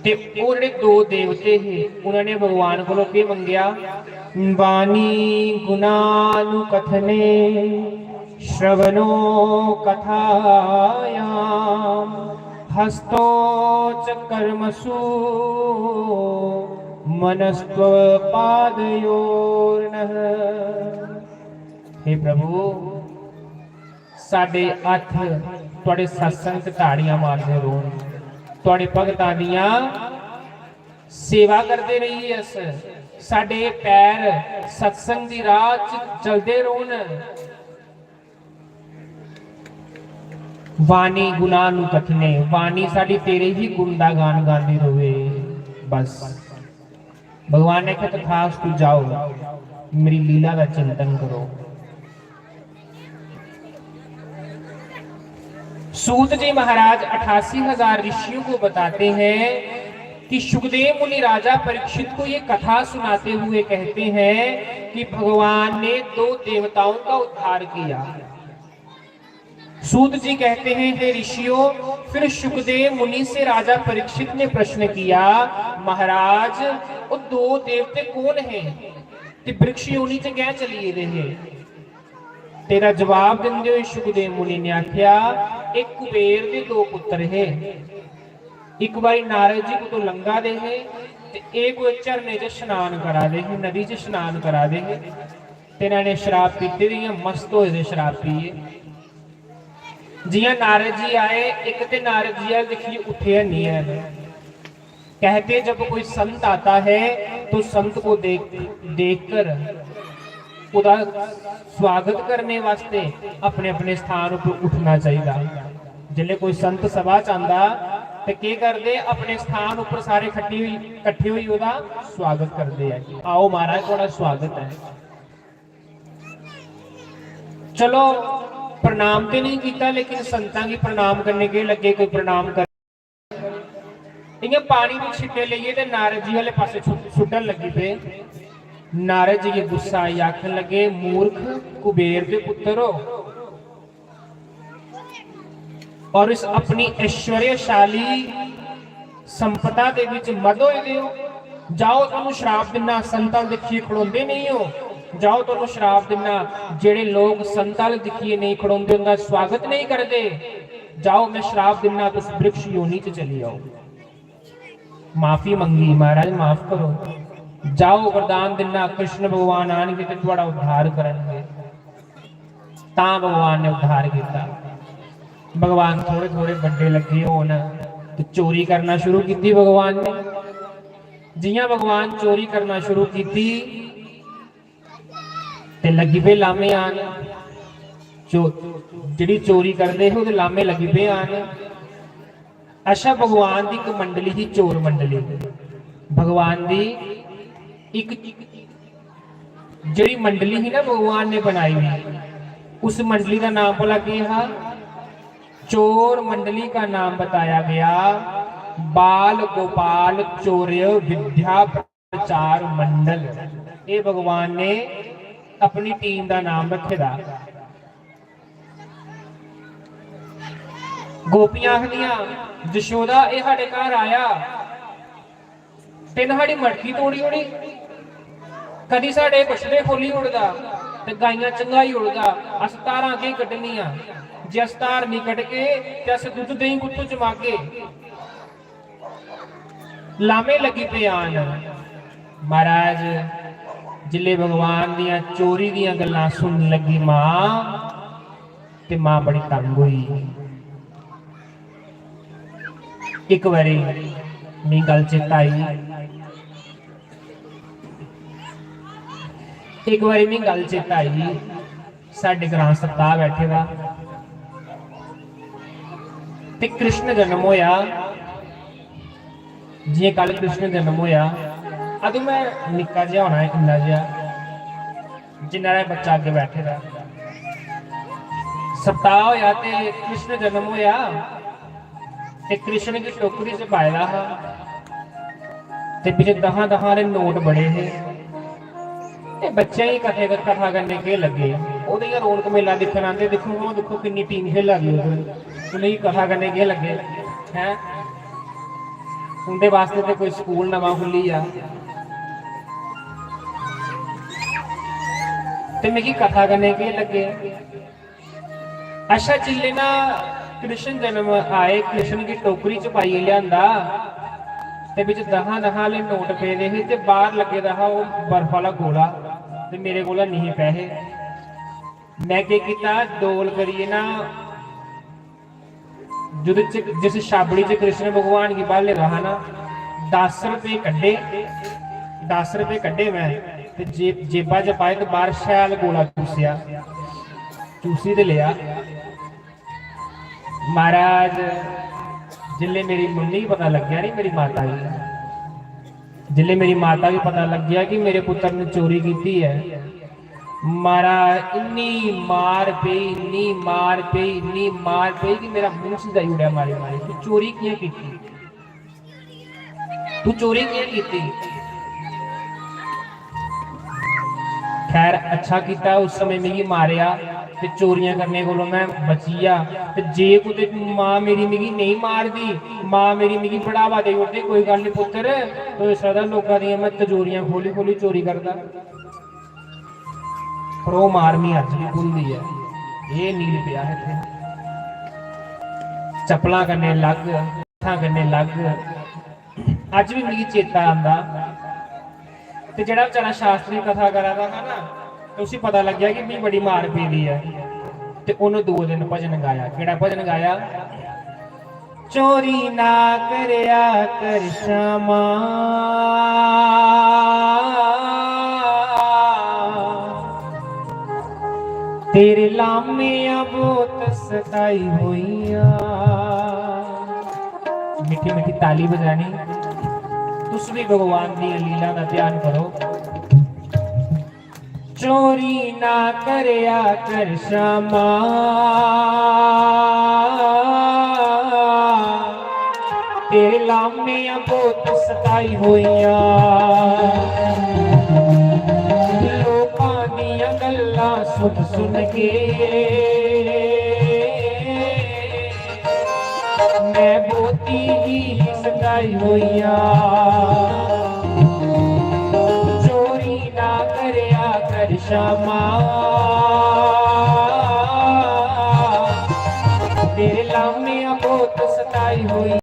ते ओह् जेह्ड़े दो देवते हे, उन्होंने भगवान कोलों केह् मंगेआ? वाणी गुणानुकथने श्रवणो कथायाम हस्तो च कर्मसु मनस्त्व पादयोर्नः। हे प्रभु, साडे हत्थ तुआड़े सत्संग च ताड़ियां मारदे रौहन, तुआड़े भगतां दियां सेवा करदे रहिए अस, साडे पैर सत्संग दी राह च चलदे रौहन। वाणी गुणानुकथने, वाणी साडी तेरे ही गुण दा गान गांदी रहे। बस भगवान ने कहा, तथास्तु, जाओ, मेरी लीला का चिंतन करो। सूत जी महाराज अठासी हजार ऋषियों को बताते हैं कि सुखदेव मुनि राजा परीक्षित को ये कथा सुनाते हुए कहते हैं कि भगवान ने दो देवताओं का उद्धार किया। सूत जी कहते हैं, हे ऋषियों, फिर शुकदेव मुनि से राजा परीक्षित ने प्रश्न किया, महाराज, वो दो देवते कौन हैं? ते वृक्ष योनि च कैं चली गेदे हे? तेरा जवाब दिंदे हुए शुकदेव मुनि ने आख्या, एक कुबेर दे दो पुत्र हे। एक बारी नारद जी कुतों लंघा दे हे ते एह कोई झरने च स्नान करा दे हे, नदी च स्नान करा दे हे। ते इन्हां ने शराब पीती दी, इयां मस्त होए दे शराब पीए। जियां नारद जी आए, इक ते नारद जी अल दिक्खियै उठे हैनी हैन। कहते, जब कोई संत आता है तो संत को देख, देखकर ओदा स्वागत करने वास्ते अपने अपने स्थान उपर उठना चाहिदा। जिसले कोई संत सभा च आंदा ते केह करदे, अपने स्थान उपर सारे खट्टी होई, कट्ठे होई ओदा स्वागत करदे ऐ। आओ महाराज, थुआड़ा स्वागत है। चलो, प्रणाम ते नहीं कीता, लेकिन संतां गी प्रणाम करने केह लगे, कोई प्रणाम कर, इयां पानी दे छिट्टे लेइयै ते नारद जी आह्ले पासै छु-, सुट्टन लगी पे। नारद जी गी गुस्सा आई, आखन लगे, मूर्ख, कुबेर दे पुत्तर हो, और इस अपनी ऐश्वर्यशाली संपदा दे विच मद होए दे हो। जाओ, तुहानू श्राप दिन्ना, संतां दिक्खियै खड़ोंदे नहीं हो। जाओ, तुहानू श्राप दिन्ना, जेड़े लोग संतां दिक्खियै नहीं खड़ोंदे, उंदा स्वागत नहीं करदे। जाओ, मैं श्राप दिन्ना, तुस वृक्ष योनि च चली आओ। माफी मंगी, महाराज, माफ करो। जाओ, वरदान दिन्ना, कृष्ण भगवान आनगे ते थुआड़ा उद्धार करनगे। तां भगवान ने उद्धार किया। भगवान थोड़े थोड़े बड्डे लगे होन ते चोरी करना शुरू की भगवान ने। जियां भगवान चोरी करना शुरू की ते लगी पे लामे आन। चो-, जेड़ी चोरी करते हैं, लामे लगी पे आन। अच्छा, भगवान दी एक मंडली ही, चोर मंडली। भगवान दी एक जेड़ी मंडली ही ना, भगवान ने बनाई हुई, उस मंडली का नाम भला की हा? चोर मंडली का नाम बताया गया, बाल गोपाल चोर्य विद्या प्रचार मंडल। ये भगवान ने अपनी टीम का नाम रखे दा। गोपियां आखदियां, जशोदा, एह् साढ़े घर आया, तिन्न साढ़ी मटकी तोड़ी ओड़ी, कदी साढ़े बछड़े खोली ओड़दा ते गाइयां चंगाई ओड़दा, अस धारां केह् कड्ढनियां? जे अस धार निं कड्ढगे ते अस दुद्ध देहीं कुत्थों जमागे? लामे लगी पे आन। महाराज, जिल्ले भगवान दियां चोरी दियां गल्लां सुनन लगी मां, ते मां बड़ी तंग होई। इक बारी मी गल्ल चेता आई, इक बारी मी गल्ल चेता आई, साढ़े ग्रां सप्ताह बैठे दा ते कृष्ण जन्म होया। जियां कल कृष्ण जन्म होया, अदूं मैं निक्का जेहा होना, इन्ना जेहा, जिन्ना हारा बच्चा अग्गें बैठे दा। सप्ताह होया ते कृष्ण जन्म होया ते कृष्ण गी टोकरी च पाए दा हा ते बिच दहां दहां आह्ले नोट बड़े हे। ते बच्चें गी कथे, कथा करने केह् लग्गे, ओह् ते इ'यां रौनक मेला दिक्खन आंदे, दिक्खो हां, दिक्खो किन्नी टीम खेला दी उद्धर, उ'नेंगी कथा करने केह् लग्गे, हैं? उं'दे वास्ते ते कोई स्कूल नमां खु'ल्ली जा। ते मिगी कथा करने केह् लग्गे? अच्छा, जिल्ले ना कृष्ण जन्म आए, कृष्ण गी टोकरी च पाइयै लेआंदा ते बिच दहां दहां आह्ले नोट पेदे हे ते बाह्र लग्गे दा हा ओह् बर्फ आह्ला गोला ते मेरे कोला निं हे पैहे। मैं केह् कीता, डोल करियै ना, जुद च, जिस छाबड़ी च कृष्ण भगवान गी बाल्ले दा हा ना, दस रपेऽ कड्ढे, दस रपेऽ कड्ढे मैं ते जे-, जेबा च पाए ते बाह्र शैल गोला चूसेआ, चूसी ते लेआ। महाराज, जिल्ले मेरी मम्मी गी पता लग्गेआ नी, मेरी माता गी, जिल्ले मेरी माता गी पता लग्गेआ कि मेरे पुत्तर ने चोरी कीती ऐ, महाराज, इन्नी मार पेई, इन्नी मार पेई, इन्नी मार पेई कि मेरा मूंह सजाई ओड़ेआ मारी मारी। तू चोरी कि'यां कीती? तू चोरी कि'यां कीती? खैर, अच्छा कीता, उस समय मिगी मारेआ, ते चोरियां करने कोलों में बची गेआ। ते जे कुतै मां मेरी मिगी नेईं मारदी, मां मेरी मिगी बढ़ावा देई ओड़दी, "कोई गल्ल निं पुत्तर, होई सकदा लोकां दियां में तजोरियां खोह्ल्ली खोह्ल्ली चोरी करदा।" पर ओह् मार मिगी अज्ज बी भुलदी ऐ। एह् नील पेआ हा इत्थै, चप्पलां कन्नै लग्ग, हत्थां कन्नै लग्ग। अज्ज बी मिगी चेता आंदा। ते जेह्ड़ा बेचारा शास्त्री कथा करा दा हा ना, ते उसी पता लग्गेआ कि मिगी बड़ी मार पेदी ऐ। ते उन्न दो दिन भजन गाया। केह्ड़ा भजन गाया? "चोरी ना करेआ कर श्यामा, तेरे लामियां बहुत सताई होइयां।" मिट्ठी मिट्ठी ताली बजानी। तुस भी भगवान दी लीला दा ध्यान करो। "चोरी ना करेआ कर श्यामा, तेरे लामियां बहुत सताई होइयां। लोकां दियां गल्लां सुन सुन के मैं बोती ही सताई होइयां। चोरी ना करेआ कर श्यामा, तेरे लामियां बहुत सताई होइयां।"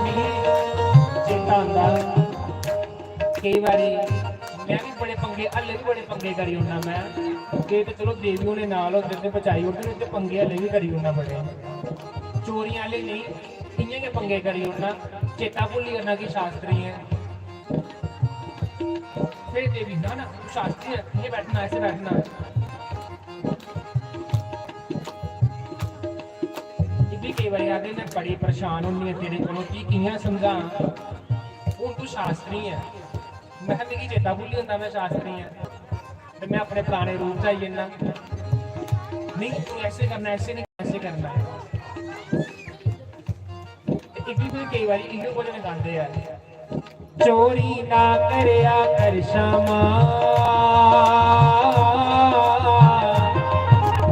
मिगी चेता आंदा, केई बारी में भी बड़े पंगे, हल्ले बी बड़े पंगे करी ओड़ना में। एह् ते चलो देवी होने नाल होंदे ते बचाई ओड़दे, नेईं ते पंगे हल्ले बी करी ओड़ना बड़े। चोरियां आह्ले नेईं, इ'यां गै पंगे करी ओड़ना। चेता भुल्ली जाना कि शास्त्री ऐ। फिर देवी, "ना, ना, तू शास्त्री है, ये बैठना, ऐसे बैठना।" इब्बी केई बारी आखदे, "में बड़ी परेशान होन्नी आं तेरे कोलों, की कि'यां समझां? हून तू शास्त्री ऐ।" में, "मिगी चेता भुल्ली जंदा में शास्त्री ऐ, ते में अपने पराने रूप च आई जन्ना। नहीं, तू ऐसे करना, ऐसे नहीं, ऐसे करना।" ते इब्बी फिर केई बारी इ'यो भजन गांदे ऐ। चोरी ना करेआ कर श्यामा,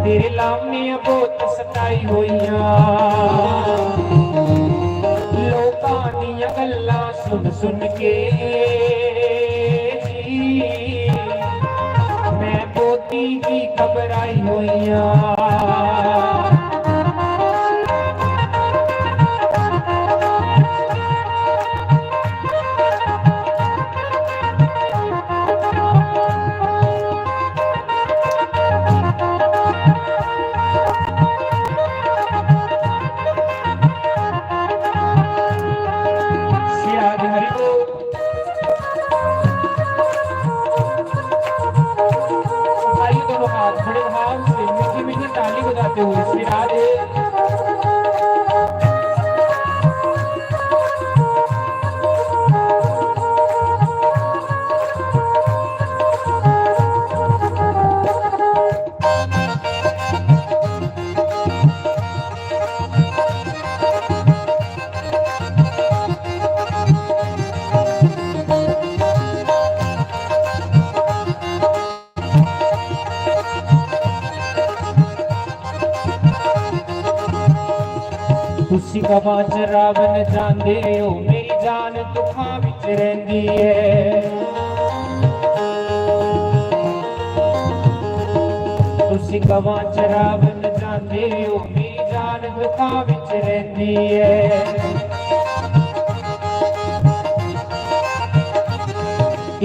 तेरे लामियां बहुत सताई होइयां। लोकां दियां गल्लां सुन सुन के जी, मैं बोती ही घबराई होइयां। श्री राधे हरि बोल। उठाइए दोनों हाथ, बड़े भाव से मीठी मीठी ताली बजाते हुए श्री राधे। तुसी गवां च रावण जांदे हो, मेरी जान दुखां विच रहिंदी ऐ। तुसी गवां च रावण जांदे हो, मेरी जान दुखां विच रहिंदी ऐ।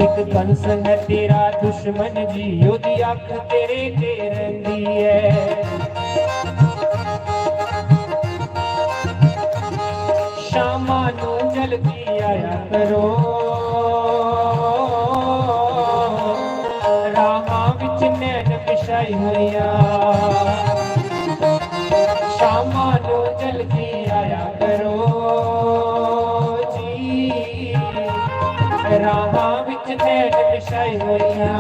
इक कंस है तेरा दुश्मन जी, ओदी अख तेरे ते रहिंदी ऐ। शामा नू जल्दी आया करो, राहां विच नैन बिछाई होइया। शामा नू जल्दी आया करो जी, राहां विच नैन बिछाई होइया।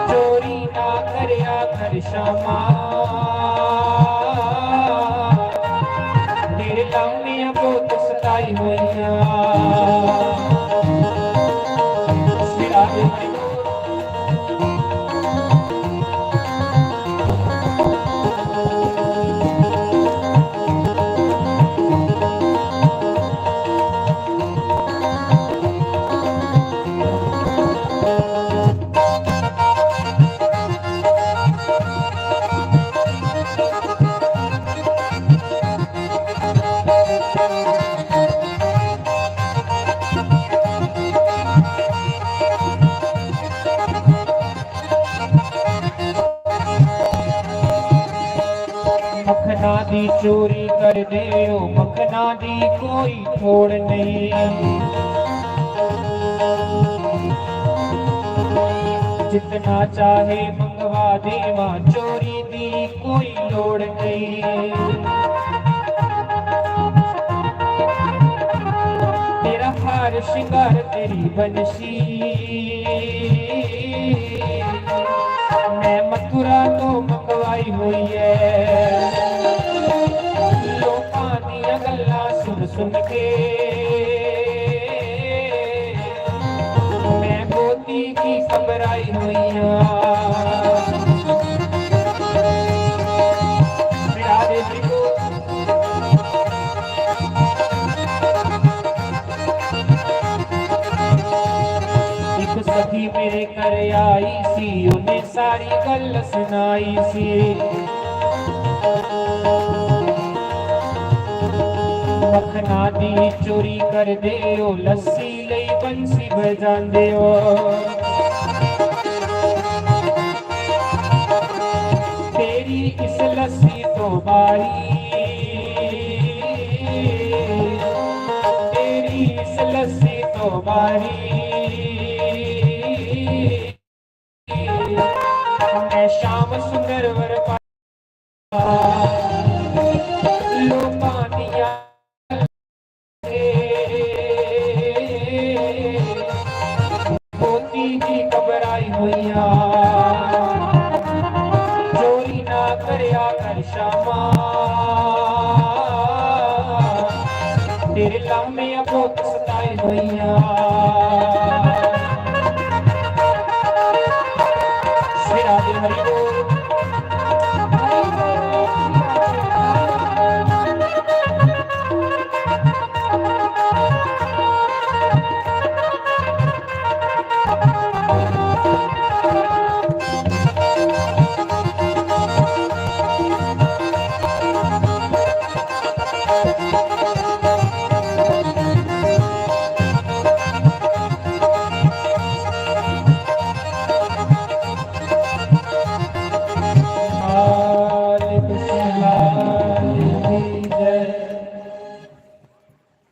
चोरी ना करया कर शामा, तेरे लाने बहुत चोरी कर दे ओ, मखना दी कोई थोड़ नहीं। जितना चाहे मंगवा देवा, चोरी दी कोई लोड़ नहीं। तेरा हार श्रृंगार, तेरी बंसी मैं मथुरा तो मंगवाई हुई है। लोकां दियां गल्लां सुन सुन के मैं मोती की घबराई हुई हाँ। मेरा देवी को एक सखी मेरे घर आई सी, उन्हें सारी गल सुनाई सी। मखना दी चोरी कर दे ओ, लस्सी लई बंसी बजांदे ओ। तेरी इस लस्सी तो बारी, तेरी इस लस्सी तो बारी, मैं श्याम सुंदर वर पा-, लोकां दियां मोती की घबराई हुई हाँ। चोरी ना करया कर श्यामा, तेरे लामे बहुत सताई हुई हाँ। श्री राधे हरि बोल।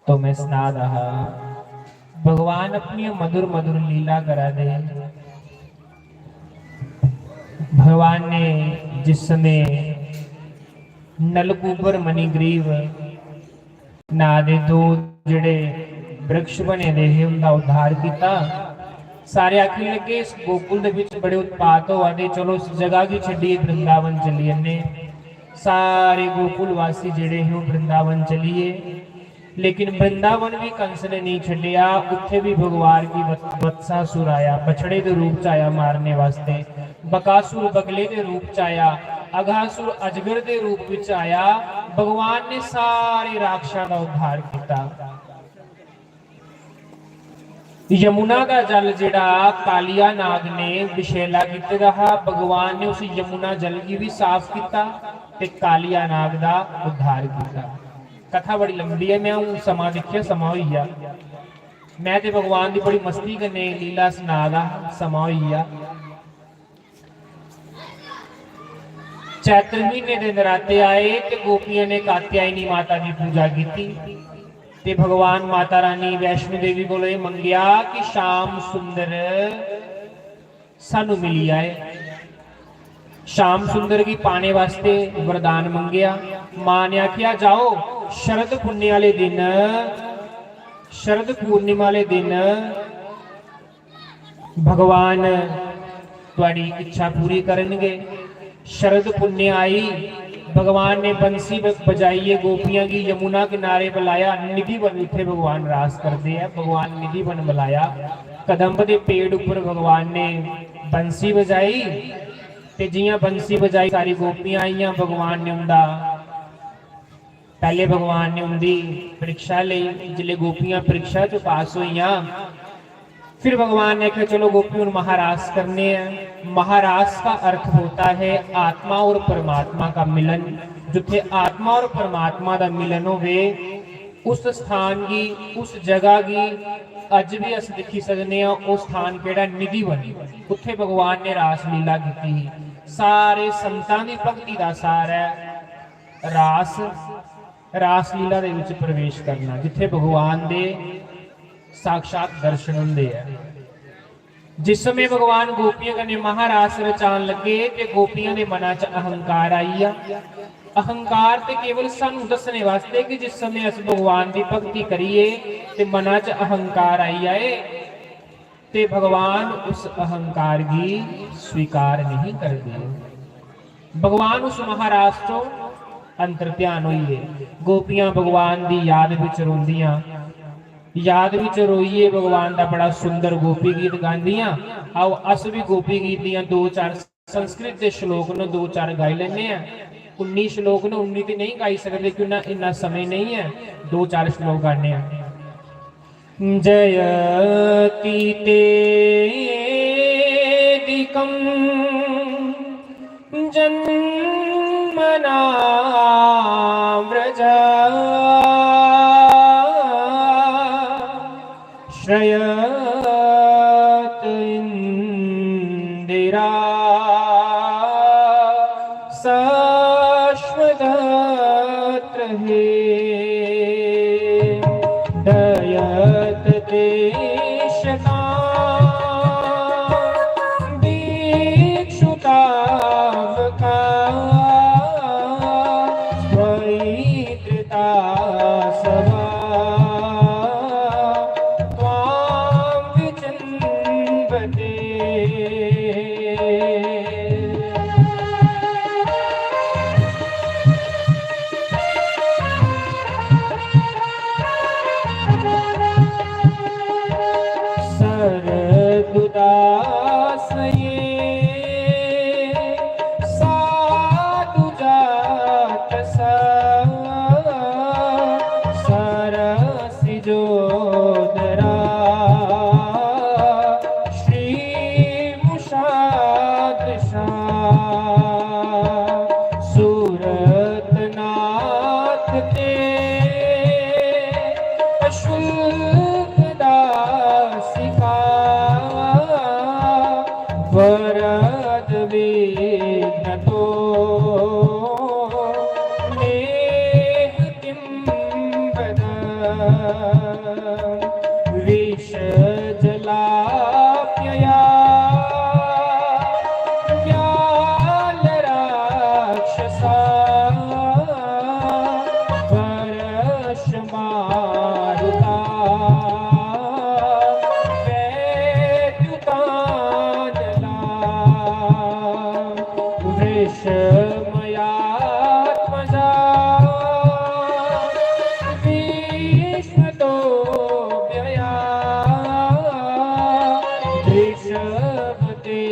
तो मैं सना दा हा, भगवान अपनी मधुर मधुर लीला करा दे। भगवान ने जिस समय नलकूबर मणिग्रीव ना दे दो जेड़े वृक्ष बने दे हे, उंदा उद्धार किता। सारे आखन लगे, "इस गोकुल दे विच बड़े उत्पात होआ दे, चलो इस जगह गी छड्डियै वृंदावन चली जन्ने।" सारे गोकुल वासी जेड़े हे, ओह वृंदावन चली गे। लेकिन वृंदावन भी कंस ने नहीं छड्डेआ, उत्थे भी भगवान गी वत-, वत्सासुर आया, बछड़े दे रूप च आया मारने वास्ते, बकासुर बगले दे रूप च आया, अघासुर अजगर दे रूप विच आया। भगवान ने सारे राक्षसां दा उद्धार किता। यमुना दा जल जेड़ा कालिया नाग ने विषैला कीते दा हा, भगवान ने उस यमुना जल गी भी साफ किता ते कालिया नाग दा उद्धार किता। कथा बड़ी लंबी है, मैं हूं समां दिक्खेआ, समां होई गेआ। मैं ते भगवान दी बड़ी मस्ती कन्नै लीला सना दा हा, समां होई गेआ। चैत्र महीने दे नराते आए ते गोपियां ने कात्यायनी माता दी पूजा कीती ते भगवान माता रानी वैष्णो देवी कोलों एह मंगेआ कि श्याम सुंदर सानू मिली आए। श्याम सुंदर गी पाने वास्ते वरदान मंगेआ। मां ने आखेआ, "जाओ, शरद पुन्ने आले दिन, शरद पूर्णिमा आले दिन भगवान तुहाड़ी इच्छा पूरी करनगे।" शरद पुन्ने आई, भगवान ने बंसी ब-, बजाइयै गोपियां गी यमुना किनारे बुलाया। निधि वन उत्थे भगवान रास करदे ऐ। भगवान निधि वन बुलाया, कदम्ब दे पेड़ उप्पर भगवान ने बंसी बजाई ते जियां बंसी बजाई, सारी गोपियां आइयां, भगवान ने उंदा पैह्ले भगवान ने उंदी परीक्षा लेई। जिसले गोपियां परीक्षा च पास होइयां, फिर भगवान ने आखेआ, "चलो गोपी, हुन महारास करने हैं।" महारास का अर्थ होता है आत्मा और परमात्मा का मिलन। जिथे आत्मा और परमात्मा का मिलन होवे, उस स्थान की, उस जगह की अज भी अस दिक्खी सकने आं। ओह् स्थान केह्ड़ा? निधि वन। उत्थे भगवान ने रास लीला कीती ही। सारे संतां दी भक्ति दा सार ऐ। रास, रासलीला दे विच प्रवेश करना, जित्थे भगवान दे साक्षात दर्शन हुंदे ऐ। जिस समय भगवान गोपियां कन्नै महारास रचान लगे ते गोपियां दे मना च अहंकार आई गेआ। अहंकार ते केवल सानू दस्सने वास्ते कि जिस समय अस भगवान दी भक्ति करिए ते मना च अहंकार आई जाए, ते भगवान उस अहंकार गी स्वीकार नहीं करदे। भगवान उस महारास चों अंतर ध्यान होइए। गोपियां भगवान दी याद विच रोंदियां, याद विच रोइए भगवान दा बड़ा सुंदर गोपी गीत गांदियां। आओ, अस भी गोपी गीत दियां दो चार संस्कृत दे श्लोक न, दो चार गाई लैने आं। उन्नी श्लोक न, उन्नी ते नहीं गाई सकदे, क्यों ना इन्ना समय नहीं है। दो चार श्लोक गाने आं। जयतीतेदिकं जन्मना व्रज श्रयत इंदिरा सस्मदत्र हे। दयत देशता दीक्षुतावका त्वयि कृता सभा त्वां विचिन्वते। सर्वदास ये साधु जात सा सरस जोदरा श्री मुषादृशा। सूरत नाथ ते अशुल्क दासिका वरद विघ्न तो नेह किं वद। विष जलाप्यया व्याल राक्षसा वर्ष मारुता वैद्युतानला। वृषमयात्मजा भीष्मतो व्यया वृषभते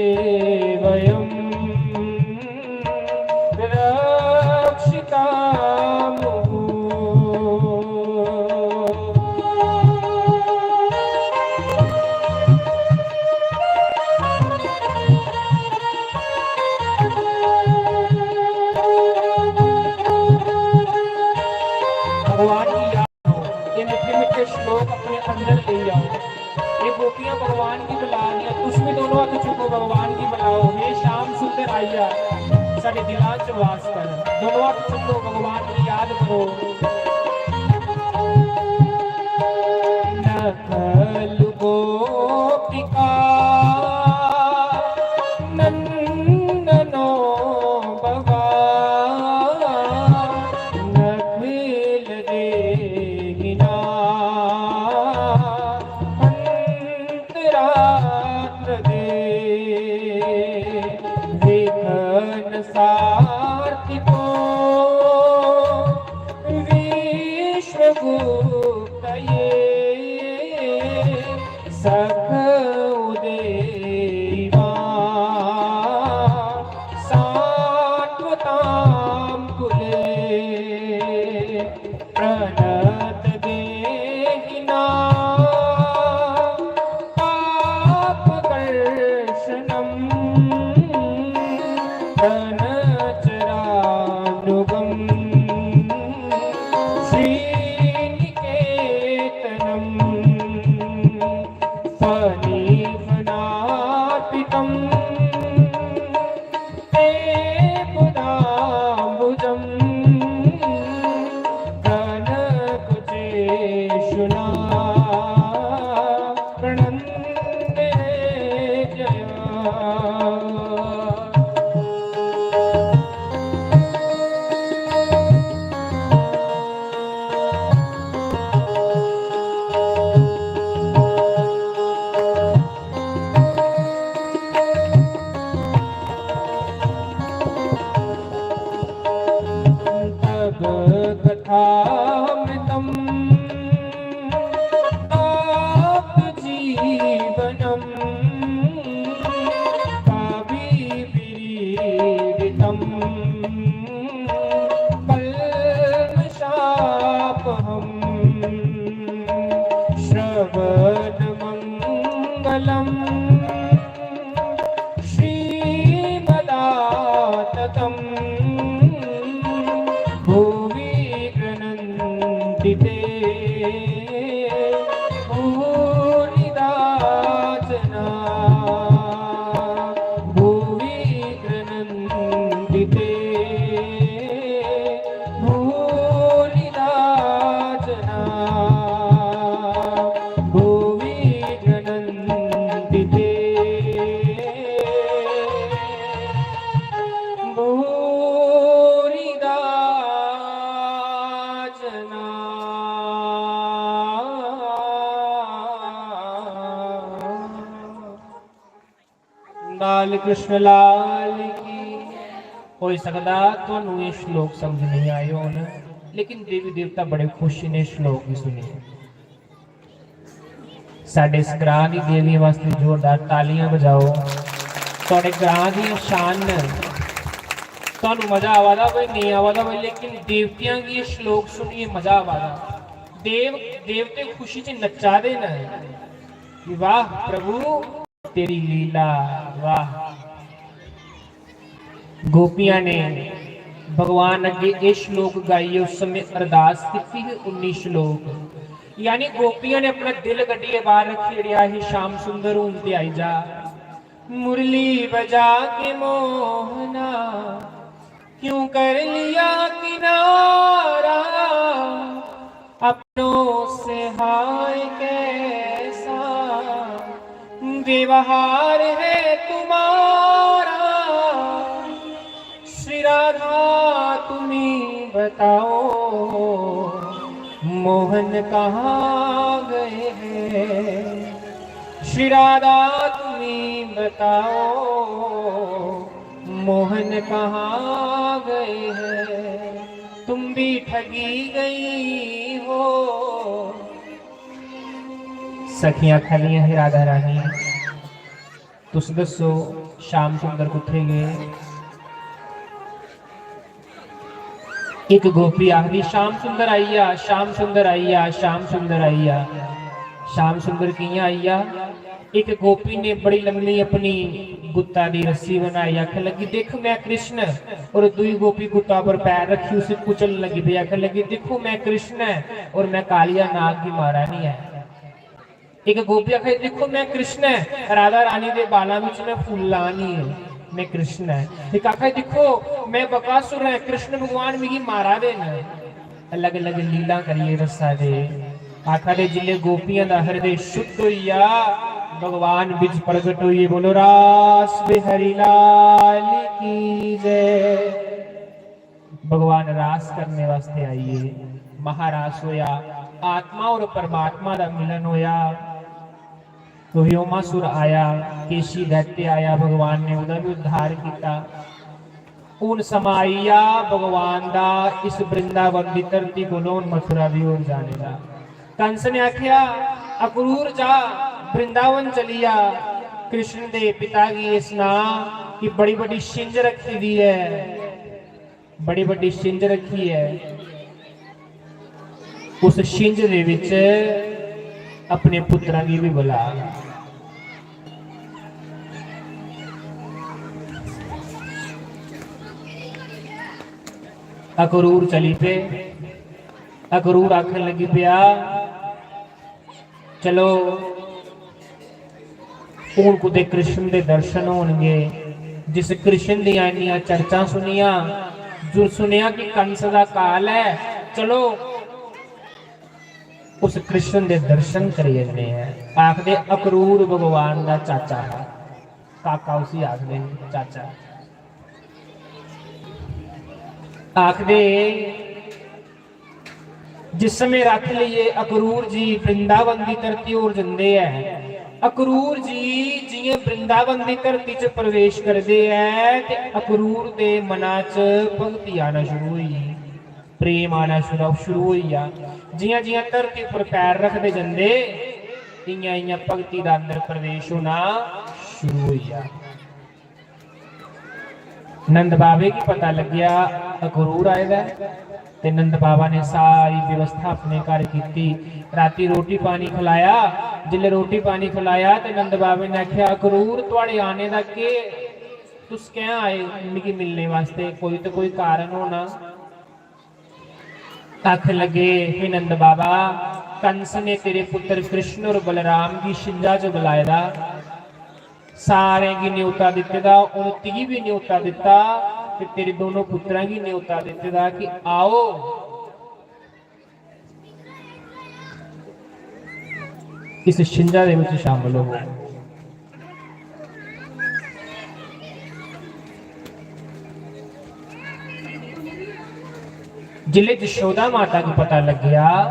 वयं रक्षिता मुहुः। भगवान की याद करो, ये मीठे मीठे श्लोक अपने अंदर ले आओ। ये गोपियां भगवान की बुला रही हैं, तुम भी दोनों हाथ चुको, भगवान की बुलाओ। हे श्याम सुंदर आइया, साडे दिलां च वास कर। दोनों हाथ चुको, भगवान की याद करो। नखल गोपिका नंदनो बवा नखिल देहिना अंतरात्म दे। विघ्न सारथि को विश्वगुप्त ये सख उदेयिमा सात्वतां कुले। प्रणत देहिना पापकर्षणं प्रणचरानुगं श्रीनिकेतनं। फणिफणार्पितं ते पदाम्बुजं अमृतम् आप्तजीवनम् काव्यविरीडितम् कल्मषापहम् श्रवणमङ्गलम् श्रीमदाततं भुवि गृह्णन्ति ते भूरिदा जना। भुवि गृह्णन्ति ते भूरिदा जना। भुवि गृह्णन्ति ते भूरिदा जना। लाल कृष्ण लाल की। होई सकदा तुहानू एह् श्लोक समझ नेईं आए होन, लेकिन देवी देवता बड़े खुश न इस श्लोक गी सुनियै। साढ़े इस ग्रां दी देवियें वास्तै जोरदार तालियां बजाओ। थुआढ़े ग्रां दी शान न। तुहानू मजा आवा दा होऐ, नेईं आवा दा होऐ, लेकिन देवतियां गी एह् श्लोक सुनियै मजा आवा दा। देव देवते खुशी च नच्चा दे न। वाह प्रभु, तेरी लीला, वाह। गोपियां ने भगवान अग्गे एह् श्लोक गाइयै उस समय अरदास कीती ही, उन्नी श्लोक। यानी गोपियां ने अपना दिल कड्ढियै बाहर रक्खी ओड़ेआ ही, "श्याम सुंदर, हून ते आई जा।" मुरली बजा के मोहना, क्यों कर लिया किनारा, अपनों से हाय कैसा व्यवहार है तुम्हारा। श्री राधा तुम्ही बताओ, मोहन कहाँ गए हैं? श्री राधा तुम्ही बताओ, मोहन कहाँ गए हैं? तुम भी ठगी गई हो। सखियां आखा दियां हे, "राधा रानी, तुस दस्सो, श्याम सुंदर कुत्थै गे?" इक गोपी आखदी, "श्याम सुंदर आई गेआ, श्याम सुंदर आई गेआ, श्याम सुंदर आई गेआ।" श्याम सुंदर कि'यां आई गेआ? इक गोपी ने बड़ी लम्मी अपनी गुत्ता दी रस्सी बनाई, आखन लगी, "दिक्ख, मैं कृष्ण।" और दूई गोपी गुत्ता पर पैर रखी, उसी कुचलन लगी पई, आखन लगी, "दिक्खो, मैं कृष्ण ऐ और मैं कालिया नाग गी मारा नी ऐ।" इक गोपी आखै, "दिक्खो, मैं कृष्ण ऐ, राधा रानी दे बालां बिच मैं फुल्ल लानी ऐ, मैं कृष्ण ऐ।" इक आखै, "दिक्खो, मैं बकासुर ऐ, कृष्ण भगवान मिगी मारा दे न।" अलग-अलग लीला करियै रस्सा दे। आखा दे, जिल्लै गोपियां दा हृदय शुद्ध होई गेआ, भगवान बिच प्रगट होइयै, बोलो रास बिहारी लाल की जय। भगवान रास करने वास्ते आइए, महारास होया, आत्मा और परमात्मा दा मिलन होया। व्योमासुर आया, केशी दैत्य आया, भगवान ने ओह्दा भी उद्धार किया। हून समां आई गेआ भगवान दा इस वृंदावन दी धरती कोलों हून मथुरा दी ओर जाने दा। कंस ने आखेआ, "अक्रूर जा, वृंदावन चली जा, कृष्ण दे पिता गी एह् सना कि बड़ी बड्डी छिंज रखी दी ऐ, बड़ी बड्डी छिंज रखी ऐ।" उस छिंज दे विच अपने पुत्तरा गी भी बुला। अक्रूर चली पे। अक्रूर आखन लगी पेआ, "चलो, हून कुतै कृष्ण दे दर्शन होनगे।" जिस कृष्ण दियां इन्नियां चर्चां सुनियां, जो सुनेआ कि कंस दा काल ऐ, चलो उस कृष्ण दे दर्शन करी जन्ने आं। आखदे अक्रूर भगवान दा चाचा हा, काका उसी आखदे हे, चाचा। आखदे जिस समय रथ लेइयै अक्रूर जी वृंदावन दी धरती ओर जंदे ऐ, अक्रूर जी जि'यां वृंदावन दी धरती च प्रवेश करदे ऐ ते अक्रूर दे मना च भक्ति आना शुरू होई गेई। प्रेम आना शुरू शुरू होई गेआ। जियां जियां धरती उप्पर पैर रखदे जंदे, इयां इयां भक्ति दा अंदर प्रवेश होना शुरू होई गेआ। नंद बाबे गी पता लग्गेआ अक्रूर आए दा ऐ, ते नंद बाबा ने सारी व्यवस्था अपने घर कीती। राती रोटी पानी खलाया। जिसले रोटी पानी खलाया ते नंद बाबे ने आख्या, "अक्रूर, थुआड़े आने दा केह्, तुस कैं आए मिगी मिलने वास्ते? कोई तो कोई कारण होना।" आखन लगे, "हे नंद बाबा, कंस ने तेरे पुत्र कृष्ण और बलराम गी छिंजा च बुलाए दा, सारें गी न्योता दित्ते दा, उन तुगी भी न्योता दित्ता ते तेरे दोनों पुत्रां गी न्योता दित्ते दा कि आओ, इस छिंजा दे विच शामिल होवो।" जिसले जशोदा माता गी पता लग्गेआ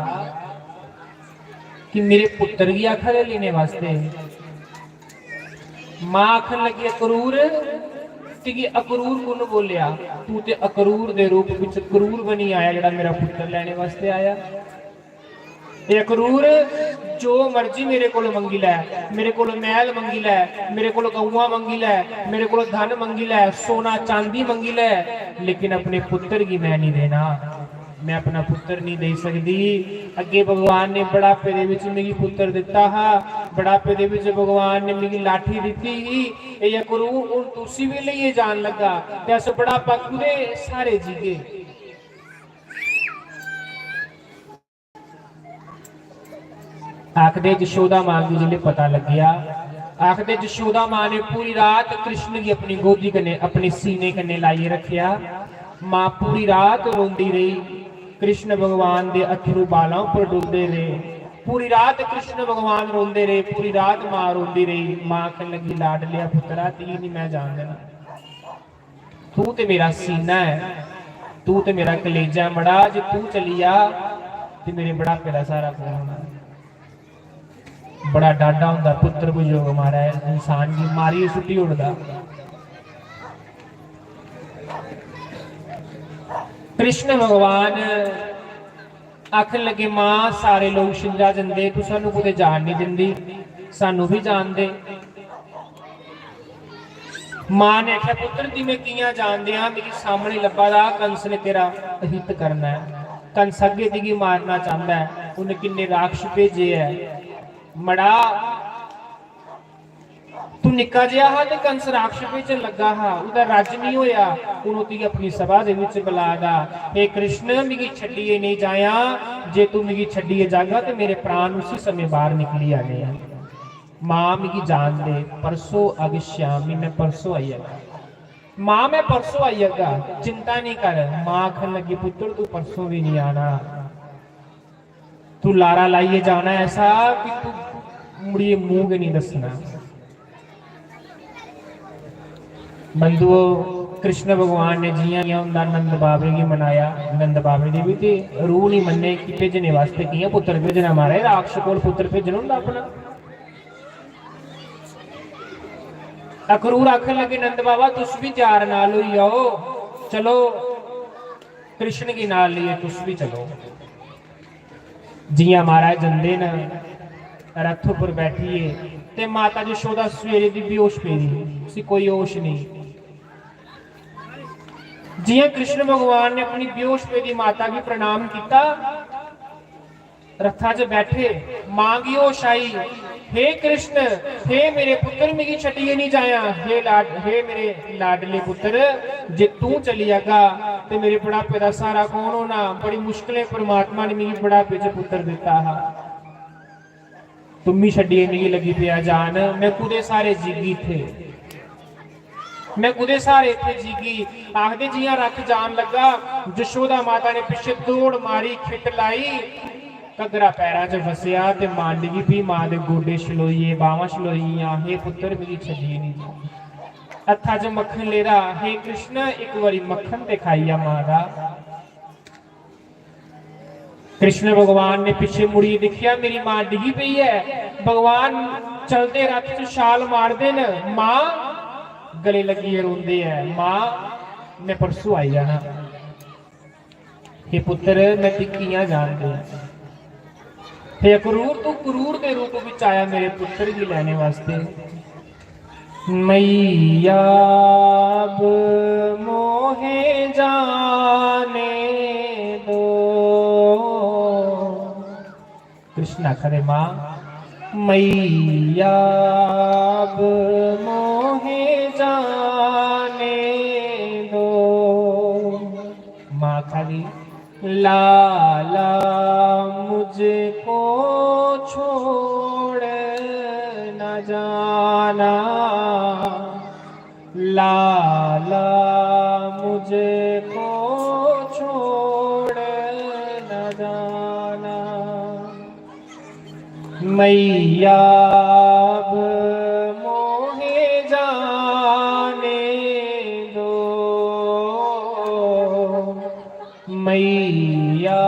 कि मेरे पुत्र गी आखा दे लेने वास्ते, मां आखन लगी, "अक्रूर, तुगी अक्रूर कु'न बोलेआ? तू ते अक्रूर दे रूप विच क्रूर बनी आया, जेह्ड़ा मेरा पुत्र लैने वास्ते आया। ए अक्रूर, जो मर्जी मेरे कोल मंगी लै, मेरे कोल मैह्ल मंगी लै, मेरे कोल गऊआं मंगी लै, मेरे कोल धन मंगी लै, सोना चांदी मंगी लै, लेकिन अपने पुत्र गी मैं नहीं देना।" मैं अपना पुत्र नहीं देई सकदी। अग्गे भगवान ने बुढ़ापे दे विच मिगी पुत्र दित्ता हा, बुढ़ापे दे विच भगवान ने मिगी लाठी दित्ती ही। ए अक्रूर, हुन तुसी भी लेइयै जान लगा, ते अस बुढ़ापा कुदे सारे जीगे? आखदे जशोदा मां गी जिसलै पता लग्गेआ, आखदे जशोदा मां ने पूरी रात कृष्ण गी अपनी गोदी कन्नै, अपने सीने कन्नै लाइयै रखेआ। मां पूरी रात रोंदी रेही। कृष्ण भगवान दे अत्थरू बालां उप्पर डुलदे रेह्। पूरी रात कृष्ण भगवान रोंदे रेह्, पूरी रात मां रोंदी रेही। मां आखन लगी, "लाडलेआ पुत्तरा, तुगी निं मैं जान देना। तू ते मेरा सीना ऐ, तू ते मेरा कलेजा ऐ मड़ा, जे तू चली जा ते मेरे बुढ़ापे दा स्हारा कौन होना?" बड़ा डाढा होंदा पुत्र वियोग, महाराज, इंसान गी मारियै सुट्टी ओड़दा। कृष्ण भगवान आखन लगे, "मां, सारे लोग छिंजा जंदे, तू सानू कुतै जान नहीं दिंदी, सानू भी जान दे।" मां ने आखेआ, "पुत्र, तुगी मैं कियां जान देआं? मिगी सामने लब्भा दा कंस ने तेरा अहित करना ऐ। कंस अग्गें तुगी मारना चांहदा ऐ। उन्नै किन्ने राक्षस भेजे ऐ। मड़ा, तू निक्का जेहा हा ते कंस राक्षस भेजन लग्गा हा, ओह्दा राज्य निं होया। हून ओह् तुगी अपनी सभा दे विच बला दा, हे कृष्ण, मिगी छड्डियै नेईं जायां। जे तू मिगी छड्डियै जागा ते मेरे प्राण उसी समें बाहर निकली जाने ऐ।" मां, मिगी जान दे, परसों आगच्छामि, मैं परसों आई जागा। मां, मैं परसों आई जागा, चिंता नहीं कर। मां आखन लगी, पुत्र, तू परसों भी नहीं आना, तू लारा लाइयै जाना ऐसा कि तू मुड़ियै मूंह गै नहीं दस्सना। बंधुओ, कृष्ण भगवान ने जियां जियां उंदा नंद बाबे गी मनाया, नंद बाबे दी भी ते रूह नहीं मन्ने कि भेजने वास्ते कियां पुत्र भेजना। महाराज, राक्षस कोल पुत्र भेजना होंदा अपना? अखरूर आखन लगे, "नंद बाबा, तुस भी त्यार नाल होई जाओ, चलो, कृष्ण गी नाल लेइयै तुस भी चलो।" जियां महाराज जंदे न रथ उप्पर बैठियै, ते माता जशोदा सवेरे दी बेहोश पेदी, उसी कोई होश नहीं। जियां कृष्ण भगवान ने अपनी बेहोश पेदी माता गी प्रणाम किया, रथा च बैठे, मां गी होश आई, "हे कृष्ण, हे मेरे पुत्र, मिगी छड्डियै नहीं जायां, हे लाड, हे मेरे लाडले पुत्र, जे तू चली जागा ते मेरे बुढ़ापे दा सहारा कौन होना? बड़ी मुश्कलें परमात्मा ने मिगी बुढ़ापे च पुत्र दिता हा।" "तू मी छड्डियै मिगी लगी पेआ जान, मैं कुदे सहारे जीगी इत्थे, मैं कुदे सहारे इत्थे जीगी?" आखदे जियां रथ जान लगा, जशोदा माता ने पिच्छे दौड़ मारी, खिट्ट लाई, घग्गरा पैरां च फसेआ ते मांडगी भी मां दे गोडे छलोई गे, बावां छलोई गेइयां, "हे पुत्तर, मिगी छड्डियै निं जा।" हत्था च मक्खन लेदा, "हे कृष्ण, इक बारी मक्खन ते खाई जा मां दा।" कृष्ण भगवान ने पिछे मुड़ियै दिक्खेआ, मेरी मां डिगी पेई ऐ। भगवान चलदे रथ च छाल मारदे न, मां गले लग्गियै रोंदे ऐ, "मां, मैं परसों आई जाना।" कि पुत्तर, मैं तुगी कि'यां जान देआं? हे अक्रूर, तू क्रूर दे रूप बिच आया मेरे पुत्तर गी लैने वास्ते। मैया, अब मोहे जाने दो। कृष्ण आखा दे, मां, मैया, अब मोहे जाने दो। मां आखा दी, लाला, मुझको छोड़ न जाना, लाला, मुझको छोड़ न जाना। मैया, अब मोहे जाने दो, मैया,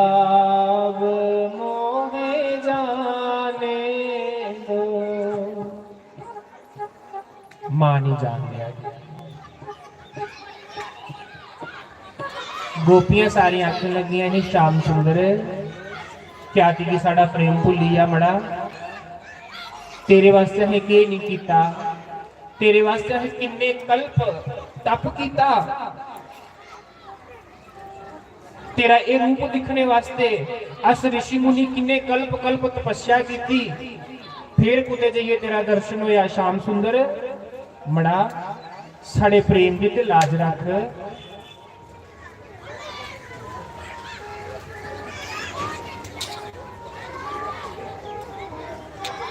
अब मोहे जाने दो। मां नहीं जान दिया। गोपियां सारियां आखन लगियां, "हे श्याम सुंदर, क्या तुगी साढ़ा प्रेम भुल्ली गेआ मड़ा? तेरे वास्तै असें केह् नहीं कीता? तेरे वास्तै असें किन्ने कल्प तप कीता? तेरा एह् रूप दिक्खने वास्तै अस ऋषि मुनि किन्ने कल्प कल्प तपस्या कीती, फिर कुतै जाइयै तेरा दर्शन होया श्याम सुंदर। मड़ा, साढ़े प्रेम दी ते लाज रख।"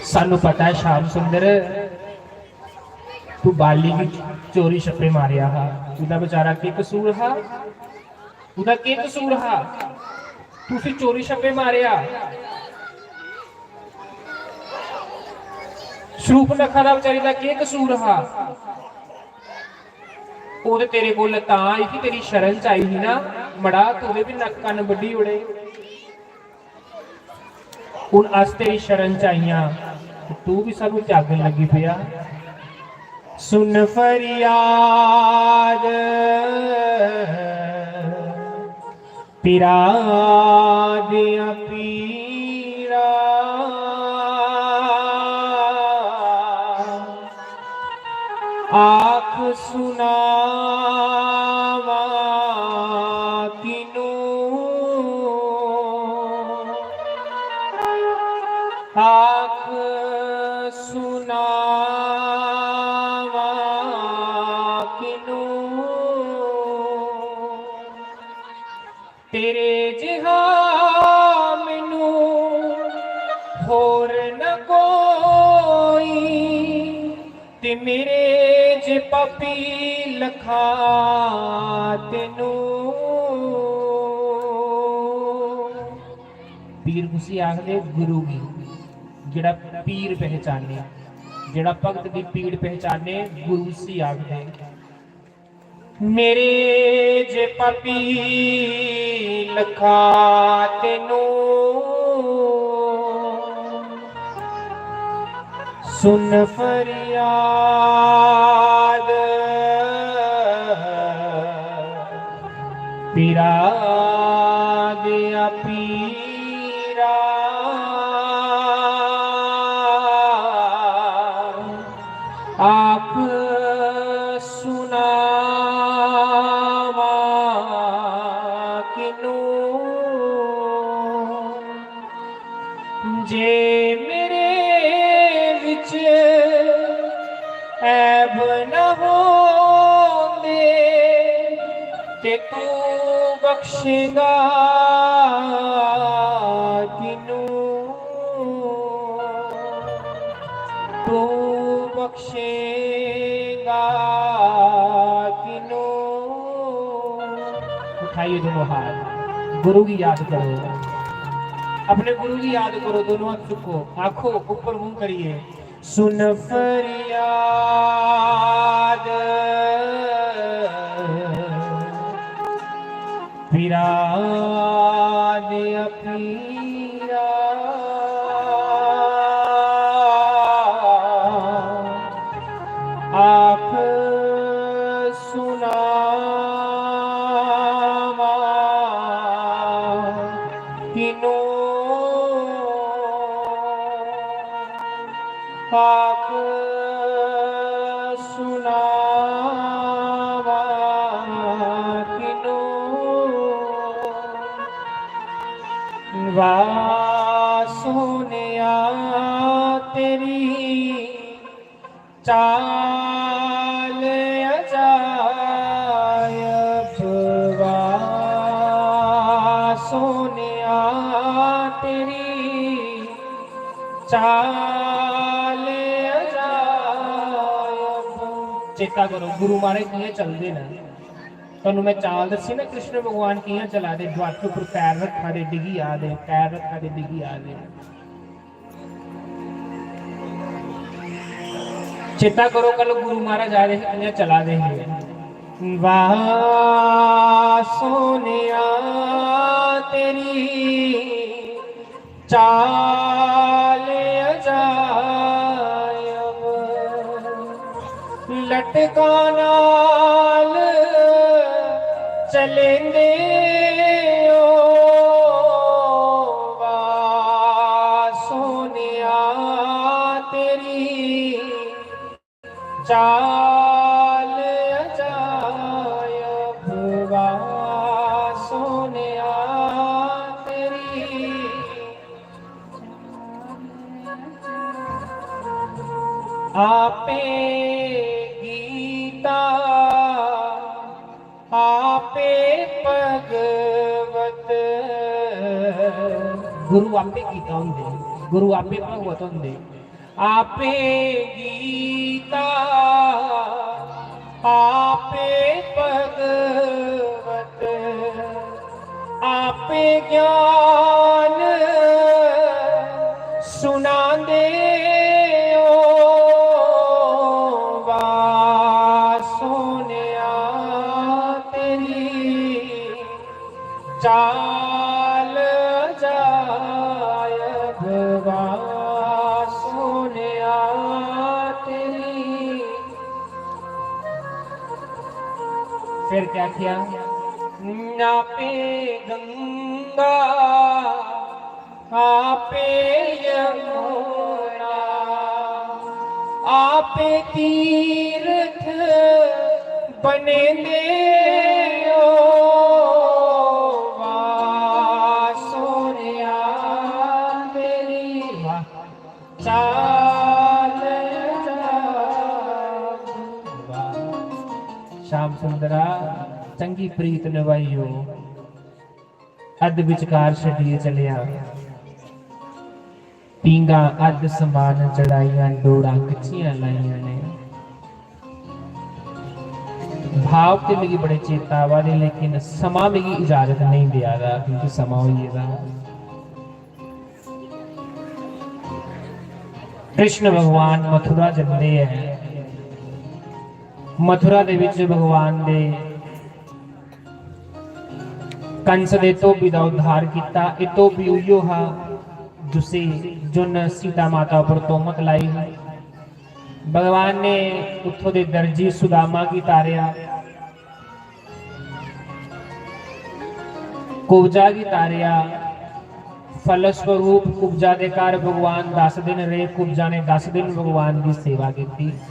सानू पता है श्याम सुंदर, तू बाली गी चोरी छप्पे मारेआ हा, ओह्दा बेचारा केह् कसूर हा? ओह्दा केह् कसूर हा? तू उसी चोरी छप्पे मारेआ। शूर्पनखा दा बेचारी दा केह् कसूर हा? ओह् ते तेरे कोल तां आई ही, तेरी शरण च आई ही ना मड़ा, तू ओह्दे बी नक्क कन्न बड्ढी ओड़े। हुन अस तेरी शरण च आइयां, ते तू बी सानू त्यागन लगी पेआ। सुन फरियाद पिरा दियां पीरा, आख सुनावा किनू, आख सुनावा किनू। तेरे जिहा मैनू होर न कोई, ते मेरे जे पापी लखा तेनू। पीर कुसी आखदे? गुरु गी। जेड़ा पीर पहचाने, जेड़ा भगत दी पीड़ पहचाने, गुरु उसी आखदे। मेरे जे पापी लखा तेनू, सुन फरियाद पिरा दिया पीरा। आख सुनावा किनू, जे मेरे विच ऐब न होंदे, ते तू बख्शेगा किनू, तू बख्शेगा किनू। उठाइए दोनों हाथ, गुरु की याद करो, अपने गुरु की याद करो, दोनों हाथ चुको, आखो ऊपर मुंह करिए, सुन फरियाद पिरा दिया पीरा। आख सुनावा वाह सोनिया तेरी चाल अजायब, वाह सोनिया तेरी चाल अजायब। चेता करो, गुरु महाराज कि'यां चलदे न। तुहानू मैं चाल दस्सी ना, कृष्ण भगवान कि'यां चला दे, डुआटू पर पैर रखा दे, डिगी आ दे, पैर रखा दे, डिगी आ दे। चेता करो, कल गुरु महाराज आए दे हे, कि'यां चला दे हे। वाह सोनिया तेरी चाल अजायब, लटकां नाल चलेंदे ओ, वाह सोनिया तेरी चाल अजायब, वाह सोनिया तेरी। आपे गीता, आपे भगवत। गुरु आपे गीता होंदे, गुरु आपे भगवत होंदे। आपे गीता, आपे भगवत, आपे ज्ञान सुनांदे ओ, वाह सोनिया तेरी चाल अजायब, वाह सोनिया तेरी। फिर क्या किया? आपे गंगा, आपे यमुना, आपे तीरथ बनेंदे ओ, वाह सोनिया तेरी। वाह। चाल अजायब। वाह। श्याम सुंदरा, चंगी प्रीत नभाइयो, अध विचकार छड्डियै चलेआ। पींघां अध समान चढ़ाइयां, डोरां कच्चियां लाइयां ने। भाव ते मिगी बड़े चेता आवा दे, लेकिन समां मिगी इजाजत नेईं देआ दा, क्योंकि समां होई गेदा। कृष्ण भगवान मथुरा जंदे ऐ। मथुरा दे विच भगवान दे कंस दे धोबी दा उद्धार किता। एह धोबी उइयो हा जिसी, जुन सीता माता उपर तोहमत लाई ही। भगवान ने उत्थों दे दर्जी सुदामा गी तारेआ, कुब्जा गी तारेआ। फलस्वरूप कुब्जा दे घर भगवान दस दिन रेह। कुब्जा ने दस दिन भगवान दी सेवा कीती।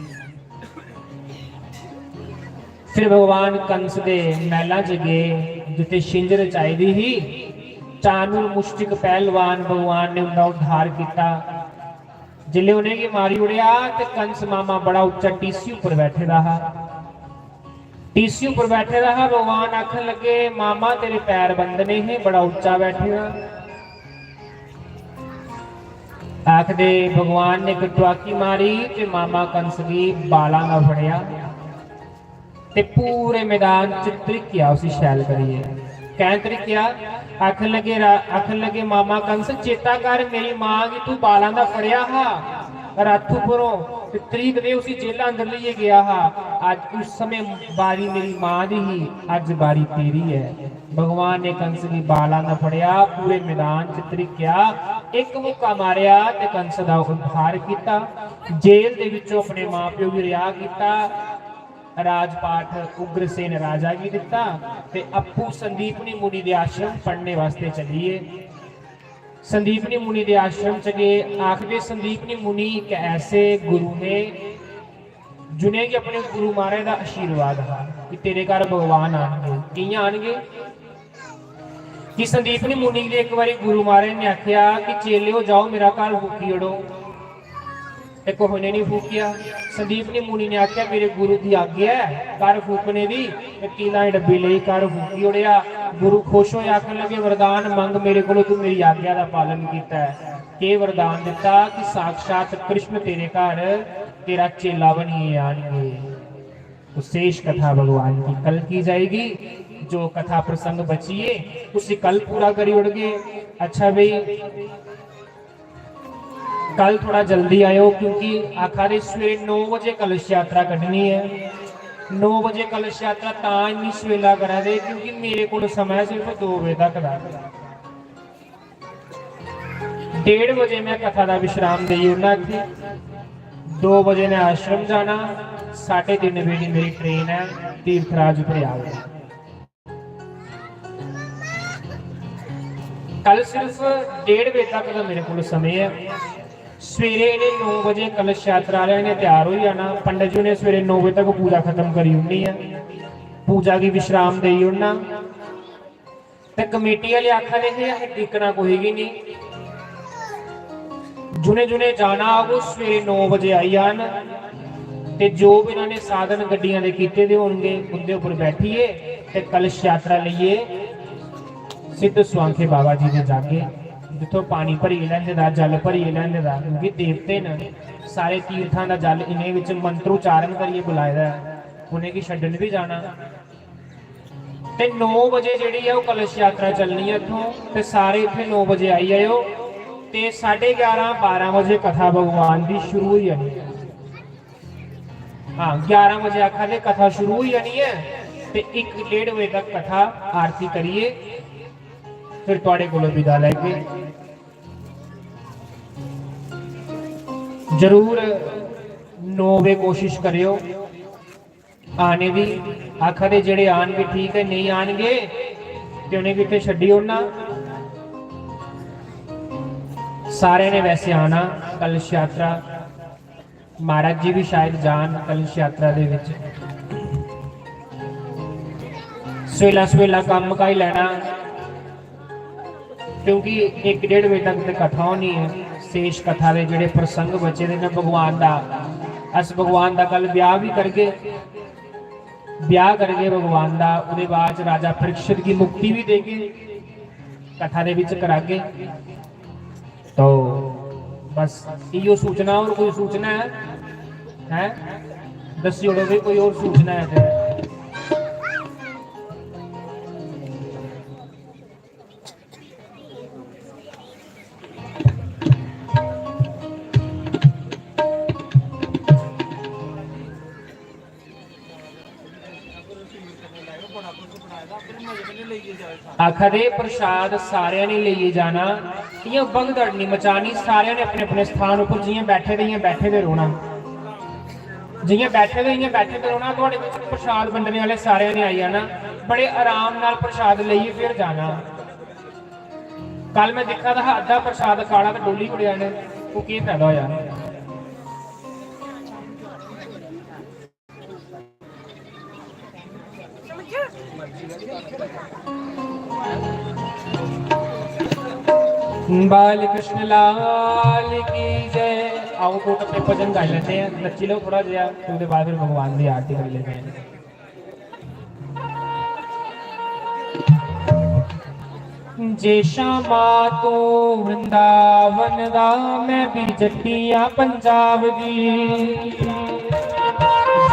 फिर भगवान कंस दे महलां च गए, जित्थे छिंज रचाई दी ही। चाणूर मुष्टिक पहलवान भगवान ने उंदा उद्धार किता। जिसले उनेंगी मारी उड़ेआ ते कंस मामा बड़ा उच्चा टीसी उपर बैठे दा हा। टीसी उपर बैठे दा हा। भगवान आखन लगे, "मामा, तेरे पैर बंदने हे, बड़ा उच्चा बैठे दा।" आखदे भगवान ने इक टुआकी मारी ते मामा कंस गी बालां दा फड़ेआ ते पूरे मैदान च त्रिक्केआ उसी शैल करियै। कैं त्रिक्केआ? आखन लगे रा-, आखन लगे, "मामा कंस, चेता कर, मेरी मां गी तू बालां दा फड़ेआ हा रथ उप्परों ते त्रीक दे उसी जेला अंदर लेइयै गेआ हा। अज्ज उस समय बारी मेरी मां दी ही, अज्ज बारी तेरी ऐ।" भगवान ने कंस गी बालां दा फड़ेआ, पूरे मैदान च त्रिक्केआ, इक मुक्का मारेआ ते कंस दा उद्धार किता। जेल दे विचों अपने मां प्यो गी रिहा किता। राजपाठ उग्रसेन राजा गी दिता ते अप्पू संदीपनी मुनि दे आश्रम पढ़ने वास्ते चली गे। संदीपनी मुनि दे आश्रम च गे। आखदे संदीपनी मुनि इक ऐसे गुरु हे जिनेंगी अपने गुरु महाराज दा आशीर्वाद हा कि तेरे घर भगवान आनगे। कियां आनगे? कि संदीपनी मुनि गी इक बारी गुरु महाराज ने आखेआ कि "चेलेओ, जाओ, मेरा घर फूकी ओड़ो।" ते कुसै ने निं फूकेआ। संदीपनी मुनि ने आखेआ, "मेरे गुरु दी आज्ञा ऐ घर फूकने दी।" ते तीलां दी डब्बी लेई घर फूकी ओड़ेआ। गुरु खुश होए, आखन लगे, "वरदान मंग मेरे कोलों, तू मेरी आज्ञा दा पालन कीता ऐ।" केह् वरदान दित्ता कि साक्षात कृष्ण तेरे घर तेरा चेला बनियै आनगे। तो शेष कथा भगवान की कल की जाएगी। जो कथा प्रसंग बची है, उसी कल पूरा करी ओड़गे। अच्छा भाई, कल थोड़ा जल्दी आयो, क्योंकि आखा दे सवेरे नौ बजे कलश यात्रा कड्ढनी है। नौ बजे कलश यात्रा तां इन्नी सवेला करा दे, क्योंकि मेरे कोल समां सिर्फ दो बजे तक दा। डेढ़ बजे मैं कथा दा विश्राम देई ओड़ना इत्थै। दो बजे मैं आश्रम जाना। साढ़े तिन्न बजे दी मेरी ट्रेन ऐ तीर्थराज प्रयाग। कल सिर्फ डेढ़ बजे तक दा मेरे कोल समें ऐ। सवेरे इ'नें नौ बजे कलश यात्रा आह्लें ने त्यार होई जाना। पंडित जी ने सवेरे नौ बजे तक पूजा खत्म करी ओड़नी ऐ। पूजा गी विश्राम देई ओड़ना। ते कमेटी आह्ले आखा दे हे, "असें डिक्कना कुसै गी निं।" जुने जुने जाना होग, ओह् सवेरे नौ बजे आई जान। ते जो भी इन्होंने साधन गड्डियां दे कीते दे होणगे, उं'दे उप्पर बैठियै ते कलश यात्रा लेइयै सिद्ध स्वांखे बाबा जी दे जागे, जित्थों पानी भरियै लेआंदे दा, जल भरियै लेआंदे दा, क्योंकि देवते न, सारे तीर्थां दा जल इ'नें बिच मंत्रोच्चारण करियै बुलाए दा ऐ, उ'नेंगी छड्डन बी जाना। ते नौ बजे जेह्ड़ी ऐ, ओह् कलश यात्रा चलनी ऐ इत्थों। ते सारे इत्थै नौ बजे आई जाएओ। ते साढ़े ग्यारह, बारह बजे कथा भगवान दी शुरू होई जानी ऐ। हाँ, ग्यारह बजे आखा दे कथा शुरू होई जानी ऐ। ते इक डेढ़ बजे तक कथा आरती करियै फिर थुआढ़े कोलों विदा लैगे। जरूर नौ बजे कोशिश करेओ आने दी। आखा दे जेह्ड़े आनगे ठीक ऐ, नेईं आनगे ते उ'नेंगी इत्थै छड्डी ओड़ना। सारें ने वैसे आना कलश यात्रा। महाराज जी भी शायद जान कलश यात्रा दे विच। सवेला सवेला कम्म मकाई लैना। क्योंकि इक डेढ़ बजे तक ते कथा होनी ऐ। शेष कथा दे जेह्ड़े प्रसंग बचे दे न भगवान दा, अस भगवान दा कल ब्याह भी करगे। ब्याह करगे भगवान दा, ओह्दे बाद च राजा परीक्षित गी मुक्ति भी देगे, कथा दे बिच करागे। तो बस इयो सूचना, और कोई सूचना है? हैं? दस्सी ओड़ो भी, कोई और सूचना है ते। आखा दे प्रसाद सारेआं ने लेइयै जाना, इ'यां भगदड़ निं मचानी, सारेआं ने अपने अपने स्थान उप्पर जि'यां बैठे दे, इ'यां बैठे दे रौह्ना। जि'यां बैठे दे, इ'यां बैठे दे रौह्ना। थुआढ़े बिच प्रसाद बंडने आह्ले सारेआं ने आई जाना, बड़े आराम नाल प्रसाद लेइयै फिर जाना। कल में दिक्खा दा हा, अद्धा प्रसाद काढ़ा ते डोली ओड़ेआ इ'नें, ओह् केह् फायदा होआ? बाल कृष्ण लाल की जय। आओ, दो टप्पे भजन गाई लेते हैं, नच्ची लो थोड़ा जेहा, ते ओह्दे बाद फिर भगवान दी आरती करी लेते हैं। जे श्यामा तू वृंदावन दा, मैं भी जट्टियां पंजाब दी।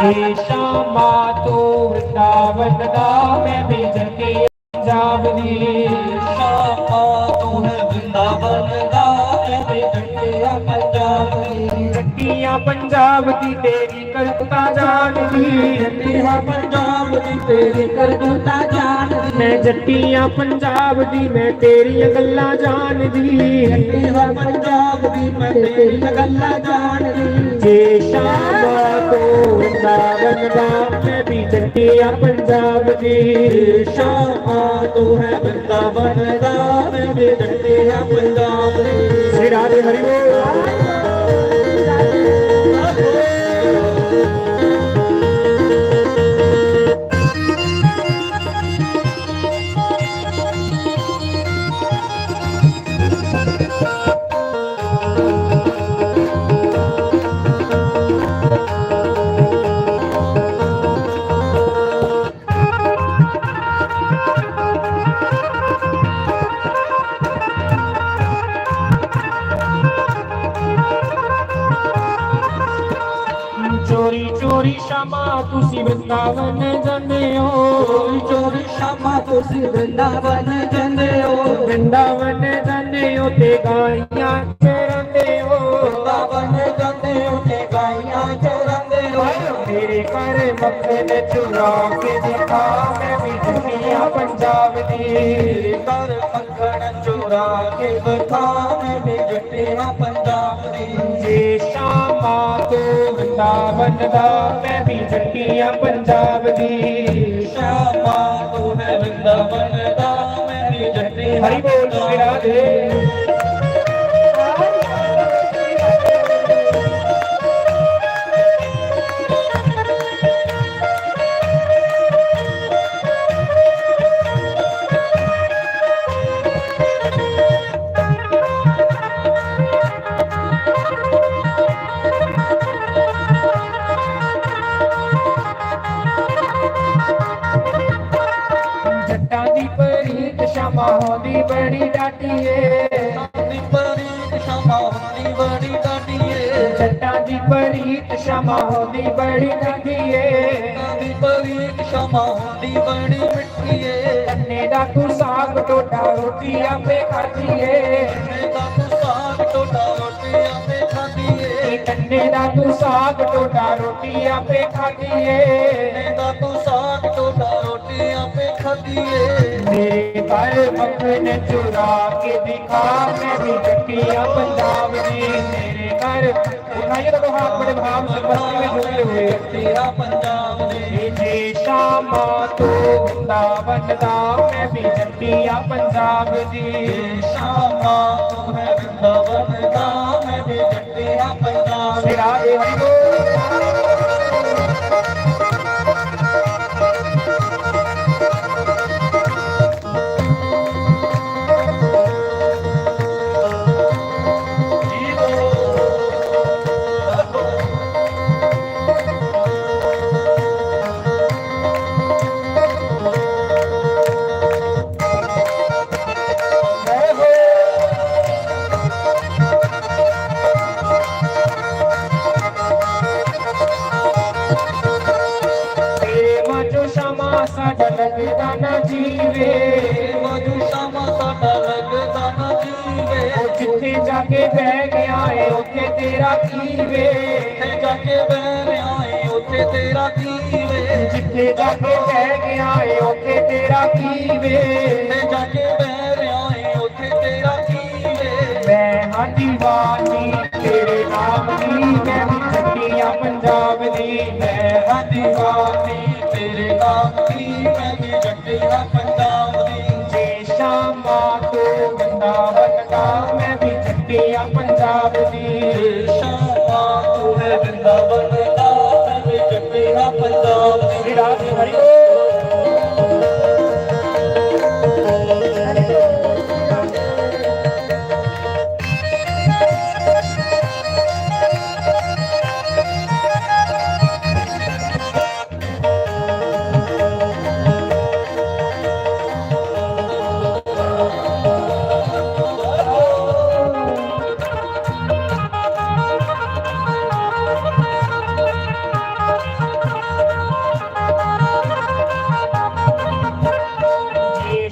जे श्यामा तू वृंदावन दा, मैं भी जट्टियां पंजाब दी। श्यामा तू है वृंदावन दा, मैं भी जट्टियां पंजाब दी। जट्टियां पंजाब दी तेरी करतूता जान दी। जट्टियां पंजाब दी तेरी करतूता जान दी। मैं जट्टियां पंजाब दी, मैं तेरियां गल्लां जान दी। जट्टियां पंजाब दी, मैं तेरियां गल्लां जान दी। जे श्यामा तू वृंदावन दा, मैं भी जट्टियां पंजाब दी। जे श्यामा तू है वृंदावन दा, मैं भी जट्टियां पंजाब दी। श्री राधे हरि बोल। चोरी चोरी शामा तुसी वृंदावन जंदे हो। वृंदावन जंदे हो ते गाइयां चरांदे हो। वृंदावन जंदे हो ते गाइयां चरांदे हो। मेरे घर मक्खन चुरा के दिखा, मैं भी जट्टियां पंजाब दी। मेरे घर मक्खन चुरा के दिखा, मैं भी जट्टियां पंजाब दी। जे शामा तू वृंदावन दा, मैं भी जट्टियां पंजाब दी। शामा तू है वृंदावन दा, मैं भी जट्टियां हरि बोल श्री राधे। जट्टां दी परीत शामा होंदी बड़ी डाटी ए। जट्टां दी परीत शामा होंदी बड़ी डाटी ए। जट्टां दी परीत शामा होंदी बड़ी डाटी ए। जट्टां दी परीत शामा होंदी बड़ी मिट्ठी ए। गन्ने दा तू साग ढोडा रोटी आपे खादी ए। गन्ने दा तू साग ढोडा रोटी आपे खादी ए। गन्ने दा तू साग ढोडा रोटी आपे खादी ए। गन्ने दा तू साग ढोडा रोटी आपे खादी ए। मेरे घर मक्खन चुरा के दिखा, मैं भी जट्टियां पंजाब दी। मेरे घर उठाइए दोनों हाथ बड़े भाव से मस्ती में झूमते हुए। जट्टियां पंजाब दी। जे शामा तू वृंदावन दा, मैं भी जट्टियां पंजाब दी। जे शामा तू है वृंदावन दा, मैं भी जट्टियां पंजाब दी। फिर आगे हम लोग। प्रेम जो शामा साडा लगदा ना जीवे। प्रेम जो शामा साडा लगदा ना जीवे। ओ जिथे जाके बह गया है, उथे तेरा की वे। जिथे जाके बह गया है, उथे तेरा की वे। जिथे जाके बह गया है, उथे तेरा की वे। जिथे जाके बह गया है, उथे तेरा की वे। मैं हां दीवानी तेरे नाम दी, मैं भी जट्टियां पंजाब दी। मैं हां दीवानी तेरे नाम दी, मैं भी जट्टियां पंजाब दी। जे शामा तू वृंदावन दा, मैं भी जट्टियां पंजाब दी। जे शामा तू है वृंदावन दा, मैं भी जट्टियां पंजाब दी। श्री राधे हरि बोल।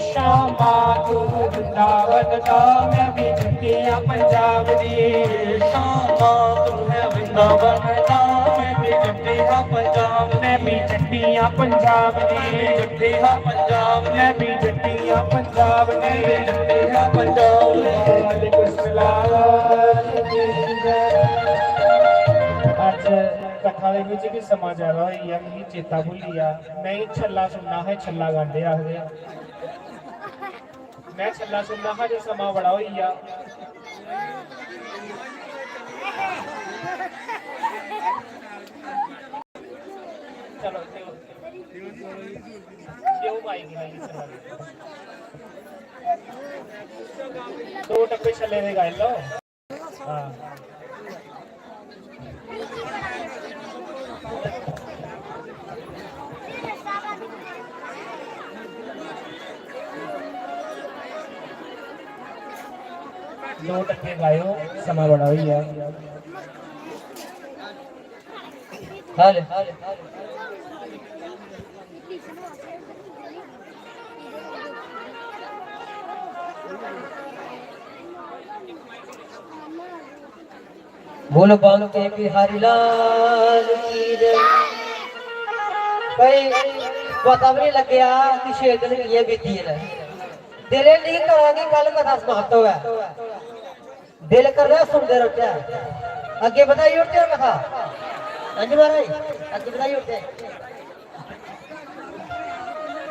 शामा तू वृंदावन दा, मैं भी जट्टियां पंजाब दी। शामा तू है वृंदावन दा, मैं भी जट्टियां पंजाब दी। मैं भी जट्टियां पंजाब दी। मैं भी जट्टियां पंजाब दी। मैं भी जट्टियां पंजाब दी। मैं भी जट्टियां पंजाब दी। वालेकुम सलाम। अज्ज कथा दे बिच भी समां ज्यादा होई गेआ, मिगी चेता भुल्ली गेआ। मैं छल्ला सुनना हा, छल्ला गांदे आखदे। मैं छल्ला सुनना हा जो समां बड़ा होई गेआ। चलो, क्यों माइक नहीं चला? दो टप्पे छल्ले दे गाई लो। हाँ। दो टप्पे गायो, समां बड़ा होई गेआ। हाले। बोलो बांके बिहारी लाल की जय। भाई, पता भी नहीं लग्गेआ कि छे दिन कि'यां बीती गे न। दिल एह् नेईं करा कि कल कथा समाप्त होऐ। दिल करदा सुनदे रौह्चै। अग्गें बधाई ओड़चै कथा। हां जी महाराज, अग्गें बधाई ओड़चै।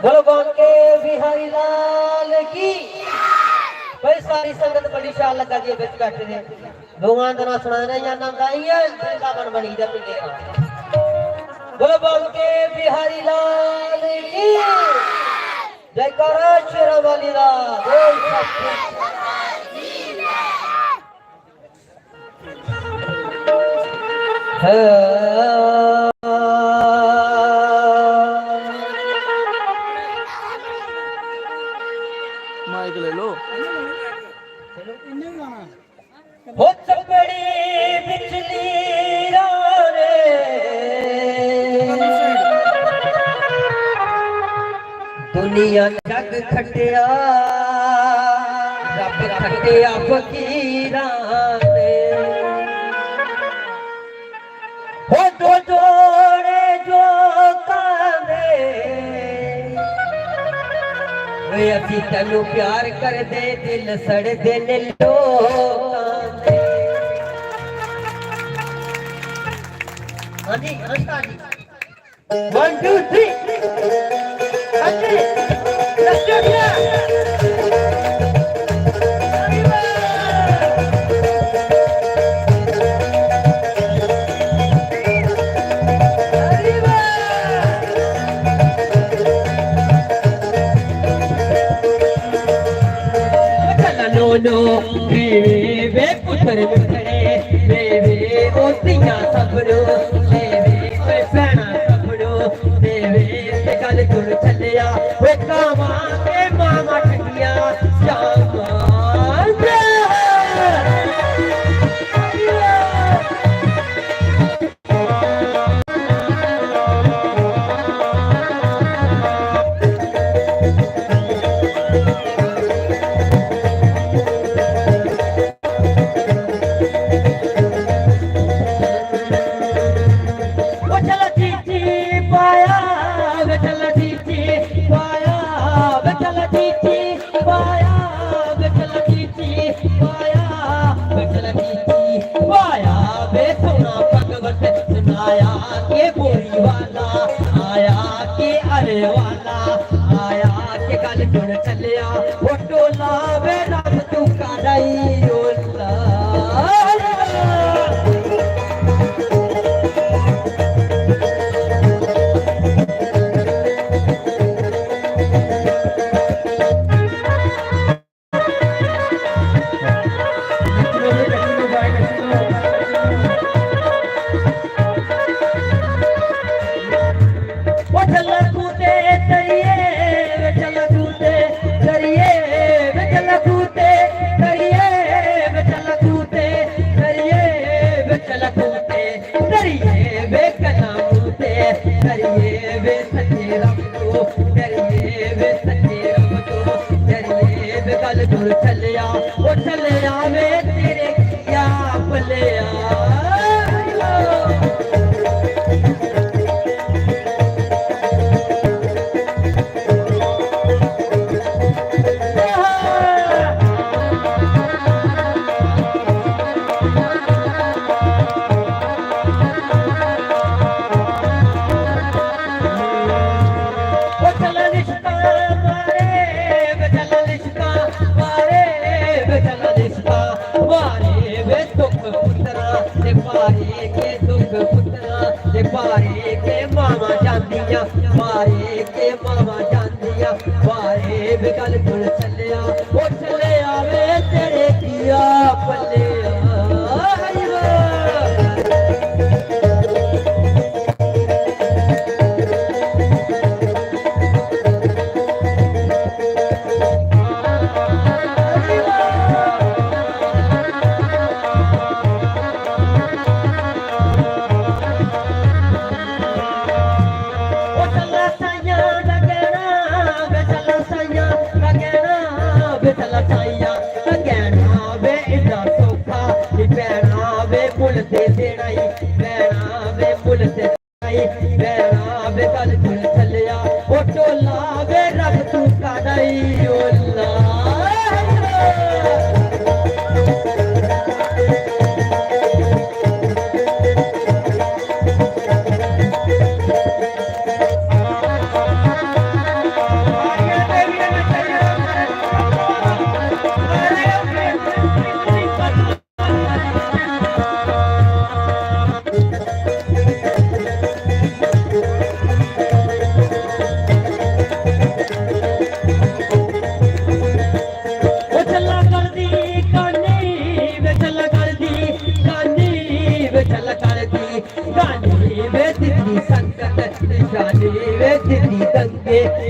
बोलो बांके बिहारी लाल की। भाई, सारी संगत बड़ी शैल लग्गा दी ऐ बिच बैठे दे। भगवान दा नांऽ सुना दे इ'यां नंद आई ऐ, वृंदावन बनी गेदा पिंडे दा। बोलो बांके बिहारी लाल की। जयकारा शेरां वाली दा। बोल सच्चे। माइक ले लो। हो चपड़ी बिचली राणे, दुनिया जग खटिया, रब खटिया फकीरां ने। हो दो जोड़े जो कांदे, वे असी तैनू प्यार करदे, दिल सड़दे ने लोकां दे। हाँ जी, अनुष्का जी। One, two, three। हाँ जी, let's go, भैया। अरे वाह। चलो नो, वे, वे, वे पुत्र पुत्रे, वे, वे ओ तियां सबनो, वे, वे ओए भैणा सबनो, वे, वे ते गल सुन चलिया, ओ कावां ते मामा ठगिया, श्यामा जय। पाया वे सोना भगवत सुनाया के बोरी वाला आया के अरे वाला आया के गल सुन चलिया वो टोला वे रब तू कराई ओला। करिए वे सच्चे रब तो, करिए वे सच्चे रब तो, करिए वे गल गुर चलिया, ओ चलिया वे तेरे किया भलिया। मारे वे दुख पुत्तरा ते भारे के दुख पुत्तरा ते भारे के मामा जांदियां, भारे के मामा जांदियां, भारे वे गल गुर चलिया, ओ चलिया वे तेरे किया भलिया।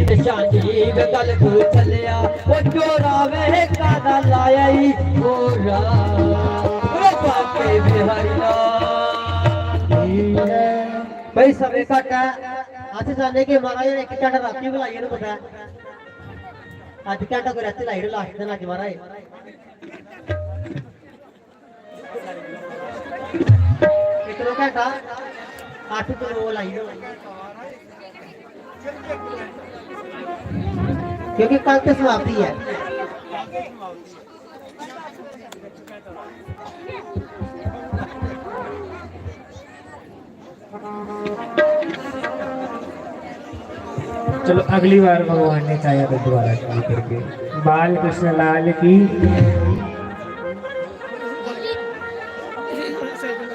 निशानी गल तू चलिया, ओ जोरा वे कादा लाया ई, ओ रा, ओ बाके बिहारी ला। भाई, समय घट्ट ऐ, अस चाहने कि महाराज एक घंटा राती बुलाइए ना कुतै। अज्ज घंटा कोई राती लाई ओड़ो, लास्ट दिन अज्ज महाराज। इक दो घंटा अट्ठ दो लाई दो, क्योंकि कल तो समाप्ति है। चलो, अगली बार भगवान ने चाहा तो दोबारा शुरू करके। बाल कृष्ण लाल की।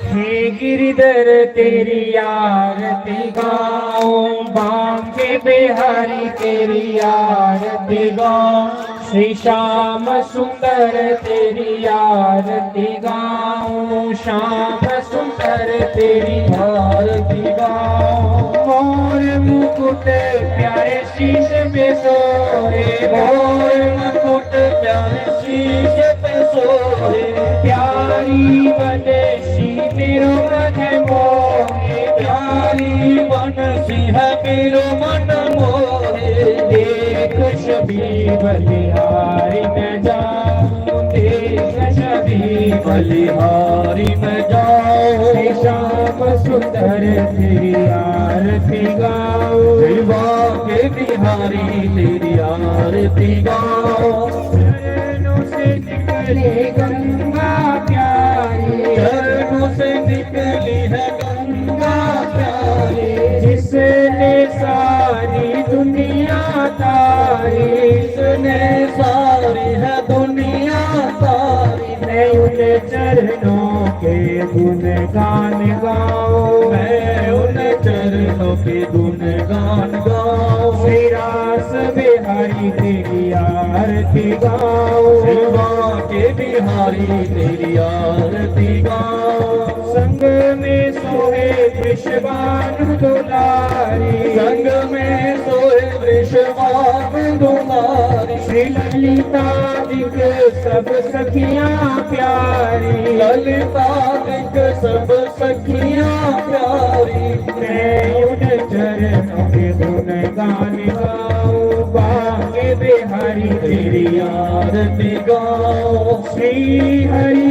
हे गिरधर तेरी आरती गाऊं, बांके बिहारी तेरी आरती गाऊं, श्री श्याम सुंदर तेरी आरती गाऊं, श्याम सुंदर तेरी आरती गाऊं। मोर मुकुट प्यारे शीश पे सोए, मोर मुकुट प्यारे शीश पे सोए। प्यारी बनसी मेरो मन मोहे, प्यारी बनसी है मेरो मन मोहे। देख छवि बलिहारी मैं जाऊं, देख छवि बलिहारी मैं जाऊं। श्री श्याम सुंदर तेरी आरती गाऊं, श्री बांके बिहारी तेरी आरती गाऊं। चरणों से निकली गंगा प्यारी, चरणों से निकली है गंगा प्यारी, जिसने सारी दुनिया तारी, जिसने सारी है दुनिया तारी। मैं उन चरणों के गुणगान गाऊं, मैं उन चरणों के गुणगान गाऊं। श्री रास बिहारी तेरी आरती गाऊं, श्री बांके बिहारी तेरी आरती गाऊं। संग में सोए वृषभानु दुलारी, संग में सोए वृषभानु दुलारी। श्री ललिता दिक सब सखियां प्यारी, ललिता दिक सब सखियां प्यारी। मैं उन चरणों के गुणगान गाऊं, बांके बिहारी तेरी आरती गाऊं। श्री हरि